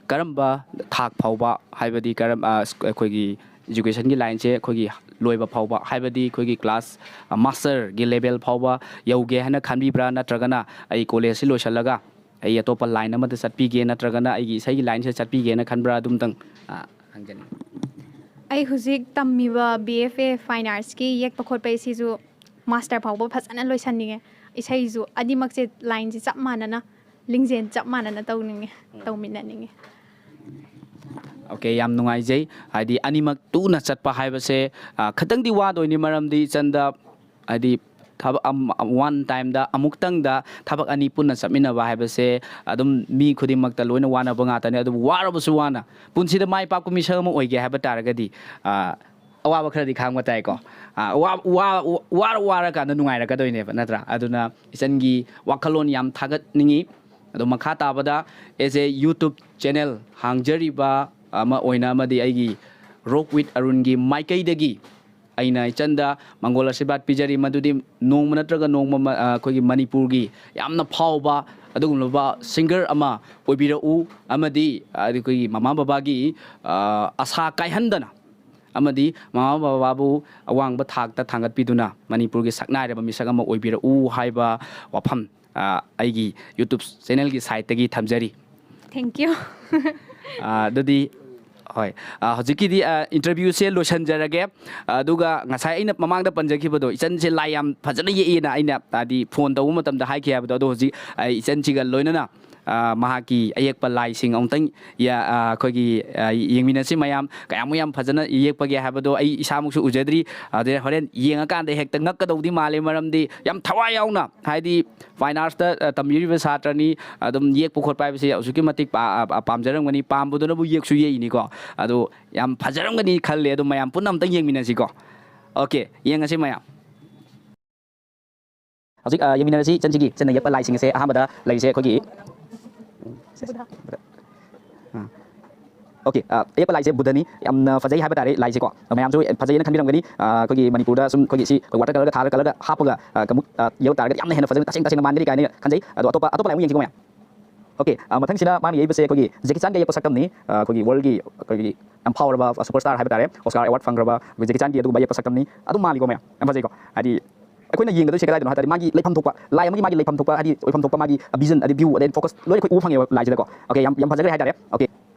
ꯀꯔꯝꯕ ꯊꯥꯛ ꯐꯥꯎꯕ, ꯍꯥꯏꯕꯗꯤ ꯀꯔꯝ-, ꯑ, ꯑꯩꯈꯣꯏꯒꯤ educationꯒꯤ lineꯁꯦ ꯑꯩꯈꯣꯏꯒꯤ ꯂꯣꯏꯕ ꯐꯥꯎꯕ, ꯍꯥꯏꯕꯗꯤ ꯑꯩꯈꯣꯏꯒꯤ class, ꯑ, masterꯒꯤ level ꯐꯥꯎꯕ ꯌꯧꯒꯦ ꯍꯥꯏꯅ ꯈꯟꯕꯤꯕ꯭ꯔꯥ, ꯅꯠꯇ꯭ꯔꯒꯅ ꯑꯩ collegeꯁꯤ ꯂꯣꯏꯁꯤꯜꯂꯒ ꯑꯩ ꯑꯇꯣꯞꯄ line ꯑꯃꯗ ꯆꯠꯄꯤꯒꯦ, ꯅꯠꯇ꯭ꯔꯒꯅ ꯑꯩꯒꯤ ꯏꯁꯩꯒꯤ lineꯁꯤꯗ ꯆꯠꯄꯤꯒꯦꯅ ꯈꯟꯕ꯭ꯔꯥ, ꯑꯗꯨꯝꯇꯪ, ꯑ, ꯍꯪꯖꯅꯤꯡꯉꯤ꯫ ꯑꯩ ꯍꯧꯖꯤꯛ ꯇꯝꯃꯤꯕ B F A Fine Artsꯀꯤ ꯌꯦꯛꯄ ꯈꯣꯠꯄ ꯑꯁꯤꯁꯨ master ꯐꯥꯎꯕ ꯐꯖꯅ ꯂꯣꯏꯁꯟꯅꯤꯡꯉꯦ꯫ ꯏꯁꯩꯁꯨ ꯑꯅꯤꯃꯛꯁꯦ lineꯁꯦ ꯆꯞ ꯃꯥꯟꯅꯅ, ꯂꯤꯡꯖꯦꯜ ꯆꯞ ꯃꯥꯟꯅꯅ ꯇꯧꯅꯤꯡꯉꯦ, ꯇꯧꯃꯤꯟꯅꯅꯤꯡꯉꯦ꯫ OK, ꯌꯥꯝ ꯅꯨꯡꯉꯥꯏꯖꯩ꯫ ꯍꯥꯏꯗꯤ ꯑꯅꯤꯃꯛ ꯇꯨꯅ ꯆꯠꯄ ꯍꯥꯏꯕꯁꯦ, ꯑ, ꯈꯤꯇꯪꯗꯤ ꯋꯥꯗꯣꯏꯅꯤ, ꯃꯔꯝꯗꯤ ꯏꯆꯟꯗ ꯍꯥꯏꯗꯤ ꯊꯕꯛ ꯑꯝ-, one timeꯗ ꯑꯃꯨꯛꯇꯪꯗ ꯊꯕꯛ ꯑꯅꯤ ꯄꯨꯟꯅ ꯆꯠꯃꯤꯟꯅꯕ ꯍꯥꯏꯕꯁꯦ ꯑꯗꯨꯝ ꯃꯤ ꯈꯨꯗꯤꯡꯃꯛꯇ ꯂꯣꯏꯅ ꯋꯥꯅꯕ ꯉꯥꯛꯇꯅꯤ꯫ ꯑꯗꯨꯕꯨ ꯋꯥꯔꯕꯁꯨ ꯋꯥꯅ ꯄꯨꯟꯁꯤꯗ ꯃꯥꯏ ꯄꯥꯛꯄ ꯃꯤꯁꯛ ꯑꯃ ꯑꯣꯏꯒꯦ ꯍꯥꯏꯕ ꯇꯥꯔꯒꯗꯤ, ꯑ, ꯑꯋꯥꯕ ꯈꯔꯗꯤ ꯈꯥꯡꯕ ꯇꯥꯏꯀꯣ꯫ ꯑ, ꯋꯥ-, ꯋꯥ-, ꯋꯥꯔ ꯋꯥꯔꯀꯥꯟꯗ ꯅꯨꯡꯉꯥꯏꯔꯛꯀꯗꯣꯏꯅꯦꯕ, ꯅꯠꯇ꯭ꯔꯥ? ꯑꯗꯨꯅ ꯏꯆꯟꯒꯤ ꯋꯥꯈꯜꯂꯣꯟ ꯌꯥꯝ ꯊꯥꯒꯠꯅꯤꯡꯉꯤ꯫ ꯑꯗꯣ ꯃꯈꯥ ꯇꯥꯕꯗ as a YouTube channel ꯍꯥꯡꯖꯔꯤꯕ ꯑꯃ ꯑꯣꯏꯅ ꯑꯃꯗꯤ ꯑꯩꯒꯤ Rock with Arunꯒꯤ ꯃꯥꯏꯀꯩꯗꯒꯤ ꯑꯩꯅ ꯏꯆꯟꯗ ꯃꯪꯒꯣꯜ ꯑꯁꯤꯔꯕꯥꯗ ꯄꯤꯖꯔꯤ, ꯃꯗꯨꯗꯤ ꯅꯣꯡꯃ ꯅꯠꯇ꯭ꯔꯒ ꯅꯣꯡꯃ ꯃ-, ꯑ, ꯑꯩꯈꯣꯏꯒꯤ ꯃꯅꯤꯄꯨꯔꯒꯤ ꯌꯥꯝꯅ ꯐꯥꯎꯕ ꯑꯗꯨꯒꯨꯝꯂꯕ singer ꯑꯃ ꯑꯣꯏꯕꯤꯔꯛꯎ, ꯑꯃꯗꯤ, ꯑ, ꯑꯩꯈꯣꯏꯒꯤ ꯃꯃꯥ ꯕꯕꯥꯒꯤ, ꯑ, ꯑꯁꯥ ꯀꯥꯏꯍꯟꯗꯅ ꯑꯃꯗꯤ ꯃꯃꯥ ꯕꯕꯥꯕꯨ ꯑꯋꯥꯡꯕ ꯊꯥꯛꯇ ꯊꯥꯡꯒꯠꯄꯤꯗꯨꯅ ꯃꯅꯤꯄꯨꯔꯒꯤ ꯁꯛꯅꯥꯏꯔꯕ ꯃꯤꯁꯛ ꯑꯃ ꯑꯣꯏꯕꯤꯔꯛꯎ ꯍꯥꯏꯕ ꯋꯥꯐꯝ, ꯑ, ꯑꯩꯒꯤ YouTube channelꯒꯤ sideꯇꯒꯤ ꯊꯝꯖꯔꯤ꯫ Thank you꯫ ꯑ, ꯑꯗꯨꯗꯤ ꯍꯣꯏ꯫ ꯑ, ꯍꯧꯖꯤꯛꯀꯤꯗꯤ, ꯑ, interview ꯁꯦ ꯂꯣꯏꯁꯤꯟꯖꯔꯒꯦ꯫ ꯑꯗꯨꯒ ꯉꯁꯥꯏ ꯑꯩꯅ ꯃꯃꯥꯡꯗ ꯄꯟꯖꯈꯤꯕꯗꯣ, ꯏꯆꯟꯁꯦ ꯂꯥꯏ ꯌꯥꯝ ꯐꯖꯅ ꯌꯦꯛꯑꯦꯅ ꯑꯩꯅ, ꯍꯥꯏꯗꯤ, ꯐꯣꯟ ꯇꯧꯕ ꯃꯇꯝꯗ ꯍꯥꯏꯈꯤ ꯍꯥꯏꯕꯗꯣ, ꯑꯗꯣ ꯍꯧꯖꯤꯛ ꯑꯩ ꯏꯆꯟꯁꯤꯒ ꯂꯣꯏꯅꯅ, ꯑ, ꯃꯍꯥꯛꯀꯤ ꯑꯌꯦꯛꯄ ꯂꯥꯏꯁꯤꯡ ꯑꯃꯨꯛꯇꯪ ꯌꯥ-, ꯑ, ꯑꯩꯈꯣꯏꯒꯤ, ꯑ, ꯌꯦꯡꯃꯤꯟꯅꯁꯤ ꯃꯌꯥꯝ꯫ ꯀꯌꯥꯃꯨꯛ ꯌꯥꯝ ꯐꯖꯅ ꯌꯦꯛꯄꯒꯦ ꯍꯥꯏꯕꯗꯣ ꯑꯩ ꯏꯁꯥꯃꯛꯁꯨ ꯎꯖꯗ꯭ꯔꯤ꯫ ꯑꯗꯩ ꯍꯣꯔꯦꯟ ꯌꯦꯡꯉꯀꯥꯟꯗ ꯍꯦꯛꯇ ꯉꯛꯀꯗꯧꯗꯤ ꯃꯥꯜꯂꯦ, ꯃꯔꯝꯗꯤ ꯌꯥꯝ ꯊꯋꯥꯏ ꯌꯥꯎꯅ, ꯍꯥꯏꯗꯤ, fine arts ꯇ, ꯑ, ꯇꯝꯕꯤꯔꯤꯕ ꯁꯥꯇ꯭ꯔꯅꯤ, ꯑꯗꯨꯝ ꯌꯦꯛꯄ ꯈꯣꯠꯄ ꯍꯥꯏꯕꯁꯤ ꯑꯁꯨꯛꯀꯤ ꯃꯇꯤꯛ ꯄꯥ-, ꯑ, ꯄꯥꯝꯖꯔꯝꯒꯅꯤ, ꯄꯥꯝꯕꯗꯨꯅꯕꯨ ꯌꯦꯛꯁꯨ ꯌꯦꯛꯏꯅꯤꯀꯣ꯫ ꯑꯗꯣ ꯌꯥꯝ ꯐꯖꯔꯝꯒꯅꯤ ꯈꯜꯂꯦ꯫ ꯑꯗꯣ ꯃꯌꯥꯝ ꯄꯨꯟꯅ ꯑꯝꯇꯪ ꯌꯦꯡꯃꯤꯟꯅꯁꯤꯀꯣ꯫ Okay, ꯌꯦꯡꯉꯁꯤ ꯃꯌꯥꯝ꯫ ꯍꯧꯖꯤꯛ, ꯑ, ꯌꯦꯡꯃꯤꯟꯅꯔꯁꯤ ꯏꯆꯟꯁꯤꯒꯤ, ꯏꯆꯟꯅ ꯌꯦꯛꯄ ꯂꯥꯏꯁꯤꯡ ꯑꯁꯦ꯫ ꯑꯍꯥꯟꯕꯗ ꯂꯩꯔꯤꯁꯦ ꯑꯩꯈꯣꯏꯒꯤ, ꯑ, okay, ꯑ, ꯑꯌꯦꯛꯄ ꯂꯥꯏꯁꯦ ꯕꯨꯙꯅꯤ꯫ ꯌꯥꯝꯅ ꯐꯖꯩ ꯍꯥꯏꯕ ꯇꯥꯔꯦ ꯂꯥꯏꯁꯦꯀꯣ꯫ ꯃꯌꯥꯝꯁꯨ ꯐꯖꯩꯅ ꯈꯟꯕꯤꯔꯝꯒꯅꯤ꯫ ꯑ, ꯑꯩꯈꯣꯏꯒꯤ ꯃꯅꯤꯄꯨꯔꯗ ꯁꯨꯝ ꯑꯩꯈꯣꯏꯒꯤ ꯁꯤ water colour ꯒ ꯊꯥꯔꯒ, colour ꯒ ꯍꯥꯞꯄꯒ, ꯑ, ꯑꯃꯨꯛ, ꯑ, ꯌꯦꯛꯂꯛ ꯇꯥꯔꯒꯗꯤ ꯌꯥꯝꯅ ꯍꯦꯟꯅ ꯐꯖꯅ, ꯇꯁꯦꯡ ꯇꯁꯦꯡꯅ ꯃꯥꯟꯒꯅꯤ ꯀꯥꯏꯅ ꯈꯟꯖꯩ꯫ ꯑꯗꯣ ꯑꯇꯣꯞꯄ, ꯑꯇꯣꯞꯄ ꯂꯥꯏ ꯑꯃꯨꯛ ꯌꯦꯡꯁꯤꯀꯣ ꯃꯌꯥꯝ꯫ Okay, ꯑ, ꯃꯊꯪꯁꯤꯅ ꯃꯥꯅ ꯌꯦꯛꯏꯕꯁꯦ ꯑꯩꯈꯣꯏꯒꯤ Jackie Chan ꯒ ꯌꯦꯛꯄ ꯁꯛꯇꯝꯅꯤ꯫ ꯑ, ꯑꯩꯈꯣꯏꯒꯤ world ꯒꯤ ꯑꯩꯈꯣꯏꯒꯤ ꯌꯥꯝ ꯐꯥꯎꯔꯕ superstar ꯍꯥꯏꯕ ꯇꯥꯔꯦ, Oscar award ꯐꯪꯈ꯭ꯔꯕ ꯑꯩꯈꯣꯏ Jackie Chan ꯒꯤ ꯑꯗꯨꯒꯨꯝꯕ ꯌꯦꯛꯄ ꯁꯛꯇꯝꯅꯤ꯫ ꯑꯗꯨꯝ ꯃꯥꯜꯂꯤꯀꯣ ꯃꯌꯥꯝ? ꯌꯥꯝ ꯐꯖꯩꯀꯣ꯫ ꯍꯥꯏꯗꯤ ꯑꯩꯈꯣꯏꯅ ꯌꯦꯡꯒꯗꯣꯏꯁꯦ ꯀꯗꯥꯏꯗꯅꯣ ꯍꯥꯏ ꯇꯥꯔꯗꯤ, ꯃꯥꯒꯤ ꯂꯩꯐꯝ ꯊꯣꯛꯄ, ꯂꯥꯏ ꯑꯃꯒꯤ ꯃꯥꯒꯤ ꯂꯩꯐꯝ ꯊꯣꯛꯄ, ꯍꯥꯏꯗꯤ ꯑꯣꯏꯐꯝ ꯊꯣꯛꯄ ꯃꯥꯒꯤ vision, ꯑꯗꯩ view, ꯑꯗꯩ focus ꯂꯣꯏꯅ ꯑꯩꯈꯣꯏ ꯎꯕ ꯐꯪꯉꯦꯕ ꯂꯥꯏꯁꯤꯗꯀꯣ꯫ Okay, ꯌꯥꯝ, ꯌꯥꯝ ꯐꯖꯈ꯭ꯔꯦ ꯍꯥꯏ ꯇꯥꯔꯦ꯫ Okay,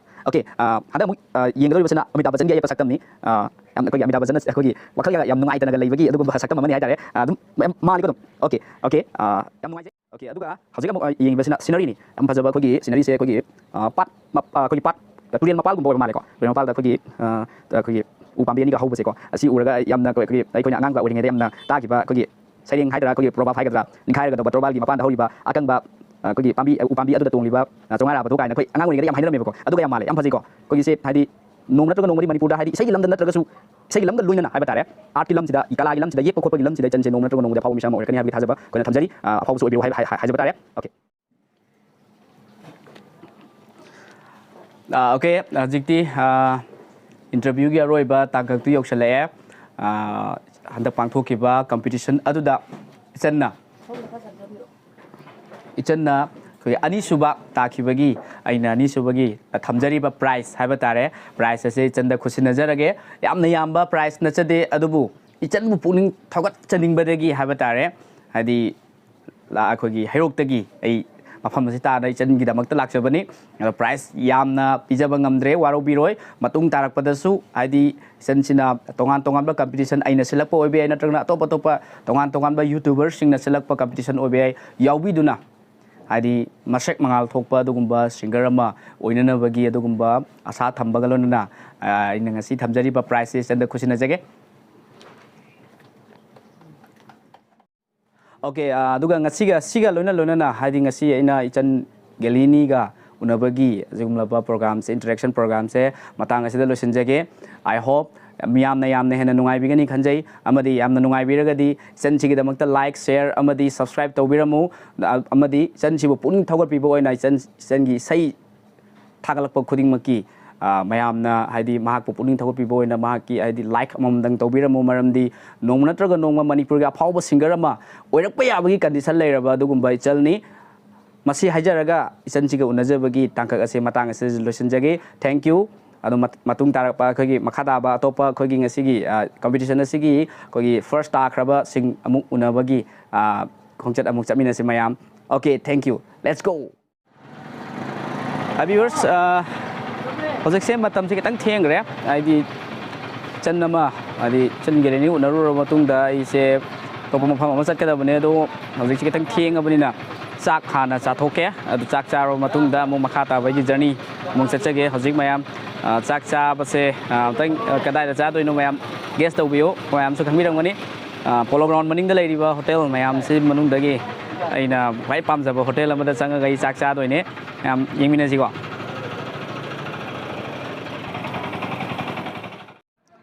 okay, ꯑ, ꯍꯟꯗꯛ ꯑꯃꯨꯛ, ꯑ, ꯌꯦꯡꯒꯗꯧꯔꯤꯕꯁꯤꯅ ꯑꯃꯤꯇꯥꯕ ꯕꯆꯟꯒꯤ ꯑꯌꯦꯛꯄ ꯁꯛꯇꯝꯅꯤ꯫ ꯑ, ꯌꯥꯝ, ꯑꯩꯈꯣꯏꯒꯤ ꯑꯃꯤꯇꯥꯕ ꯕꯆꯟꯅ ꯑꯩꯈꯣꯏꯒꯤ ꯋꯥꯈꯜꯒ ꯌꯥꯝ ꯅꯨꯡꯉꯥꯏꯇꯅꯒ ꯂꯩꯕꯒꯤ ꯑꯗꯨꯒꯨꯝꯕ ꯁꯛꯇꯝ ꯑꯃꯅꯤ ꯍꯥꯏ ꯇꯥꯔꯦ꯫ ꯑ, ꯑꯗꯨꯝ ꯌꯥꯝ ꯃꯥꯜꯂꯤꯀꯣ ꯑꯗꯨꯝ꯫ Okay, okay, ꯑ, ꯌꯥꯝ ꯅꯨꯡꯉꯥꯏꯖꯩ꯫ Okay, ꯑꯗꯨꯒ ꯍꯧꯖꯤꯛ ꯑꯃꯨꯛ, ꯑ, ꯌꯦꯡꯉꯤꯕꯁꯤꯅ scenery ꯅꯤ꯫ ꯌꯥꯝ ꯐꯖꯕ ꯑꯩꯈꯣꯏꯒꯤ scenery ꯁꯦ ꯑꯩꯈꯣꯏꯒꯤ, ꯑ, ꯄꯥꯠ ꯃꯞ-, ꯑ, ꯑꯩꯈꯣꯏꯒꯤ ꯄꯥꯠ, ꯇꯨꯔꯦꯜ ꯃꯄꯥꯜꯒꯨꯝꯕ ꯑꯣꯏꯕ ꯃꯥꯜꯂꯦꯀꯣ꯫ ꯇꯨꯔꯦꯜ ꯃꯄꯥꯜꯗ ꯑꯩꯈꯣꯏꯒꯤ, ꯑ, ꯑꯩꯈꯣꯏꯒꯤ ꯎ ꯄꯥꯝꯕꯤ ꯑꯅꯤꯒ ꯍꯧꯕꯁꯦꯀꯣ꯫ ꯑꯁꯤ ꯎꯔꯒ ꯌꯥꯝꯅ ꯑꯩꯈꯣꯏ, ꯑꯩꯈꯣꯏꯅ ꯑꯉꯥꯡꯕ ꯑꯣꯏꯔꯤꯉꯩꯗ ꯌꯥꯝꯅ ꯇꯥꯈꯤꯕ ꯑꯩꯈꯣꯏꯒꯤ ꯁꯩꯔꯦꯡ ꯍꯥꯏꯗ꯭ꯔꯥ, ꯑꯩꯈꯣꯏꯒꯤ proverb ꯍꯥꯏꯒꯗ꯭ꯔꯥ, ꯅꯤꯡꯈꯥꯏꯔꯒ ꯇꯧꯕ ꯇꯣꯔꯕꯥꯜꯒꯤ ꯃꯄꯥꯟꯗ ꯍꯧꯔꯤꯕ ꯑꯀꯪꯕ, ꯑ, ꯑꯩꯈꯣꯏꯒꯤ ꯄꯥꯝꯕꯤ, ꯎ ꯄꯥꯝꯕꯤ ꯑꯗꯨꯗ ꯇꯣꯡꯂꯤꯕ, ꯑ, ꯆꯣꯉꯥ ꯔꯥꯕꯗꯨ ꯀꯥꯏꯅ ꯑꯩꯈꯣꯏ ꯑꯉꯥꯡ ꯑꯣꯏꯔꯤꯉꯩꯗ ꯌꯥꯝ ꯍꯥꯏꯅꯔꯝꯃꯦꯕꯀꯣ꯫ ꯑꯗꯨꯒ ꯌꯥꯝ ꯃꯥꯜꯂꯦ, ꯌꯥꯝ ꯐꯖꯩꯀꯣ꯫ ꯑꯩꯈꯣꯏꯒꯤꯁꯦ ꯍꯥꯏꯗꯤ ꯅꯣꯡꯃ ꯅꯠꯇ꯭ꯔꯒ ꯅꯣꯡꯃꯗꯤ ꯃꯅꯤꯄꯨꯔꯗ ꯍꯥꯏꯗꯤ ꯏꯁꯩꯒꯤ ꯂꯝꯗ ꯅꯠꯇ꯭ꯔꯒꯁꯨ, ꯏꯁꯩꯒꯤ ꯂꯝꯒ ꯂꯣꯏꯅꯅ ꯍꯥꯏꯕ ꯇꯥꯔꯦ, art ꯀꯤ ꯂꯝꯁꯤꯗ, ꯀꯂꯥꯒꯤ ꯂꯝꯁꯤꯗ, ꯌꯦꯛꯄ ꯈꯣꯠꯄꯒꯤ ꯂꯝꯁꯤꯗ ꯏꯆꯟꯁꯦ ꯅꯣꯡꯃ ꯅꯠꯇ꯭ꯔꯒ ꯅꯣꯡꯃꯗꯤ ꯑꯐꯥꯎꯕ ꯃꯤꯁꯛ ꯑꯃ ꯑꯣꯏꯔꯛꯀꯅꯤ ꯍꯥꯏꯕꯒꯤ ꯊꯥꯖꯕ ꯑꯩꯈꯣꯏꯅ ꯊꯝꯖꯔꯤ꯫ ꯑ, ꯑꯐꯥꯎꯕꯁꯨ ꯑꯣꯏꯕꯤꯌꯨ ꯍꯥꯏ-, ꯍꯥꯏ-, ꯍꯥꯏ-, ꯍꯥꯏꯖꯕ ꯇꯥꯔꯦ꯫ Okay꯫ ꯑ, okay, ꯍꯧꯖꯤꯛꯇꯤ, ꯑ, interview ꯒꯤ ꯑꯔꯣꯏꯕ ꯇꯥꯡꯀꯛꯇꯨ ꯌꯧꯁꯤꯜꯂꯛꯑꯦ꯫ ꯑ, ꯍꯟꯗꯛ ꯄꯥꯡꯊꯣꯛꯈꯤꯕ competition ꯑꯗꯨꯗ ꯏꯆꯟꯅ ꯏꯆꯟꯅ ꯑꯩꯈꯣꯏ ꯑꯅꯤꯁꯨꯕ ꯇꯥꯈꯤꯕꯒꯤ, ꯑꯩꯅ ꯑꯅꯤꯁꯨꯕꯒꯤ ꯊꯝꯖꯔꯤꯕ prize ꯍꯥꯏꯕ ꯇꯥꯔꯦ, prize ꯑꯁꯦ ꯏꯆꯟꯗ ꯈꯨꯠꯁꯤꯟꯅꯖꯔꯒꯦ꯫ ꯌꯥꯝꯅ ꯌꯥꯝꯕ prize ꯅꯠꯆꯗꯦ, ꯑꯗꯨꯕꯨ ꯏꯆꯟꯕꯨ ꯄꯨꯛꯅꯤꯡ ꯊꯧꯒꯠꯆꯅꯤꯡꯕꯗꯒꯤ ꯍꯥꯏꯕ ꯇꯥꯔꯦ, ꯍꯥꯏꯗꯤ, ꯂꯥ-, ꯑꯩꯈꯣꯏꯒꯤ ꯍꯩꯔꯣꯛꯇꯒꯤ ꯑꯩ ꯃꯐꯝ ꯑꯁꯤ ꯇꯥꯗ ꯏꯆꯟꯒꯤꯗꯃꯛꯇ ꯂꯥꯛꯆꯕꯅꯤ꯫ ꯑꯗꯣ prize ꯌꯥꯝꯅ ꯄꯤꯖꯕ ꯉꯝꯗ꯭ꯔꯦ, ꯋꯥꯔꯧꯕꯤꯔꯣꯏ꯫ ꯃꯇꯨꯡ ꯇꯥꯔꯛꯄꯗꯁꯨ, ꯍꯥꯏꯗꯤ, ꯏꯆꯟꯁꯤꯅ ꯇꯣꯉꯥꯟ ꯇꯣꯉꯥꯟꯕ competition ꯑꯩꯅ ꯁꯤꯜꯂꯛꯄ ꯑꯣꯏꯕ ꯌꯥꯏ, ꯅꯠꯇ꯭ꯔꯒꯅ ꯑꯇꯣꯞ ꯑꯇꯣꯞꯄ ꯇꯣꯉꯥꯟ ꯇꯣꯉꯥꯟꯕ YouTuberꯁꯤꯡꯅ ꯁꯤꯜꯂꯛꯄ competition ꯑꯣꯏꯕ ꯌꯥꯏ, ꯌꯥꯎꯕꯤꯗꯨꯅ, ꯍꯥꯏꯗꯤ, ꯃꯁꯛ ꯃꯉꯥꯜ ꯊꯣꯛꯄ ꯑꯗꯨꯒꯨꯝꯕ singer ꯑꯃ ꯑꯣꯏꯅꯅꯕꯒꯤ ꯑꯗꯨꯒꯨꯝꯕ ꯑꯁꯥ ꯊꯝꯕꯒ ꯂꯣꯏꯅꯅ, ꯑ, ꯑꯩꯅ ꯉꯁꯤ ꯊꯝꯖꯔꯤꯕ prizeꯁꯦ ꯏꯆꯟꯗ ꯈꯨꯠꯁꯤꯟꯅꯖꯒꯦ꯫ Okay, ꯑ, ꯑꯗꯨꯒ ꯉꯁꯤꯒ, ꯁꯤꯒ ꯂꯣꯏꯅ ꯂꯣꯏꯅꯅ, ꯍꯥꯏꯗꯤ, ꯉꯁꯤ ꯑꯩꯅ ꯏꯆꯟ ꯒꯦꯂꯤꯅꯤꯒ ꯎꯅꯕꯒꯤ ꯑꯁꯤꯒꯨꯝꯂꯕ programꯁꯦ, interaction programꯁꯦ ꯃꯇꯥꯡ ꯑꯁꯤꯗ ꯂꯣꯏꯁꯤꯟꯖꯒꯦ꯫ I hope ꯃꯤꯌꯥꯝꯅ ꯌꯥꯝꯅ ꯍꯦꯟꯅ ꯅꯨꯡꯉꯥꯏꯕꯤꯒꯅꯤ ꯈꯟꯖꯩ, ꯑꯃꯗꯤ ꯌꯥꯝꯅ ꯅꯨꯡꯉꯥꯏꯕꯤꯔꯒꯗꯤ ꯏꯆꯟꯁꯤꯒꯤꯗꯃꯛꯇ like, share ꯑꯃꯗꯤ subscribe ꯇꯧꯕꯤꯔꯝꯃꯨ꯫ ꯑ-, ꯑꯃꯗꯤ ꯏꯆꯟꯁꯤꯕꯨ ꯄꯨꯛꯅꯤꯡ ꯊꯧꯒꯠꯄꯤꯕ ꯑꯣꯏꯅ ꯏꯆꯟ, ꯏꯆꯟꯒꯤ ꯏꯁꯩ ꯊꯥꯒꯠꯂꯛꯄ ꯈꯨꯗꯤꯡꯃꯛꯀꯤ, ꯑ, ꯃꯌꯥꯝꯅ, ꯍꯥꯏꯗꯤ, ꯃꯍꯥꯛꯄꯨ ꯄꯨꯛꯅꯤꯡ ꯊꯧꯒꯠꯄꯤꯕ ꯑꯣꯏꯅ ꯃꯍꯥꯛꯀꯤ, ꯍꯥꯏꯗꯤ, like ꯑꯃꯃꯝꯗꯪ ꯇꯧꯕꯤꯔꯝꯃꯨ, ꯃꯔꯝꯗꯤ ꯅꯣꯡꯃ ꯅꯠꯇ꯭ꯔꯒ ꯅꯣꯡꯃ ꯃꯅꯤꯄꯨꯔꯒꯤ ꯑꯐꯥꯎꯕ singer ꯑꯃ ꯑꯣꯏꯔꯛꯄ ꯌꯥꯕꯒꯤ condition ꯂꯩꯔꯕ ꯑꯗꯨꯒꯨꯝꯕ ꯏꯆꯜꯅꯤ꯫ ꯃꯁꯤ ꯍꯥꯏꯖꯔꯒ ꯏꯆꯟꯁꯤꯒ ꯎꯅꯖꯕꯒꯤ ꯇꯥꯡꯀꯛ ꯑꯁꯦ ꯃꯇꯥꯡ ꯑꯁꯤꯗ ꯂꯣꯏꯁꯤꯟꯖꯒꯦ꯫ Thank you꯫ ꯑꯗꯣ ꯃꯠ-, ꯃꯇꯨꯡ ꯇꯥꯔꯛꯄ ꯑꯩꯈꯣꯏꯒꯤ ꯃꯈꯥ ꯇꯥꯕ ꯑꯇꯣꯞꯄ ꯑꯩꯈꯣꯏꯒꯤ ꯉꯁꯤꯒꯤ, ꯑ, competition ꯑꯁꯤꯒꯤ ꯑꯩꯈꯣꯏꯒꯤ first ꯇꯥꯈ꯭ꯔꯕꯁꯤꯡ ꯑꯃꯨꯛ ꯎꯅꯕꯒꯤ, ꯑ, ꯈꯣꯡꯆꯠ ꯑꯃꯨꯛ ꯆꯠꯃꯤꯟꯅꯁꯤ ꯃꯌꯥꯝ꯫ Okay, thank you꯫ Let's go꯫ Hi viewers, ꯑ, ꯍꯧꯖꯤꯛꯁꯦ ꯃꯇꯝꯁꯦ ꯈꯤꯇꯪ ꯊꯦꯡꯈ꯭ꯔꯦ, ꯍꯥꯏꯗꯤ ꯏꯆꯟ ꯑꯃ, ꯍꯥꯏꯗꯤ ꯏꯆꯟ ꯒꯦꯂꯤꯅꯤ ꯎꯅꯔꯨꯔꯕ ꯃꯇꯨꯡꯗ ꯑꯩꯁꯦ ꯑꯇꯣꯞꯄ ꯃꯐꯝ ꯑꯃ ꯆꯠꯀꯗꯕꯅꯦ, ꯑꯗꯣ ꯍꯧꯖꯤꯛꯁꯦ ꯈꯤꯇꯪ ꯊꯦꯡꯉꯕꯅꯤꯅ ꯆꯥꯛ ꯍꯥꯟꯅ ꯆꯥꯊꯣꯛꯀꯦ꯫ ꯑꯗꯨ ꯆꯥꯛ ꯆꯥꯔꯕ ꯃꯇꯨꯡꯗ ꯑꯃꯨꯛ ꯃꯈꯥ ꯇꯥꯕꯒꯤ journey ꯑꯃꯨꯛ ꯆꯠꯆꯒꯦ꯫ ꯍꯧꯖꯤꯛ ꯃꯌꯥꯝ, ꯑ, ꯆꯥꯛ ꯆꯥꯕꯁꯦ, ꯑ, ꯑꯝꯇꯪ, ꯑ, ꯀꯗꯥꯏꯗ ꯆꯥꯗꯣꯏꯅꯣ ꯃꯌꯥꯝ guess ꯇꯧꯕꯤꯌꯨ, ꯃꯌꯥꯝꯁꯨ ꯈꯪꯕꯤꯔꯝꯒꯅꯤ꯫ ꯑ, Polo Ground ꯃꯅꯤꯡꯗ ꯂꯩꯔꯤꯕ hotel ꯃꯌꯥꯝꯁꯤ ꯃꯅꯨꯡꯗꯒꯤ ꯑꯩꯅ ꯈ꯭ꯋꯥꯏ ꯄꯥꯝꯖꯕ hotel ꯑꯃꯗ ꯆꯪꯉꯒ ꯑꯩ ꯆꯥꯛ ꯆꯥꯗꯣꯏꯅꯦ꯫ ꯃꯌꯥꯝ ꯌꯦꯡꯃꯤꯟꯅꯁꯤꯀꯣ꯫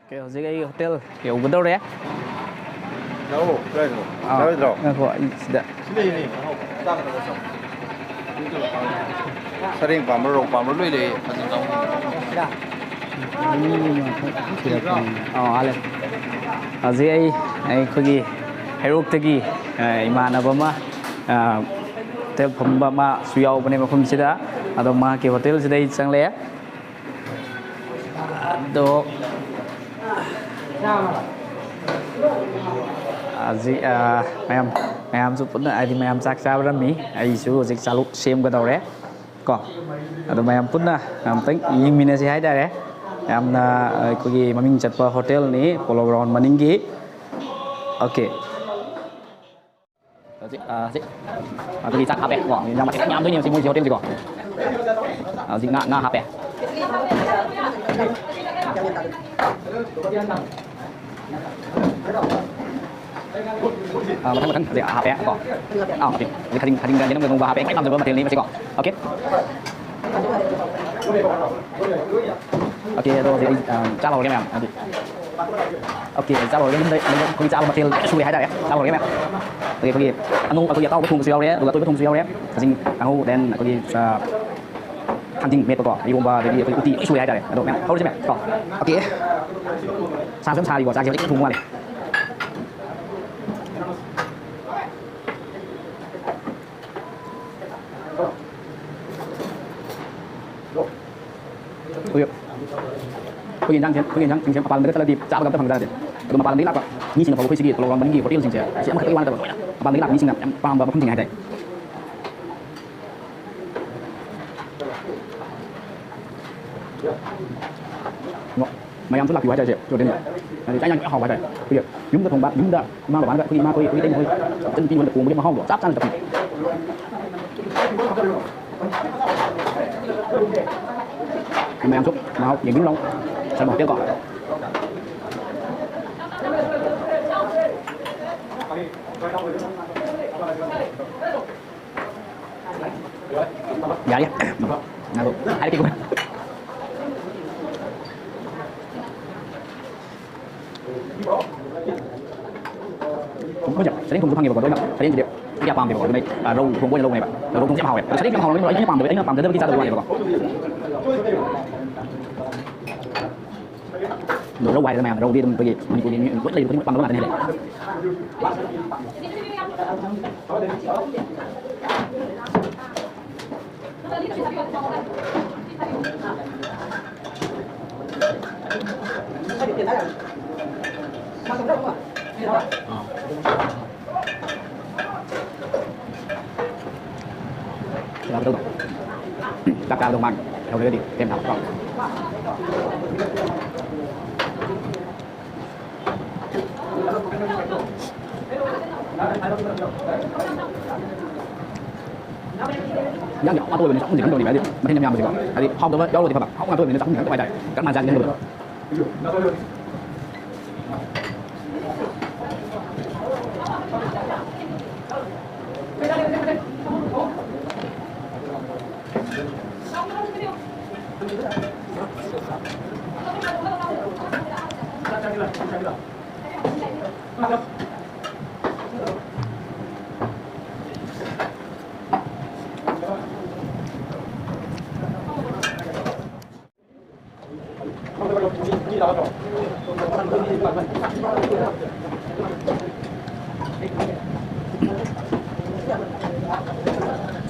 Okay, ꯍꯧꯖꯤꯛ ꯑꯩ hotel ꯌꯧꯒꯗꯧꯔꯦ꯫ ꯂꯥꯛꯑꯣ, ꯀꯗꯥꯏꯗꯅꯣ? ꯑꯥ, ꯌꯥꯔꯣꯏꯗ꯭ꯔꯣ? ꯉꯥꯏꯈꯣ, ꯑꯩ ꯁꯤꯗ꯫ ꯁꯤ ꯂꯩꯅꯦ, ꯆꯥꯒꯗꯕ ꯆꯥꯎ꯫ ꯁꯔꯦꯡ ꯄꯥꯝꯕ꯭ꯔꯥ, ꯔꯧ ꯄꯥꯝꯕ꯭ꯔꯥ, ꯂꯣꯏ ꯂꯩ꯫ ꯑꯗꯨ ꯆꯥꯎ꯫ ꯑꯥ, ꯑꯥ, ꯂꯩ꯫ ꯍꯧꯖꯤꯛ ꯑꯩ, ꯑꯩꯈꯣꯏꯒꯤ ꯍꯩꯔꯣꯛꯇꯒꯤ, ꯑ, ꯏꯃꯥꯟꯅꯕ ꯑꯃ, ꯑ, hotel ꯐꯝꯕ ꯑꯃꯁꯨ ꯌꯥꯎꯕꯅꯦ ꯃꯐꯝꯁꯤꯗ꯫ ꯑꯗꯣ ꯃꯍꯥꯛꯀꯤ hotel ꯁꯤꯗ ꯑꯩ ꯆꯪꯂꯛꯑꯦ꯫ ꯑꯗꯣ ꯍꯧꯖꯤꯛ, ꯑ, ꯃꯌꯥꯝ, ꯃꯌꯥꯝꯁꯨ ꯄꯨꯟꯅ, ꯍꯥꯏꯗꯤ, ꯃꯌꯥꯝ ꯆꯥꯛ ꯆꯥꯔꯝꯃꯤ꯫ ꯑꯩꯁꯨ ꯍꯧꯖꯤꯛ ꯆꯥꯂꯨꯛ ꯁꯦꯝꯒꯗꯧꯔꯦ ꯀꯣ꯫ ꯑꯗꯣ ꯃꯌꯥꯝ ꯄꯨꯟꯅ ꯑꯝꯇꯪ ꯌꯦꯡꯃꯤꯟꯅꯁꯤ ꯍꯥꯏꯇꯥꯔꯦ꯫ ꯌꯥꯝꯅ ꯑꯩꯈꯣꯏꯒꯤ ꯃꯃꯤꯡ ꯆꯠꯄ ꯍꯣꯇꯦꯜꯅꯤ, ꯄꯣꯂꯣ ꯒ꯭ꯔꯥꯎꯟ ꯃꯅꯤꯡꯒꯤ꯫ ꯑꯣꯀꯦ꯫ ꯍꯧꯖꯤꯛ, ꯑ, ꯍꯧꯖꯤꯛ ꯑꯗꯨꯒꯤ ꯆꯥꯛ ꯍꯥꯞꯄꯦ ꯀꯣ꯫ ꯌꯦꯟꯖꯥꯡ ꯃꯊꯦꯜ ꯌꯥꯝꯗꯣꯏꯅꯦ ꯉꯁꯤ ꯃꯣꯏꯁꯤ ꯍꯣꯇꯦꯜꯁꯤꯀꯣ꯫ ꯍꯧꯖꯤꯛ ꯉꯥ, ꯉꯥ ꯍꯥꯞꯄꯦ꯫ ꯑ, ꯃꯊꯪ ꯃꯊꯪ ꯍꯧꯖꯤꯛ ꯍꯥꯞꯄꯦ ꯀꯣ꯫ ꯑꯥ, ꯍꯧꯖꯤꯛ ꯈꯖꯤꯡ, ꯈꯖꯤꯡꯒ ꯌꯦꯅꯝꯒ ꯊꯣꯡꯕ ꯍꯥꯞꯄꯦ꯫ ꯑꯩ ꯈ꯭ꯋꯥꯏ ꯄꯥꯝꯖꯕ ꯃꯊꯦꯜꯅꯤ ꯃꯁꯤꯀꯣ꯫ ꯑꯣꯀꯦ꯫ ꯑꯣꯀꯦ, ꯑꯗꯣ ꯍꯧꯖꯤꯛ ꯑꯩ, ꯑ, ꯆꯥ ꯂꯧꯔꯒꯦ ꯃꯌꯥꯝ꯫ ꯍꯥꯏꯗꯤ, ꯑꯣꯀꯦ, ꯆꯥ ꯂꯧꯔꯒꯦ꯫ ꯌꯨꯝꯗ, ꯌꯨꯝꯗ ꯑꯩꯈꯣꯏꯒꯤ ꯆꯥꯕ ꯃꯊꯦꯜ ꯂꯣꯏꯅ ꯁꯨꯔꯦ ꯍꯥꯏꯇꯥꯔꯦ꯫ ꯆꯥ ꯂꯧꯔꯒꯦ ꯃꯌꯥꯝ꯫ ꯑꯗꯒꯤ ꯑꯩꯈꯣꯏꯒꯤ ꯑꯉꯧ, ꯑꯩꯈꯣꯏꯒꯤ ꯑꯇꯥꯎꯕ ꯊꯣꯡꯕꯁꯨ ꯌꯥꯎꯔꯦ, ꯑꯗꯨꯒ ꯑꯇꯣꯏꯕ ꯊꯣꯡꯕꯁꯨ ꯌꯥꯎꯔꯦ꯫ ꯈꯖꯤꯡ ꯀꯥꯡꯍꯧ, then ꯑꯩꯈꯣꯏꯒꯤ, ꯑ, ꯊꯥꯡꯖꯤꯡ ꯃꯦꯠꯄꯀꯣ, ꯏꯔꯣꯝꯕ, ꯑꯗꯒꯤ ꯑꯩꯈꯣꯏ ꯎꯇꯤ ꯂꯣꯏ ꯁꯨꯔꯦ ꯍꯥꯏꯇꯥꯔꯦ꯫ ꯑꯗꯣ ꯃꯌꯥꯝ ꯍꯧꯔꯁꯤ ꯃꯌꯥꯝ ꯀꯣ꯫ ꯑꯣꯀꯦ꯫ ꯁꯥꯁꯨ ꯌꯥꯝ ꯁꯥꯔꯤꯀꯣ, ꯆꯥꯛꯁꯦ ꯍꯧꯖꯤꯛ ꯊꯣꯡꯕ ꯃꯥꯜꯂꯦ꯫ ꯑꯩꯈꯣꯏ, ꯑꯩꯈꯣꯏꯒꯤ ꯌꯦꯟꯖꯥꯡꯁꯦ, ꯑꯩꯈꯣꯏꯒꯤ ꯌꯦꯟꯖꯥꯡꯁꯤꯡꯁꯦ ꯃꯄꯥꯟ ꯂꯝꯗꯒ ꯆꯠꯂꯗꯤ ꯆꯥꯕꯒ ꯑꯝꯇ ꯐꯪꯗ꯭ꯔꯦ꯫ ꯑꯗꯣ ꯃꯄꯥꯟ ꯂꯝꯗꯒꯤ ꯂꯥꯛꯄ ꯃꯤꯁꯤꯡꯅ ꯐꯥꯎꯕ ꯑꯩꯈꯣꯏ ꯁꯤꯒꯤ ꯄꯣꯂꯣ ꯒ꯭ꯔꯥꯎꯟ ꯃꯅꯤꯡꯒꯤ ꯍꯣꯇꯦꯜꯁꯤꯡꯁꯦ ꯑꯁꯤ ꯑꯃꯈꯛꯇꯒꯤ ꯋꯥ ꯅꯠꯇꯕ ꯂꯣꯏꯅ ꯃꯄꯥꯟ ꯂꯝꯗꯒꯤ ꯂꯥꯛꯄ ꯃꯤꯁꯤꯡꯅ ꯌꯥꯝ ꯄꯥꯝꯕ ꯃꯐꯝꯁꯤꯡꯅꯤ ꯍꯥꯏꯇꯥꯔꯦ꯫ ꯃꯌꯥꯝꯁꯨ ꯂꯥꯛꯄꯤꯌꯨ ꯍꯥꯏꯇꯥꯔꯦ ꯁꯤ ꯍꯣꯇꯦꯜꯁꯦ꯫ ꯍꯥꯏꯗꯤ ꯆꯥꯛ ꯌꯦꯟꯁꯥꯡ ꯌꯥꯝ ꯍꯥꯎꯕ ꯍꯥꯏꯇꯥꯔꯦ꯫ ꯑꯩꯈꯣꯏꯒꯤ ꯌꯨꯝꯗ ꯊꯣꯡꯕ, ꯌꯨꯝꯗ ꯏꯃꯥ ꯕꯕꯥꯅꯒ, ꯑꯩꯈꯣꯏꯒꯤ ꯏꯃꯥꯈꯣꯏ, ꯑꯩꯈꯣꯏ ꯏꯇꯩꯃꯈꯣꯏ, ꯏꯆꯟ ꯅꯨꯄꯤ ꯃꯣꯏꯅ ꯊꯣꯡꯕꯒꯤ ꯃꯍꯥꯎꯗꯣ ꯆꯞ ꯆꯥꯅ ꯆꯠꯄꯤ꯫ ꯃꯌꯥꯝꯁꯨ ꯃꯍꯥꯎ ꯌꯦꯡꯕꯤꯔꯨ ꯂꯥꯎ꯫ ꯁꯔꯃ ꯍꯣꯇꯦꯜ ꯀꯣ꯫ ꯌꯥꯔꯦ꯫ ꯉꯥꯏꯈꯣ꯫ ꯍꯥꯏꯔꯛꯀꯦꯀꯣ꯫ ꯑꯩꯈꯣꯏꯁꯦ ꯁꯔꯦꯡ ꯊꯣꯡꯕꯁꯨ ꯐꯪꯉꯦꯕꯀꯣ, ꯑꯗꯣ ꯑꯩꯅ ꯁꯔꯦꯡꯁꯤꯗꯤ ꯀꯌꯥ ꯄꯥꯝꯗꯦꯕꯀꯣ, ꯑꯗꯨꯅ ꯑꯩ, ꯑ, ꯔꯧ ꯊꯣꯡꯕ ꯑꯣꯏꯅ ꯂꯧꯕꯅꯦꯕ꯫ ꯑꯗꯣ ꯔꯧ ꯊꯣꯡꯕꯁꯦ ꯌꯥꯝ ꯍꯥꯎꯋꯦ꯫ ꯑꯗꯣ ꯁꯔꯦꯡꯁꯦ ꯌꯥꯝ ꯍꯥꯎꯔꯝꯒꯅꯤ, ꯑꯩꯅ ꯄꯥꯝꯗꯕ, ꯑꯩꯅ ꯄꯥꯝꯖꯗꯕꯒꯤ ꯆꯥꯗꯕ ꯋꯥꯅꯦꯕꯀꯣ꯫ ꯑꯗꯣ ꯔꯧ ꯍꯥꯏꯔꯦꯗꯅ ꯃꯌꯥꯝ, ꯔꯧꯗꯤ ꯑꯗꯨꯝ ꯑꯩꯈꯣꯏꯒꯤ ꯃꯅꯤꯄꯨꯔꯒꯤ ꯃꯤ ꯂꯣꯏ ꯂꯩꯕ ꯈꯨꯗꯤꯡꯃꯛ ꯄꯥꯝꯅꯕ ꯉꯥꯛꯇꯅꯦ꯫ ꯆꯥꯛ ꯆꯥꯕꯗꯣ ꯃꯥꯡ ꯇꯧꯔꯒꯗꯤ ꯁꯦꯝ ꯁꯥꯕ ꯀꯣ꯫ ꯏꯟꯖꯥꯡꯁꯦ ꯍꯥꯎ ꯉꯥꯛꯇ ꯑꯣꯏꯕꯅꯤꯅ ꯆꯥꯛꯈꯨꯝꯁꯦ ꯈꯪꯗꯕꯅꯦꯕ꯫ ꯍꯥꯏꯗꯤ ꯃꯊꯦꯜ ꯌꯥꯝ ꯌꯥꯝꯕꯁꯦꯀꯣ꯫ ꯍꯥꯏꯗꯤ ꯍꯥꯎꯇꯕ ꯌꯥꯎꯔꯒꯗꯤ ꯐꯕ꯫ ꯍꯥꯎ ꯉꯥꯛꯇ ꯑꯣꯏꯕꯅꯤꯅ ꯆꯥꯛꯈꯨꯝꯁꯦ ꯈꯪꯗꯕ ꯍꯥꯏꯇꯥꯔꯦ꯫ ꯀꯔꯝ ꯀꯥꯟ ꯆꯥꯁꯤꯒꯦ ꯈꯪꯗꯕꯗꯣ꯫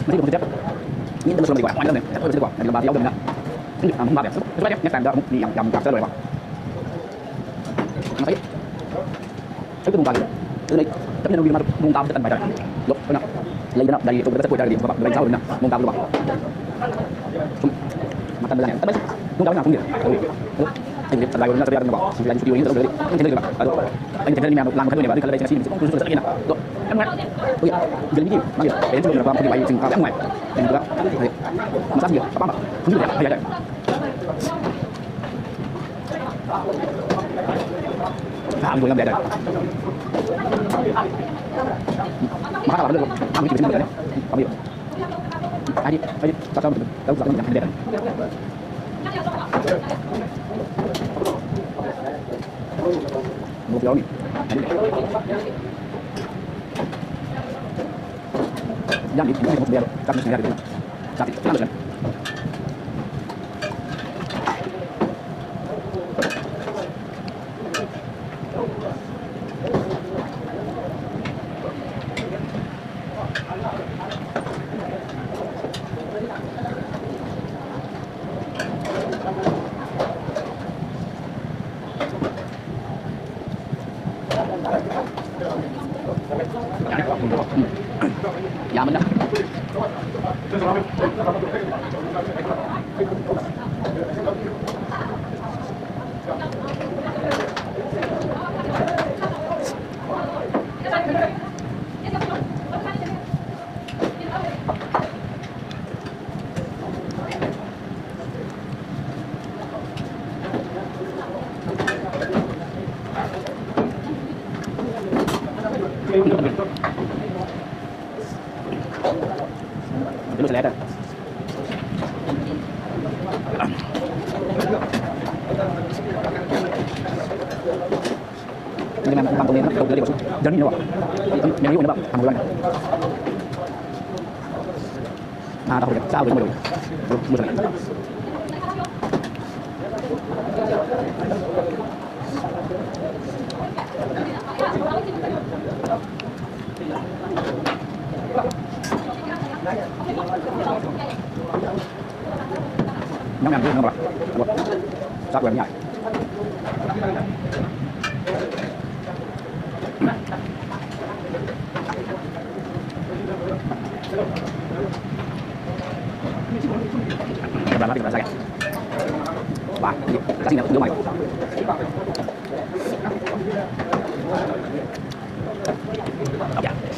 ꯃꯁꯤꯒꯤ ꯃꯁꯤꯗ ꯃꯤ ꯑꯃꯇ ꯂꯣꯏꯁꯤꯜꯂꯝꯃꯗꯤꯀꯣ ꯌꯥꯝ ꯅꯨꯡꯉꯥꯏꯅꯤ꯫ ꯍꯣꯏ, ꯍꯧꯖꯤꯛꯇꯤꯀꯣ ꯍꯥꯏꯗꯤ ꯂꯝꯕꯥꯁꯦ ꯌꯥꯎꯗꯕꯅꯤꯅ꯫ ꯎꯝ, ꯌꯥꯝ ꯃꯨꯛꯕꯥꯡꯁꯦ꯫ ꯀꯩꯁꯨ ꯀꯥꯏꯗꯦ꯫ Next time ꯗ ꯑꯃꯨꯛ ꯃꯤ ꯌꯥꯝ, ꯌꯥꯝ ꯂꯥꯛꯆꯔꯣꯏꯕ꯫ ꯉꯁꯥꯏꯒꯤ ꯑꯌꯨꯛꯇ ꯅꯣꯡ ꯇꯥꯈꯤꯕ꯫ ꯑꯗꯨꯅ ꯑꯩ ꯇꯞꯅ ꯅꯣꯡ ꯅꯣꯡ ꯇꯥꯕꯁꯦ ꯇꯟꯕ ꯍꯥꯏꯇꯥꯔꯦ꯫ ꯑꯗꯣ ꯑꯩꯈꯣꯏꯅ ꯂꯩꯗꯅ ꯒꯥꯔꯤ ꯑꯆꯧꯕꯗ ꯆꯠꯄ ꯑꯣꯏꯇꯥꯔꯒꯗꯤ ꯐꯕ, ꯒꯥꯔꯤ ꯃꯆꯥ ꯑꯣꯏꯕꯅꯤꯅ ꯅꯣꯡ ꯇꯥꯕꯗꯣ ꯁꯨꯝ ꯃꯇꯝꯗ ꯂꯥꯛꯑꯦ꯫ ꯇꯞꯅ ꯅꯣꯡ ꯇꯥꯕꯁꯦ ꯉꯥꯛꯇꯪꯒꯤ꯫ ꯑꯗꯣ ꯑꯩꯗꯤ ꯆꯠꯂꯥꯏ ꯑꯣꯏꯕꯅꯤꯅ ꯆꯠꯄ ꯌꯥꯗꯕꯅꯤꯅꯀꯣ꯫ ꯁꯨꯇꯤ ꯂꯩꯕꯅꯤ ꯁꯨꯇꯤ ꯑꯣꯏꯅꯤ ꯆꯠꯂꯨꯗ꯭ꯔꯗꯤ ꯌꯥꯝ ꯊꯦꯡꯅꯈꯤꯕ꯫ ꯑꯗꯣ ꯑꯩꯅ ꯊꯦꯡꯅꯔꯤ ꯃꯌꯥꯝꯗꯣ ꯂꯥꯡꯕ ꯈꯟꯗꯣꯏꯅꯦꯕ꯫ ꯑꯗꯨ ꯈꯜꯂꯒ ꯑꯩꯁꯦ ꯉꯁꯤ ꯅꯨꯃꯤꯠꯁꯦ ꯄꯨꯡ ꯇꯔꯨꯛ ꯆꯠꯂꯒꯦꯅ꯫ ꯑꯗꯣ ꯌꯥꯝ ꯅꯨꯡꯉꯥꯏ꯫ ꯑꯩꯈꯣꯏꯒꯤ ꯒꯥꯔꯤꯒꯤ ꯃꯥꯒꯤ ꯄꯦꯔꯦꯟꯁꯤꯡ ꯂꯣꯏꯅꯔꯛꯄ ꯃꯈꯣꯏꯒꯤ ꯋꯥꯔꯤꯁꯤꯡ ꯇꯥꯕ ꯌꯥꯝ ꯅꯨꯡꯉꯥꯏ꯫ ꯑꯗꯨꯒ ꯍꯥꯏꯗꯤ ꯃꯆꯥꯁꯤꯡꯒꯤ ꯑꯄꯥꯝꯕ ꯈꯪꯖꯤꯟꯕ ꯌꯥꯝ ꯐꯩ ꯍꯥꯏꯇꯥꯔꯦ꯫ ꯁꯥ ꯑꯃ ꯂꯣꯏ ꯉꯝꯗꯦ ꯍꯥꯏꯇꯥꯔꯦ꯫ ꯃꯈꯥ ꯇꯥꯕꯗ ꯑꯃꯨꯛ ꯊꯤꯕꯁꯤꯅ ꯐꯖꯅ ꯄꯥꯝꯕꯤꯌꯨ꯫ ꯍꯥꯏꯗꯤ ꯑꯩ ꯆꯥꯛ ꯆꯥꯕ ꯃꯇꯝꯗ ꯇꯔꯨꯛ ꯆꯥꯕ ꯌꯥꯝ ꯍꯦꯟꯗꯦ ꯍꯥꯏꯇꯥꯔꯦ꯫ ꯃꯣꯔꯣꯛ ꯌꯥꯎꯔꯅꯤ꯫ ꯍꯥꯏꯗꯤ ꯌꯥꯝꯗꯤ ꯊꯤꯅ ꯃꯣꯔꯣꯛ ꯌꯥꯎꯔꯣꯏ꯫ ꯆꯥꯛ ꯃꯤꯛꯁ ꯌꯥꯗꯦ ꯑꯗꯨꯅ ꯆꯥꯛꯇꯤ ꯐꯖꯅ ꯂꯣꯏꯁꯤꯜꯂꯦ꯫ ꯌꯥꯝꯃꯟꯗ꯫ ꯖꯔꯅꯤ ꯑꯣꯏꯅꯕ ꯊꯝꯍꯧꯕ ꯋꯥꯅꯤ꯫ ꯉꯥ ꯇꯥꯍꯧꯔꯦ꯫ ꯆꯥꯕꯗꯤ ꯃꯣꯏ ꯂꯣꯏꯔꯦ꯫ ꯃꯨꯁꯜꯂꯦ꯫ ꯅꯪ ꯌꯥꯝ ꯊꯦꯡꯅꯕ꯭ꯔꯥ? ꯆꯥꯛ ꯂꯣꯏꯔ ꯌꯥꯔꯦ꯫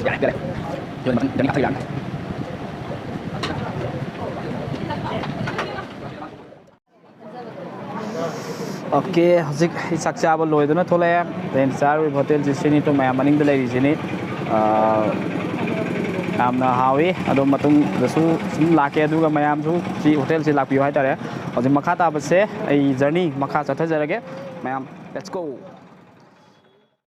ꯌꯥꯔꯦ, ꯌꯥꯔꯦ, ꯌꯥꯔꯦ꯫ ꯑꯣꯀꯦ, ꯍꯧꯖꯤꯛ ꯑꯩ ꯆꯥꯛ ꯆꯥꯕ ꯂꯣꯏꯗꯨꯅ ꯊꯣꯛꯂꯛꯑꯦ꯫ ꯑꯩꯅ ꯆꯥꯔꯨꯔꯤꯕ ꯍꯣꯇꯦꯜꯁꯤ ꯁꯤꯅꯤ, ꯇꯨ ꯃꯌꯥꯝ ꯃꯅꯤꯡꯗ ꯂꯩꯔꯤꯁꯤꯅꯤ꯫ ꯑꯥ, ꯌꯥꯝꯅ ꯍꯥꯎꯏ꯫ ꯑꯗꯣ ꯃꯇꯨꯡꯗꯁꯨ ꯁꯨꯝ ꯂꯥꯛꯀꯦ, ꯑꯗꯨꯒ ꯃꯌꯥꯝꯁꯨ ꯁꯤ ꯍꯣꯇꯦꯜꯁꯤ ꯂꯥꯛꯄꯤꯌꯨ ꯍꯥꯏꯇꯥꯔꯦ꯫ ꯍꯧꯖꯤꯛ ꯃꯈꯥ ꯇꯥꯕꯁꯦ ꯑꯩ ꯖꯔꯅꯤ ꯃꯈꯥ ꯆꯠꯊꯖꯔꯒꯦ꯫ ꯃꯌꯥꯝ, let's go꯫